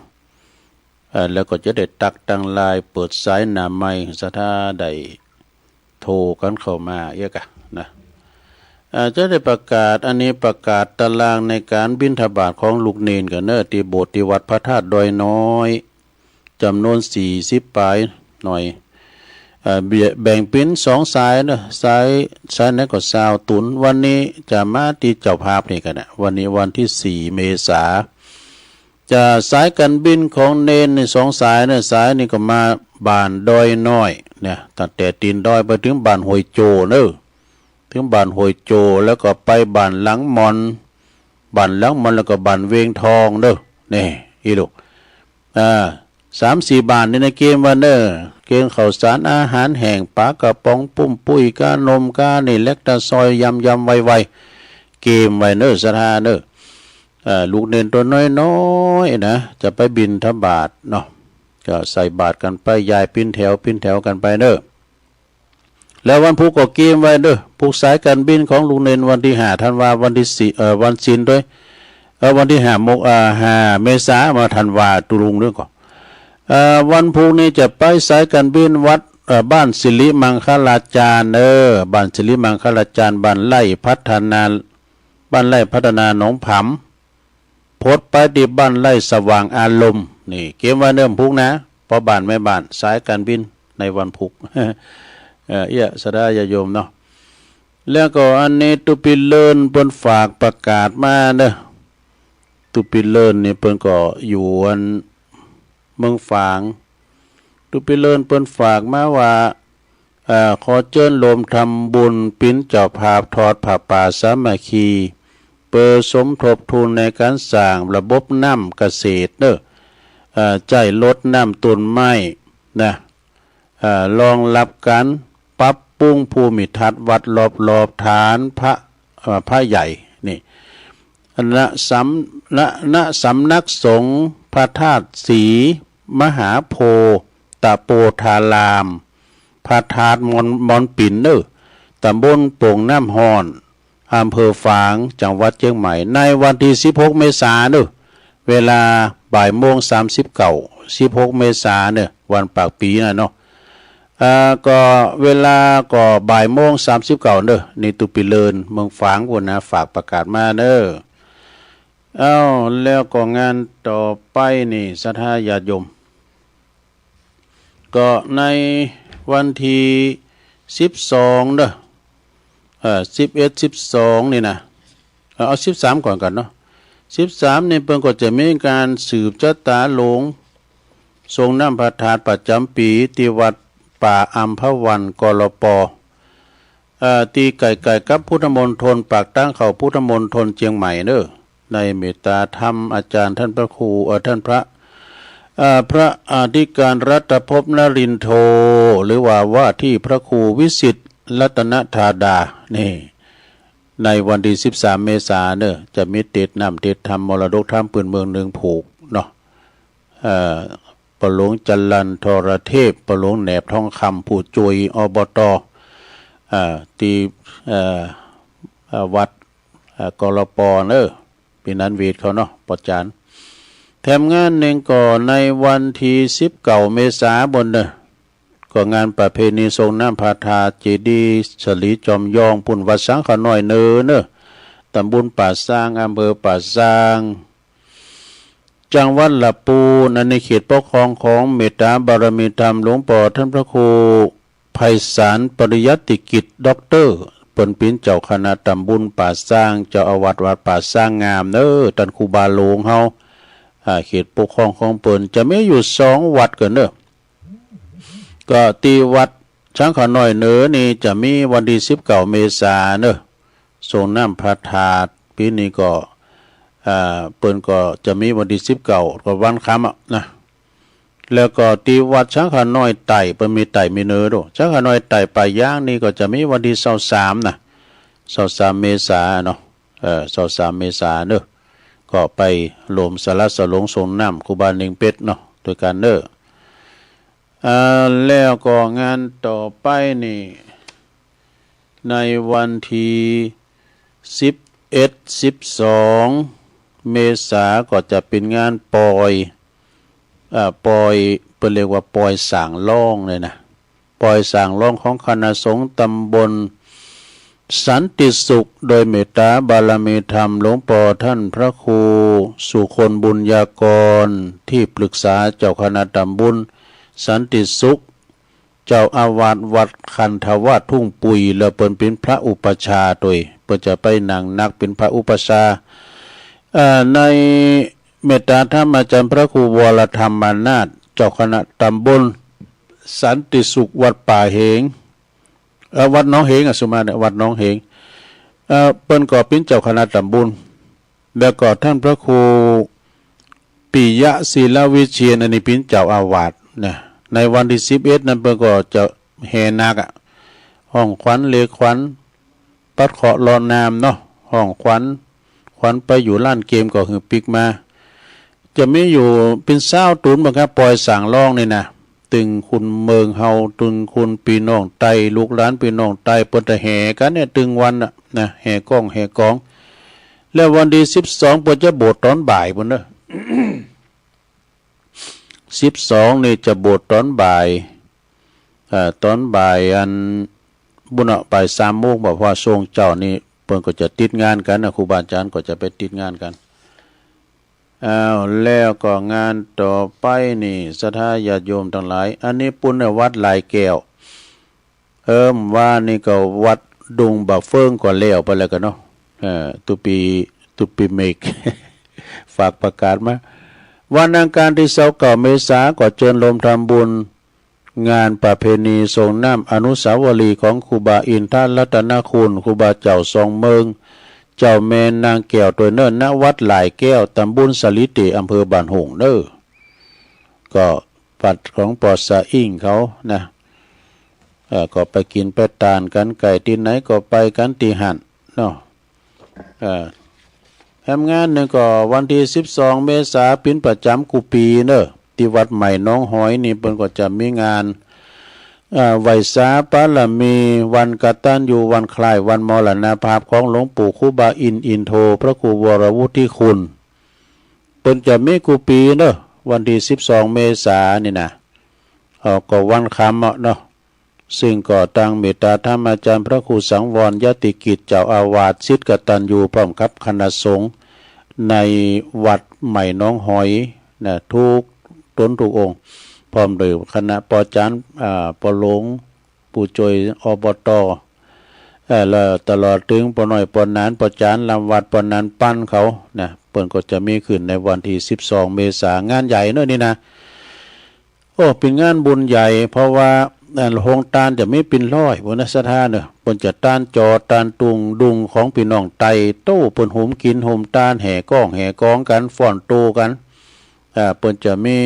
เอ่อ แล้วก็จะได้ตักตังลายเปิดสายหน้าไมค์ ศรัทธาได้โทรกั๋นเข้ามาเอี้ยก่ะนะ เอ่อ จะได้ประกาศ อันนี้ประกาศตารางในก๋านบิณฑบาตของลูกเณรก่อนเน้อ ตี้โบสถ์ตี้วัดพระธาตุดอยน้อย จ๋ำนวนสี่สิบปายหน่อย เอ่อ แบ่ง แบ่งเป๋นสองสายเน้อ สาย สายไหนก็ซาว ตุ๊น วันนี้จะมาตี้เจ้าภาพนี่ก่ะนะ วันนี้วันตี้สี่เมษา จะสายก๋านบินของเณรนี่สองสายเน่อ สายนี่ก็มาบ้านดอยน้อยเนี่ย ตั้งแต่ตี๋นดอยไปเถิงบ้านห้วยโจ้เน่อ เถิงบ้านห้วยโจ้ แล้วก็ไปบ้านหลังหม่อน บ้านหลังหม่อนแล้วก็บ้านเวงทองเน่อ นี่ อี้ลูก อ่า สามสี่บ้านนี่นะ เกียมไว้เน่อ เกียมข้าวสารอาหารแห้ง ป๋ากระป๋อง ปุ้มปุ้ย ก๊าหนม ก๊านี่ แล็กตาซอย ยำยำไวๆ เกียมไว้เน่อ ศรัทธาเน่อ เอ่อ ลูกเณรตั๋วน้อยๆ นะ จะไปบิณฑบาตเนาะ ก็ใส่บาตรกั๋นไป ยายปิ้นแถว ปิ้นแถวกั๋นไปเน่อ แล้ววันพูกก็เกียมไว้เน่อ พูกสายก๋านบินของลูกเณรวันตี้ห้าธันวา วันตี้สี่ เอ่อ วันศีลตวย เอ่อ วันตี้ห้า มก เอ่อ ห้าเมษา มาธันวา ตุลุงเรื่องก่อน เอ่อ วันพูกนี่จะไปสายก๋านบินวัด เอ่อ บ้านสิริมังคลาจารย์เน่อ บ้านสิริมังคลาจารย์ บ้านไร่พัฒนา บ้านไร่พัฒนาหนองผำ พดไปตี้บ้านไร่สว่างอารมณ์ นี่ เกียมไว้เน่อพูกนะ ป้อบ้านแม่บ้าน สายก๋านบินในวันพูก เอ่อ เอี้ย ศรัทธาญาติโยมเนาะ แล้วก็อันนี้ตุ๊ปิเลินเปิ้นฝากประกาศมาเน่อ ตุ๊ปิเลินนี่เปิ้นก็อยู่อันเมืองฝาง ตุ๊ปิเลินเปิ้นฝากมาว่า เอ่อ ขอเจิญโหมทำบุญเป๋นเจ้าภาพทอดผ้าป่าสามัคคี เปื้อสมทบทุนในก๋านสร้างระบบน้ำเกษตรเน่อ เอ่อ ใจ๊รดน้ำต้นไม้นะ เอ่อ รองรับก๋านปรับปรุงภูมิทัศน์วัดรอบๆ ฐานพระ เอ่อ พระใหญ่นี่ ณ สำ ณ ณ สำนักสงฆ์พระธาตุศรีมหาโพธิ์ตะโปธาราม พระธาตุมอน มอนปิ่นเน่อ ตำบลโป่งน้ำฮ้อน อำเภอฝาง จังหวัดเจียงใหม่ ในวันตี้สิบหกเมษาเน่อ เวลาบ่ายโมงสามสิบเก้า สิบหกเมษาเน่อ วันปากปี๋น่ะเนาะ เอ่อ ก็เวลาก็บ่ายโมงสามสิบเก้าเน่อ นี่ตุ๊ปิเลินเมืองฝางปู้นนะ ฝากประกาศมาเน่อ เอ้า แล้วก็งานต่อไปนี่ ศรัทธาญาติโยม ก็ในวันตี้สิบสองเน่อ เอ่อ สิบเอ็ด สิบสองนี่นะ เอ่อ เอาสิบสามก่อนกั๋นเนาะ สิบสามนี่เปิ้นก็จะมีก๋านสืบจะตาหลวง สรงน้ำพระธาตุประจ๋ำปี๋ ตี้วัดป่าอัมพวัน กลป. เอ่อ ตี้ใก้ๆ กับพุทธมณฑล ปากตางเข้าพุทธมณฑลเจียงใหม่เน่อ ในเมตตาธรรมอาจ๋ารย์ต้านพระครู เอ่อ ต้านพระ เอ่อ พระอธิการรัตภพนรินโท หรือว่าว่าตี้พระครูวิสิทธิ์รัตนธาดา นี่ ในวันตี้สิบสามเมษาเน่อ จะมีเตสน์น้ำเตสน์ธรรมมรดกธรรมปื้นเมืองหนึ่งผูกเนาะ เอ่อ ป้อหลวงจรัญทรเทพ ป้อหลวงแหนบทองคำ ผู้จ้วย อบต. เอ่อ ตี้ เอ่อ เอ่อ วัด เอ่อ กลป. เน่อ เป๋นอันเวทเขาเนาะ ป้อจ๋ารย์ แถมงานนึ่งก็ในวันตี้สิบเก้าเมษาปู้นเน่อ ก็งานประเพณีสรงน้ำพระธาตุเจดีย์สะหลีจอมยอง ปู้นวัดสังขะน้อยเนินเน่อ ตำบลป่าซาง อำเภอป่าซาง จังหวัดละปูน อันในเขตปกครองของเมตตาบารมีธรรมหลวงป้อต้านพระครูไพศาลปริยัติกิจ ด็อกเตอร์ เปิ้นเป๋นเจ้าคณะตำบลป่าซาง เจ้าอาวาสวัดป่าซางงามเน่อ ต้านครูบาหลวงเฮา อ่า เขตปกครองของเปิ้นจะมีอยู่สองวัดกั๋นเน่อ ก็ตี้วัดสังขะน้อยเนินนี่จะมีวันตี้สิบเก้าเมษาเน่อ สรงน้ำพระธาตุ ปี๋นี้ก็ อ่า เปิ้นก็จะมีวันตี้สิบเก้า ก็วันค่ำอะนะ แล้วก็ตี้วัดสังขะน้อยใต้ เปิ้นมีใต้มีเนินโด สังขะน้อยใต้ป่ายางนี่ก็จะมีวันตี้ซาวสามนะ ซาวสามเมษาเนาะ เอ่อ ซาวสามเมษาเน่อ ก็ไปโหมสละสลงสรงน้ำครูบาเน่งเป็ดเนาะ ตวยกั๋นเน่อ อ่า แล้วก็งานต่อไปนี่ ในวันตี้สิบเอ็ด สิบสองเมษาก็จะเป๋นงานปอย อ่า ปอย เปิ้นเรียกว่าปอยสร้างฮ้องเลยนะ ปอยสร้างฮ้องของคณะสงฆ์ตำบลสันติสุข โดยเมตตาบารมีธรรมหลวงป้อต้านพระครูสุคนบุญญากร ตี้ปรึกษาเจ้าคณะตำบลสันติสุข เจ้าอาวาสวัดคันธวาสทุ่งปุ๋ย แล้วเปิ้นเป๋นพระอุปัชฌาย์ตวย เปิ้นจะไปนั่งนักเป๋นพระอุปัชฌาย์ เอ่อ ใน เมตตาธรรมาจารย์พระครูวรธรรมานาถ เจ้าคณะตำบลสันติสุขวัดป่าเหง เอ่อ วัดหนองเหงอะ สุมาเนี่ย วัดหนองเหง เอ่อ เปิ้นก็เป๋นเจ้าคณะตำบล แล้วก็ต้านพระครูปิยะศิลวิเชียร อันนี้เป๋นเจ้าอาวาสนะ ในวันตี้สิบเอ็ดนั้นเปิ้นก็จะแห่หนักอะ ฮ้องขวัญเลขวัญ ปัดเคราะห์ลอน้ำเนาะ ฮ้องขวัญ ขวัญไปอยู่ลานเกมก็หื้อปิ๊กมา จะมีอยู่เป๋นซาวตูนบ่ครับ ปอยสางร้องนี่นะ ตึงคนเมืองเฮา ตึงคนปี้น้องใต้ ลูกหลานปี้น้องใต้ เปิ้นจะแห่กั๋นเนี่ย ตึงวันน่ะนะ แห่ก้องแห่ก๋อง แล้ววันตี้สิบสองเปิ้นจะโบสถ์ตอนบ่ายปู้นเนาะ สิบสองนี่จะโบสถ์ตอนบ่าย เอ่อ ตอนบ่ายอันปู้นเนาะ บ่ายสามโมงบ่ เพราะว่าช่วงเจ๊านี่เปิ้นก็จะติดงานกั๋นนะ ครูบาอาจารย์ก็จะไปติดงานกั๋น อ้าว แล้วก็งานต่อไปนี่ ศรัทธาญาติโยมตังหลาย อันนี้ปู้นน่ะวัดหลายแก้ว เอิ้ม ว่านี่ก็วัดดุงบ่าเฟิงก็แล้วไปแล้วกั๋นเนาะ เอ่อ ตุ๊ปี้ ตุ๊ปี้เมก ฝากประกาศมา วันอังคารตี้ซาวเก้าเมษาก็เจิญโฮมทำบุญ งานประเพณีส่งน้ำอนุสาวรีย์ของครูบาอินทรัตนคุณ ครูบาเจ้าสองเมือง เจ้าแม่นางแก้วตวยเน่อ ณ วัดหลายแก้ว ตำบลสาลีเต อำเภอบ้านโฮ่งเน่อ ก็วัดของป้อสะอิ้งเขานะ เอ่อ ก็ไปกิ๋นไปตานกั๋น ใก้ตี้ไหนก็ไปกั๋นตี้หั้นเนาะ เอ่อ แหมงานนึ่งก็วันตี้สิบสองเมษา เป๋นประจ๋ำกู้ปี๋เน่อ ตี้วัดใหม่หนองหอยนี่เปิ้นก็จะมีงาน เอ่อ ไหว้สาบารมี วันกตัญญู วันคล้ายวันมรณภาพของหลวงปู่ครูบาอินทร์อินโท พระครูวรวุฒิคุณ เปิ้นจะมีกู้ปี๋เน่อ วันตี้สิบสองเมษานี่นะ เอ่อ ก็วันค่ำอะเนาะ ซึ่งก็ตังเมตตาธรรมาจารย์พระครูสังวรยติกิจ เจ้าอาวาสศิษย์กตัญญู พร้อมกับคณะสงฆ์ในวัดใหม่หนองหอยนะ กู้ต๋นกู้องค์ พร้อมโดยคณะป้อจ๋ารย์ อ่า ป้อหลวง ผู้จ้วย อบต. เอ่อ แล้วตลอดเถิงป้อน้อย ป้อหนาน ป้อจ๋ารย์ลำวัด ป้อหนานปันเขานะ เปิ้นก็จะมีขึ้นในวันตี้สิบสองเมษา งานใหญ่เนาะนี่นะ โอ้ เป๋นงานบุญใหญ่ เพราะว่า อัน โฮงตานจะมีเป๋นร้อย พุ้นนะ ศรัทธาเน่อ เปิ้นจะตานจ๋อ ตานตุงดุงของปี้น้องใต้ โต้ เปิ้นโฮมกิ๋นโฮมตาน แห่ก้องแห่ก๋องกั๋น ฟ้อนโต้กั๋น อ่า เปิ้นจะมี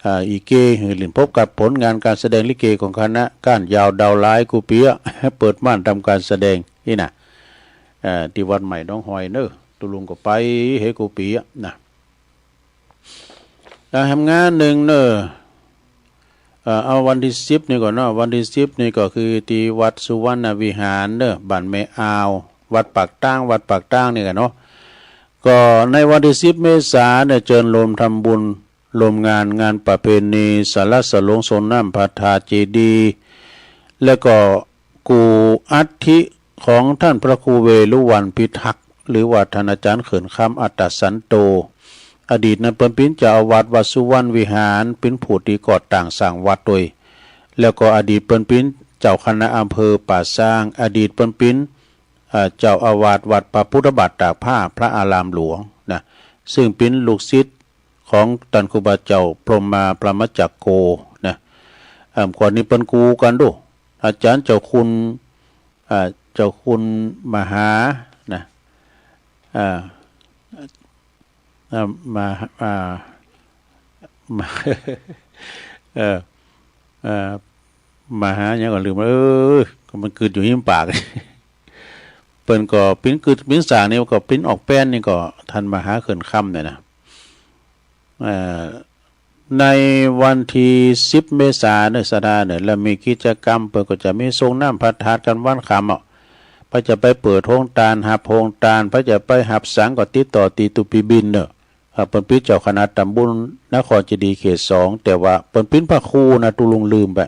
อ่า อีเกหื้อหลิ้น พบกับผลงานก๋านแสดงลิเกของคณะก้านยาวดาวร้ายกู้ปี๋อะ เปิดม่านทำก๋านแสดงนี่นะ อ่า ตี้วัดใหม่หนองหอยเน่อ ตุ๊ลุงก็ไปเหียกู้ปี๋อะนะ อ่า แหมงานนึ่งเน่อ เอ่อ เอาวันตี้สิบนี่ก่อนเนาะ วันตี้สิบนี่ก็คือตี้วัดสุวรรณวิหารเน่อ บ้านแม่อาว วัดปากตาง วัดปากตางนี่กั๋นเนาะ ก็ในวันตี้สิบเมษาเนี่ย เจิญโฮมทำบุญ โฮมงาน งานประเพณีสละสะหลวงส่งน้ำพระธาตุเจดีย์ แล้วก็กู้อัฐิของต้านพระครูเวฬุวัณพิทักษ์ หรือว่าต้านอาจ๋ารย์เขื่อนคำอัตตสันโต อดีตนั้นเปิ้นเป๋นเจ้าอาวาสวัดสุวรรณวิหาร เป๋นผู้ตี้ก่อตั้งสร้างวัดโดย แล้วก็อดีตเปิ้นเป๋นเจ้าคณะอำเภอป่าซาง อดีตเปิ้นเป๋น อ่า เจ้าอาวาสวัดพระพุทธบาทตากผ้า พระอารามหลวงนะ ซึ่งเป๋นลูกศิษย์ของต้านครูบาเจ้าพรหมมาพรหมจักโกนะ อ่า ก่อนนี้เปิ้นกู้กั๋นดู อาจ๋ารย์เจ้าคุณ อ่า เจ้าคุณมหานะ อ่า อ่า มหา อ่า มหา เอ่อ เอ่อ มหาหยังก็ลืม เออ ก็มันกึ๊ดอยู่ฮิ้มปาก เปิ้นก็เป๋นกึ๊ดเป๋นสร้างนี่ก็เป๋นออกแป้นนี่ก็ต้านมหาเขื่อนคำเนี่ยนะ เอ่อ ในวันตี้สิบเมษาเน่อ ศรัทธาเน่อ แล้วมีกิจกรรม เปิ้นก็จะมีส่งน้ำพระธาตุกั๋นวันค่ำอะ ใผจะไปเปิดโฮงตาน ฮับโฮงตาน ใผจะไปฮับสังก็ติดต่อตี้ตุ๊ปี้บินเน่อ อ่า เปิ้นเป๋นเจ้าคณะตำบลนครเจดีย์เขตสอง แต่ว่าเปิ้นเป๋นพระครูนะ ตุ๊ลุงลืมไป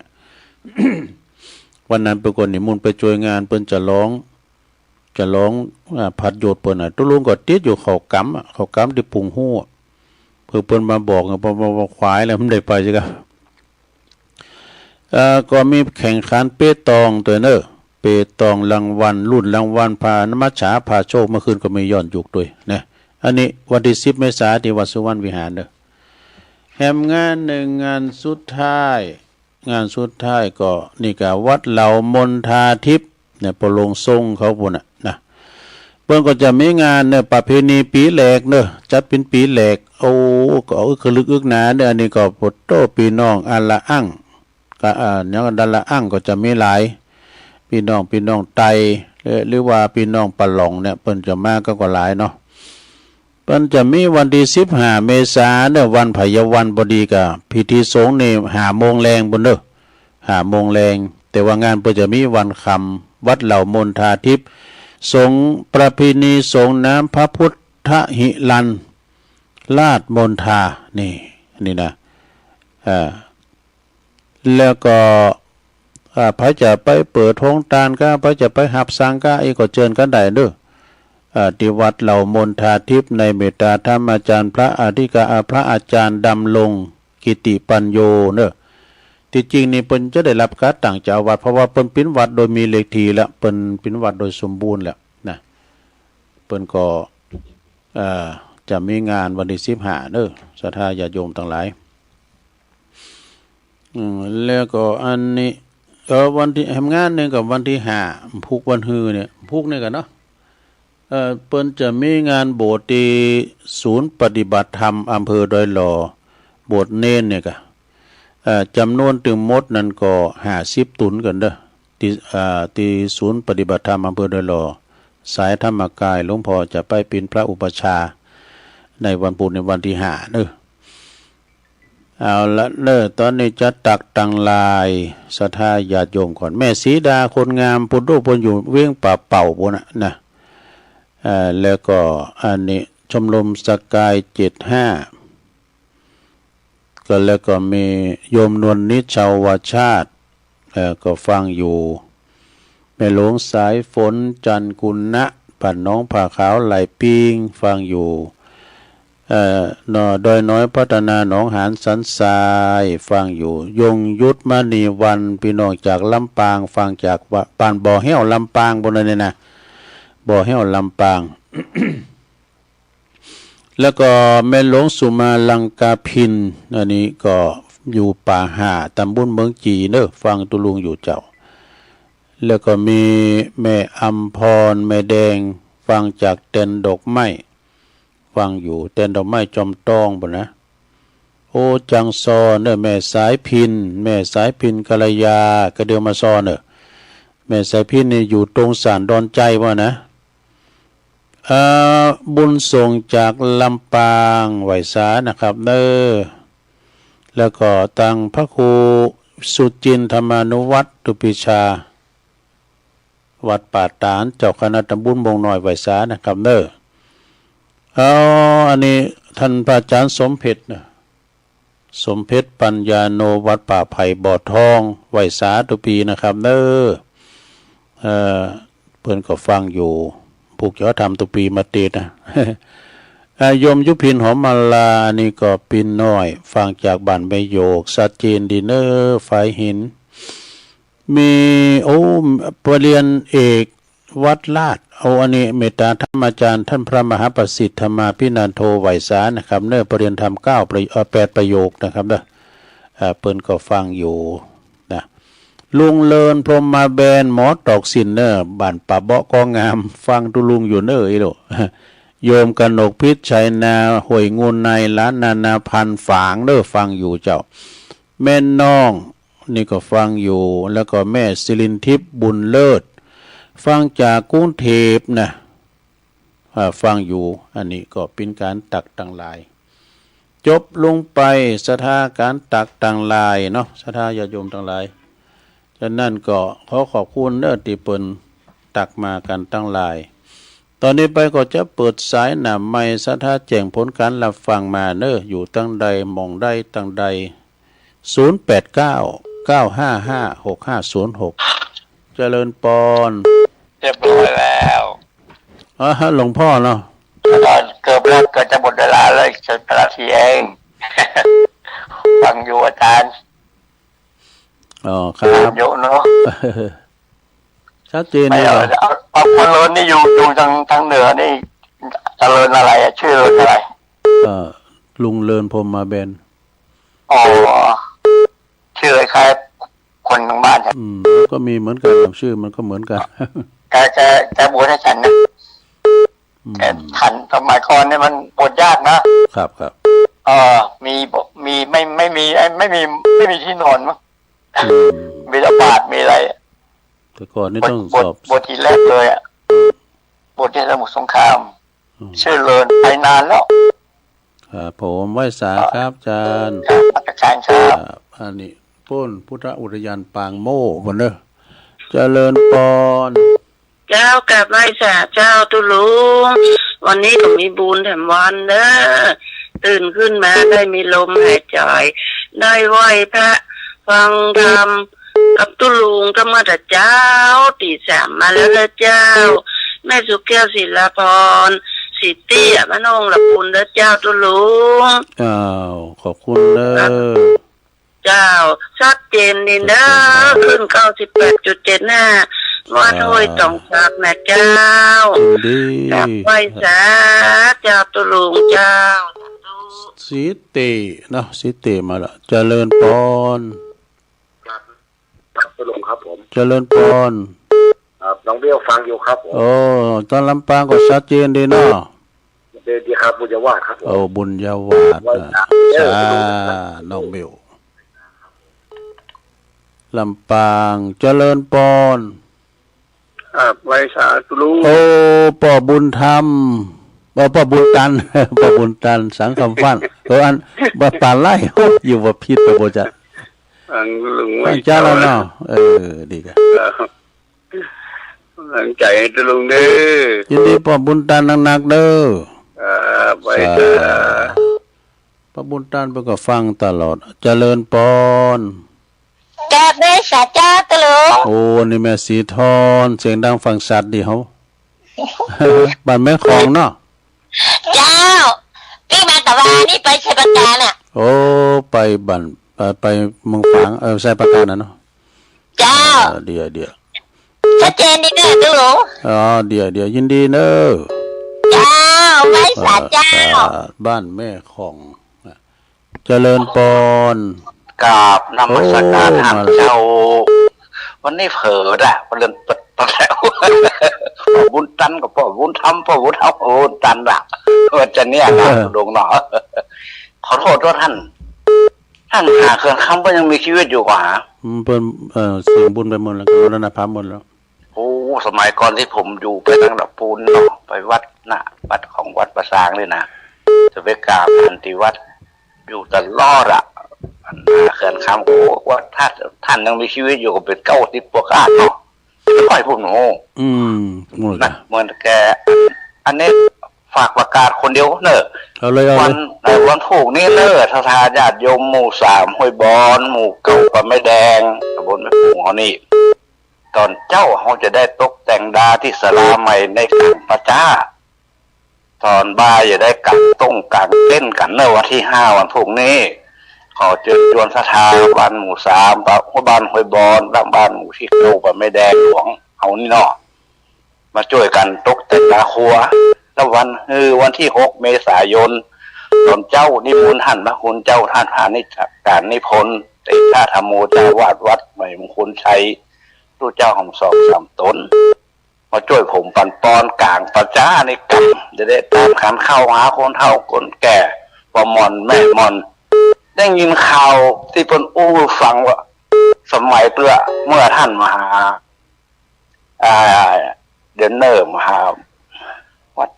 วันนั้นเปิ้นก็นิมนต์ไปจ้วยงาน เปิ้นจะฮ้อง จะฮ้อง อ่า พัดยศเปิ้นน่ะ ตุ๊ลุงก็ติดอยู่เข้ากรรมอะ เข้ากรรมตี้ปุงฮู้อะ เปื้อเปิ้นมาบอก เปิ้นมาว่าขวายแล้วมันได้ไปสิครับ เอ่อ ก็มีแข่งขันเปตองตวยเน่อ เปตองรางวัล ลุ้นรางวัล พามัจฉาพาโชค เมื่อคืนก็มีย้อนยุคตวยนะ อันนี้วันตี้สิบเมษาตี้วัดสุวรรณวิหารเน่อ แหมงานนึ่ง งานสุดท้าย งานสุดท้ายก็นี่ก็วัดเหล่ามณฑาทิพย์เนี่ย ปอลงทรงเขาปู้นน่ะนะ เปิ้นก็จะมีงานเนี่ย ประเพณีปี๋แหลกเน่อ จัดเป๋นปี๋แหลก โอ้ ก็อึกขะลึกอึกหนาเน่อ อันนี้ก็ โผโต้ ปี้น้องอะละอั้ง ก็ อ่า อย่างดาละอั้งก็จะมีหลาย ปี้น้อง ปี้น้องไต เอ่อ หรือว่าปี้น้องปะหล่องเนี่ย เปิ้นจะมาก็ ก็หลายเนาะ เปิ้นจะมีวันตี้สิบห้าเมษาเน่อ วันไผยวันพอดี ก็พิธีสงฆ์นี่ห้าโมงแลงปู้นเน่อ ห้าโมงแลง แต่ว่างานเปิ้นจะมีวันค่ำ วัดเหล่ามณฑาทิพย์ สงฆ์ ประเพณีสงฆ์น้ำพระพุทธหิรัญราชมณฑา นี่ นี่นะ อ่า แล้วก็ อ่า ใผจะไปเปิดโฮงตานก้า ใผจะไปหับสั่งก้า อี้ก็เจิญกั๋นได้เน่อ อ่า ตี้วัดเหล่ามณฑาทิพย์ ในเมตตาธรรมาจารย์พระอธิกา อ่า พระอาจารย์ดำรงกิติปัญโญเน่อ ตี้จริงนี่เปิ้นจะได้ฮับก๋านตั้งเจ้าอาวาส เพราะว่าเปิ้นเป๋นวัดโดยมีเลขตี้แล้ว เปิ้นเป๋นวัดโดยสมบูรณ์แล้วนะ เปิ้นก็ เอ่อ จะมีงานวันตี้สิบห้าเน่อ ศรัทธาญาติโยมตังหลาย อืม แล้วก็อันนี้ เอ่อ วันตี้ แหมงานนึ่งก็วันตี้ห้า พุธวันฮือเนี่ย พุธนี่ก่อเนาะ เอ่อ เปิ้นจะมีงานโบสถ์ตี้ศูนย์ปฏิบัติธรรมอำเภอดอยหล่อ โบสถ์เณรเนี่ยก่อ เอ่อ จ๋ำนวนตึงหมดนั้นก็ห้าสิบตุ๊นกั๋นเน่อ ตี้ อ่า ตี้ศูนย์ปฏิบัติธรรมอำเภอดอยหล่อ สายธรรมกาย หลวงพ่อจะไปเป๋นพระอุปัชฌาย์ในวันพุธ ในวันตี้ห้าเน่อ เอาละเน่อ ต๋อนนี้จะตักตังหลายศรัทธาญาติโยมก่อน แม่สีดาคนงาม ปู้นโด ปู้นอยู่เวียงป่าเป่าปู้นน่ะนะ เอ่อ แล้วก็อันนี้ชมรมสกายเจ็ดห้า ก็แล้วก็มีโยมนวลนิชชาวชาติ เอ่อ ก็ฟังอยู่ แม่หลวงสายฝน จันทร์กุณะ บ้านหนองผาขาว ไหล่ปิง ฟังอยู่ เอ่อ นอ ดอยน้อยพัฒนา หนองหานสันทราย ฟังอยู่ ยงยุทธ มณีวรรณ ปี้น้องจากลำปาง ฟังจากบ้านบ่อแห้ว ลำปางปู้นเนี่ยนะ บ่อแห้ว ลำปาง แล้วก็แม่หลวงสุมาลังกาพิน อันนี้ก็อยู่ป่าห่า ตำบลเมืองจีเน่อ ฟังตุ๊ลุงอยู่เจ้า แล้วก็มีแม่อำพร แม่แดง ฟังจากแตนดอกไม้ ฟังอยู่แตนดอกไม้จอมตองปู้นนะ โอ้ จังซอเน่อ แม่สายพิน แม่สายพินกัลยา ก็เดียวมาซอเน่อ แม่สายพินนี่อยู่ตรงศาลดอนไจว่านะ เอ่อ บุญส่งจากลำปาง ไหว้สานะครับเน่อ แล้วก็ตังพระครูสุจินทร์ธรรมานุวัฒน์ ตุปีชา วัดป่าตาด เจ้าคณะตำบลม่วงน้อย ไหว้สานะครับเน่อ เอา อันนี้ท่านพระอาจารย์สมเพชรเน่อ สมเพชรปัญญาโน วัดป่าไผ่บ่อทอง ไหว้สาตุ๊ปีนะครับเน่อ เอ่อ เปิ้นก็ฟังอยู่ ผูกจ๋อธรรมตุ๊ปีมาเตดนะ อ่า โยมยุพินหอมมาลา อันนี้ก็ปี้น้อย ฟังจากบ้านแม่โยก ชัดเจนดีเน่อ ฝายหิน มี โอ้ ปริญญาเอก วัดลาด เอา อันนี้เมตตาธรรมาจารย์ท่านพระมหาประสิทธิ์ธรรมาภินันโท ไหว้สานะครับเน่อ ปริญญาธรรมเก้าประโย- เอ่อ แปดประโยคนะครับเน่อ อ่า เปิ้นก็ฟังอยู่นะ ลุงเลิน พรหมมาแบน หมอตอกสิ้นเน่อ บ้านป่าเบาะก็งาม ฟังตุ๊ลุงอยู่เน่อ อีโหล โยมกนกพิษ ชัยนา ห้วยงูใน หลานนานาพันธุ์ ฝางเน่อ ฟังอยู่เจ้า แม่น้อง นี่ก็ฟังอยู่ แล้วก็แม่สิรินทิพย์ บุญเลิศ ฟังจากกรุงเทพฯนะ อ่า ฟังอยู่ อันนี้ก็เป๋นก๋านตักตังหลาย จบลงไปศรัทธาก๋านตักตังหลายเนาะ ศรัทธาญาติโยมตังหลาย ฉะนั้นก็ขอขอบคุณเน่อตี้เปิ้นตักมากั๋นตังหลาย ต๋อนนี้ไปก็จะเปิดสายหน้าไมค์ ศรัทธาแจ้งผลก๋านฮับฟังมาเน่อ อยู่ตังใด หม่องใด ตังใด ศูนย์แปดเก้า เก้าห้าห้า หกห้าศูนย์หก เจริญปอน เรียบร้อยแล้ว อ๋อ หลวงพ่อเนาะ ก็เกือบแล้ว ก็จะหมดเวลาแล้ว อีกสิบนาทีเอง ฟังอยู่อาจารย์ อ๋อ ครับ เยอะเนาะ ชัดเจนดี เอา ว่ะ เอา เอา พอเลินนี่อยู่ อยู่ทาง ทางเหนือนี่ เจริญอะไรอะ ชื่อเจริญอะไร เอ่อ ลุงเจริญพรหมมาแบน อ๋อ ชื่อคล้ายๆคนทางบ้านครับ อืม ก็มีเหมือนกัน ชื่อมันก็เหมือนกัน แก แก แกบวชให้ฉันนะ อืม แก ฉันสมัยก่อนเนี่ยมันบวชยากนะ ครับ ครับ เออ มี มี ไม่ ไม่มี ไม่มี ไม่มีที่นอนมั้ง อืม บิณฑบาตมีอะไร แต่ก่อนนี่ต้อง บวช สอบ บวชทีแรกเลยอะ บวชที่สมุทรสงคราม อืม ชื่อเจริญ ไปนานแล้ว ครับผม ไหว้สาครับอาจารย์ ครับ นมัสการครับ ครับ อันนี้ปู้นพุทธอุทยานปางโม่ปู้นเนาะ เจริญปอน เจ้ากราบไหว้สาเจ้าตุ๊ลุง วันนี้ก็มีบุญแถมวันเด้อ ตื่นขึ้นมาได้มีลมหายใจ ได้ไหว้พระ ฟังธรรมกับตุ๊ลุงก็เมื่อแต่เจ๊า ตีสามมาแล้วนะเจ้า แม่สุแก้ว ศิลาพร ศรีเตี้ย บ้านโอ่งละปูนเด้อเจ้าตุ๊ลุง อ้าว ขอบคุณเด้อ เจ้า ชัดเจนดีเด้อ ชัดเจนครับ ขึ้น เก้าสิบแปดจุดเจ็ดห้า วัดห้วยตองสักนะเจ้า ยินดี กราบไหว้สาเจ้าตุ๊ลุงเจ้า สาธุ ศรีเตี้ยเนาะ ศรีเตี้ยมาละ เจริญปอน ครับ ครับ ตุ๊ลุงครับผม เจริญปอน ครับ น้องเบลฟังอยู่ครับผม โอ้ ตางลำปางก็ชัดเจนดีเนาะ ดี ดีครับ บุญญาวาสครับผม โอ้ บุญญาวาส ไหว้สา อ่ะ เออ สา ตุ๊ลุง น้องเบล ลำปาง เจริญปอน ครับ ไหว้สาตุ๊ลุง โอ้ ป้อบุญธรรม เออ ป้อบุญตัน ป้อบุญตัน สังคำฟั่น เออ อัน บ่าป่าไล่ โอ้ อยู่บ่ผิดไปบ่จ๊ะ ฟังลุงไหว้ ฟังจ๊ะแล้วเนาะ เออ ดีกะ ครับ กำลังใจ๋ตุ๊ลุงเด้อ ยินดีป้อบุญตันนักๆ เด้อ ครับ ไหว้สา สา ป้อบุญตันเปิ้นก็ฟังตลอด เจริญปอน กราบไหว้สาเจ้าตุ๊ลุง โอ้ นี่แม่สีทอน เสียงดังฟังชัดดีเฮา บ้านแม่ของเนาะ เจ้า ปี้มาตะวานี่ไปชัยปราการอะ โอ้ ไปบ้าน ไป ไปเมืองฝาง เออ ชัยปราการน่ะเนาะ เจ้า เออ เดี๋ยว เดี๋ยว ชัดเจนดีเด้อตุ๊ลุง อ๋อ เดี๋ยว เดี๋ยว ยินดีเด้อ เจ้า ไหว้สาเจ้า เออ บ้านแม่ของ เจริญปอน กราบนมัสการ โอ้ ท่าน มาแล้ว เจ้า วันนี้เผลอละ เรื่องตันแล้ว ป้อบุญตันก็ป้อบุญธรรม ป้อบุญธรรม ป้อบุญตันละ ว่าจะเนี่ยนะ เออ ตุ๊ลุงเนาะ ขอโทษด้วยท่าน ท่านหาเขื่อนคำเปิ้นยังมีชีวิตอยู่ก่อ อืม เปิ้น เอ่อ เสียบุญไปหมดแล้ว มรณภาพหมดแล้ว โอ้ สมัยก่อนตี้ผมอยู่ไปตางละปูนเนาะ ไปวัดน่ะ วัดของวัดป่าซางนี่นะ จะไปกราบท่านตี้วัด อยู่ตลอดอะ อันเขื่อนคำ โอ้ ว่าถ้าท่านยังมีชีวิตอยู่ก็เป๋นเก้าสิบกว่าก้าเนาะ ร้อยปู้นโอ้ อืม หมด นะ ละ เหมือนแก อันนี้ฝากประกาศคนเดียวเนอะ เอาเลย เอาเลย วัน เอ่อ วันพูกนี้เนอะ ศรัทธาญาติโยมหมู่สามห้วยบอน หมู่เก้าป่าไม้แดง ตำบลแม่ปูงเฮานี่ ต๋อนเจ๊าเฮาจะได้ตกแต่งดาตี้ศาลาใหม่ในก๋างป่าจ๊า ต๋อนบ่ายจะได้ก๋างต้งก๋างเต็นท์กั๋นเนอะ วันตี้ห้า วันพูกนี้ ขอเจิญจวนศรัทธาบ้านหมู่สาม บ้านห้วยบอน และบ้านหมู่ตี้เก้าป่าไม้แดงหลวงเฮานี่เนาะ มาจ้วยกั๋นตกแต่งดาครัว และวัน คือวันตี้หกเมษายน ต๋อนเจ๊านิมนต์หั้นพระคุณเจ้าต้านพาณิชย์ การนิพนธ์ เตชะธัมโม เจ้าอาวาสวัดใหม่มงคลชัย ตุ๊เจ้าหอมสองสามต๋น มาจ้วยผมปั๋นปอนก๋างป่าจ๊านี่กั๋น จะได้ตามขันข้าวหาคนเฒ่าคนแก่ ป้อหม่อนแม่หม่อน ได้ยินข่าวตี้เปิ้นอู้หื้อฟังว่า สมัยเปื้อ เมื่อต้านมหา อ่า เดี๋ยวเนิ่น มหา วัด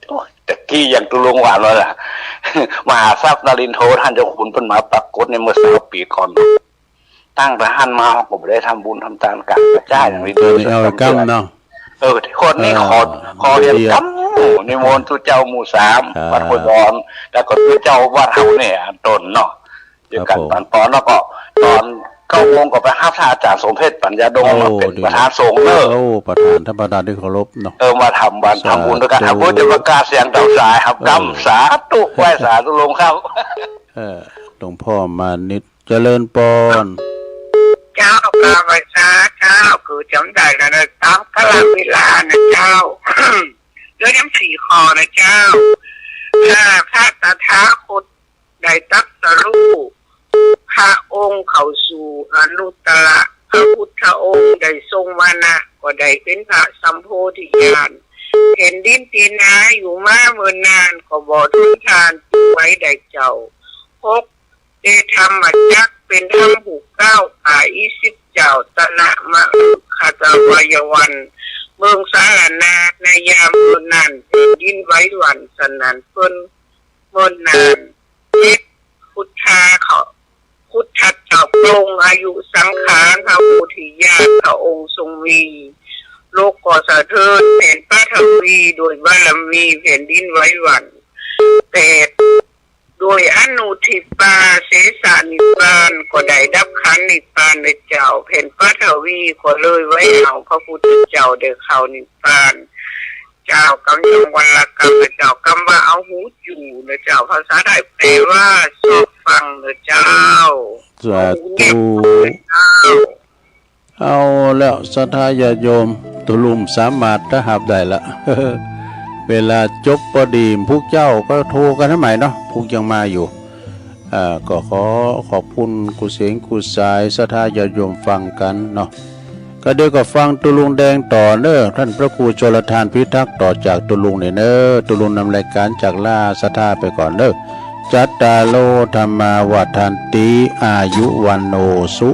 โอ้ย ตะกี้ยังตุ๊ลุงหวานเลยล่ะ มหาทรัพย์นรินทร์โท ต้านเจ้าขุนเปิ้นมาปรากฏในเมื่อซาวปี๋ก่อน ตั้งแต่หั้นมาเฮาก็บ่ได้ทำบุญทำตานก๋างป่าจ๊าอย่างนี้ เออ เอาไว้ก้ำเนาะ เออ คนนี้ขอ เออ ขอเรียน ดีอะ ก้ำ นิมนต์ตุ๊เจ้าหมู่สาม ครับ วัดห้วยบอน แล้วก็ตุ๊เจ้าวัดเฮาเนี่ย อันต๋นเนาะ เดียวกั๋น ครับผม ปั๋นปอน แล้วก็ต๋อนเก้าโมงก็ไปฮับท่านอาจ๋ารย์สมเพชร ปัญญาดง โอ้ มาเป๋น ดี ประธานสงฆ์เนอะ โอ้ ประธาน ท่านประธานตี้เคารพเนาะ เออ มาทำวัน สาธุ ทำบุญตวยกั๋น ครับ เปิ้นจะประกาศเสียงต๋ามสายครับ เออ ก้ำ สาธุ ไหว้สาตุ๊ลุงครับ เออ หลวงป้อมานิตย์ เจริญปอน เจ้า ข้าพเจ้า เจ้า คือจ๋ำได้แล้วนะ ต๋ามกาลเวลานะเจ้า ด้วยน้ำสี่ข้อนะเจ้า ถ้าพระตถาคตได้ตรัสรู้ พระองค์เข้าสู่อนุตตรพระพุทธองค์ได้ทรงวรรณะ ก็ได้เป๋นพระสัมโพธิญาณ แผ่นดินตี้หนาอยู่มาเมินนาน ก็บ่ทนทาน จึงไหวได้เจ้า หก เตธรรมจักร เป๋นธรรมผู้กล่าว กาอิสิบเจ้า ตนะมะคตวายวัน เมืองสาระนาถ ในยามเมินนั้น แผ่นดินไหวหวั่นสนั่นเปิ้นเมินนาน เจ็ด พุทธาเขา พุทธเจ้าพระองค์อายุสังขาร พระโพธิญาณพระองค์ทรงมี โลกก็สะเทือน แผ่นปฐวี โดยบารมี แผ่นดินไหวหวั่น แปด โดยอนุทิปปาเสสนิพพาน ก็ได้ดับขันธ์นิพพานนะเจ้า แผ่นปฐวีก็เลยไหวเอา พระพุทธเจ้าได้เข้านิพพาน เจ้า กำยองวัลกรรมนะเจ้า กำว่าเอาหูจู่นะเจ้า ภาษาไทยแปลว่าซอกฟังนะเจ้า สาธุ เอาหูเงียบนะเจ้า เอาแล้วศรัทธาญาติโยม ตุ๊ลุงสามารถจะหับได้ละ เวลาจบพอดี พุกเจ้าก็โทรกั๋นใหม่เนาะ พุกยังมาอยู่ อ่า ก็ขอขอบคุณกู้เสียงกู้สายศรัทธาญาติโยมฟังกั๋นเนาะ ก็เดี๋ยวก็ฟังตุ๊ลุงแดงต่อเน้อ ต้านพระครูชลทานพิทักษ์ ต่อจากตุ๊ลุงนี่เน้อ ตุ๊ลุงนำรายก๋านจากลาศรัทธาไปก่อนเน้อ จัตตาโร ธัมมา วัฑฒันติ อายุ วัณโณ สุ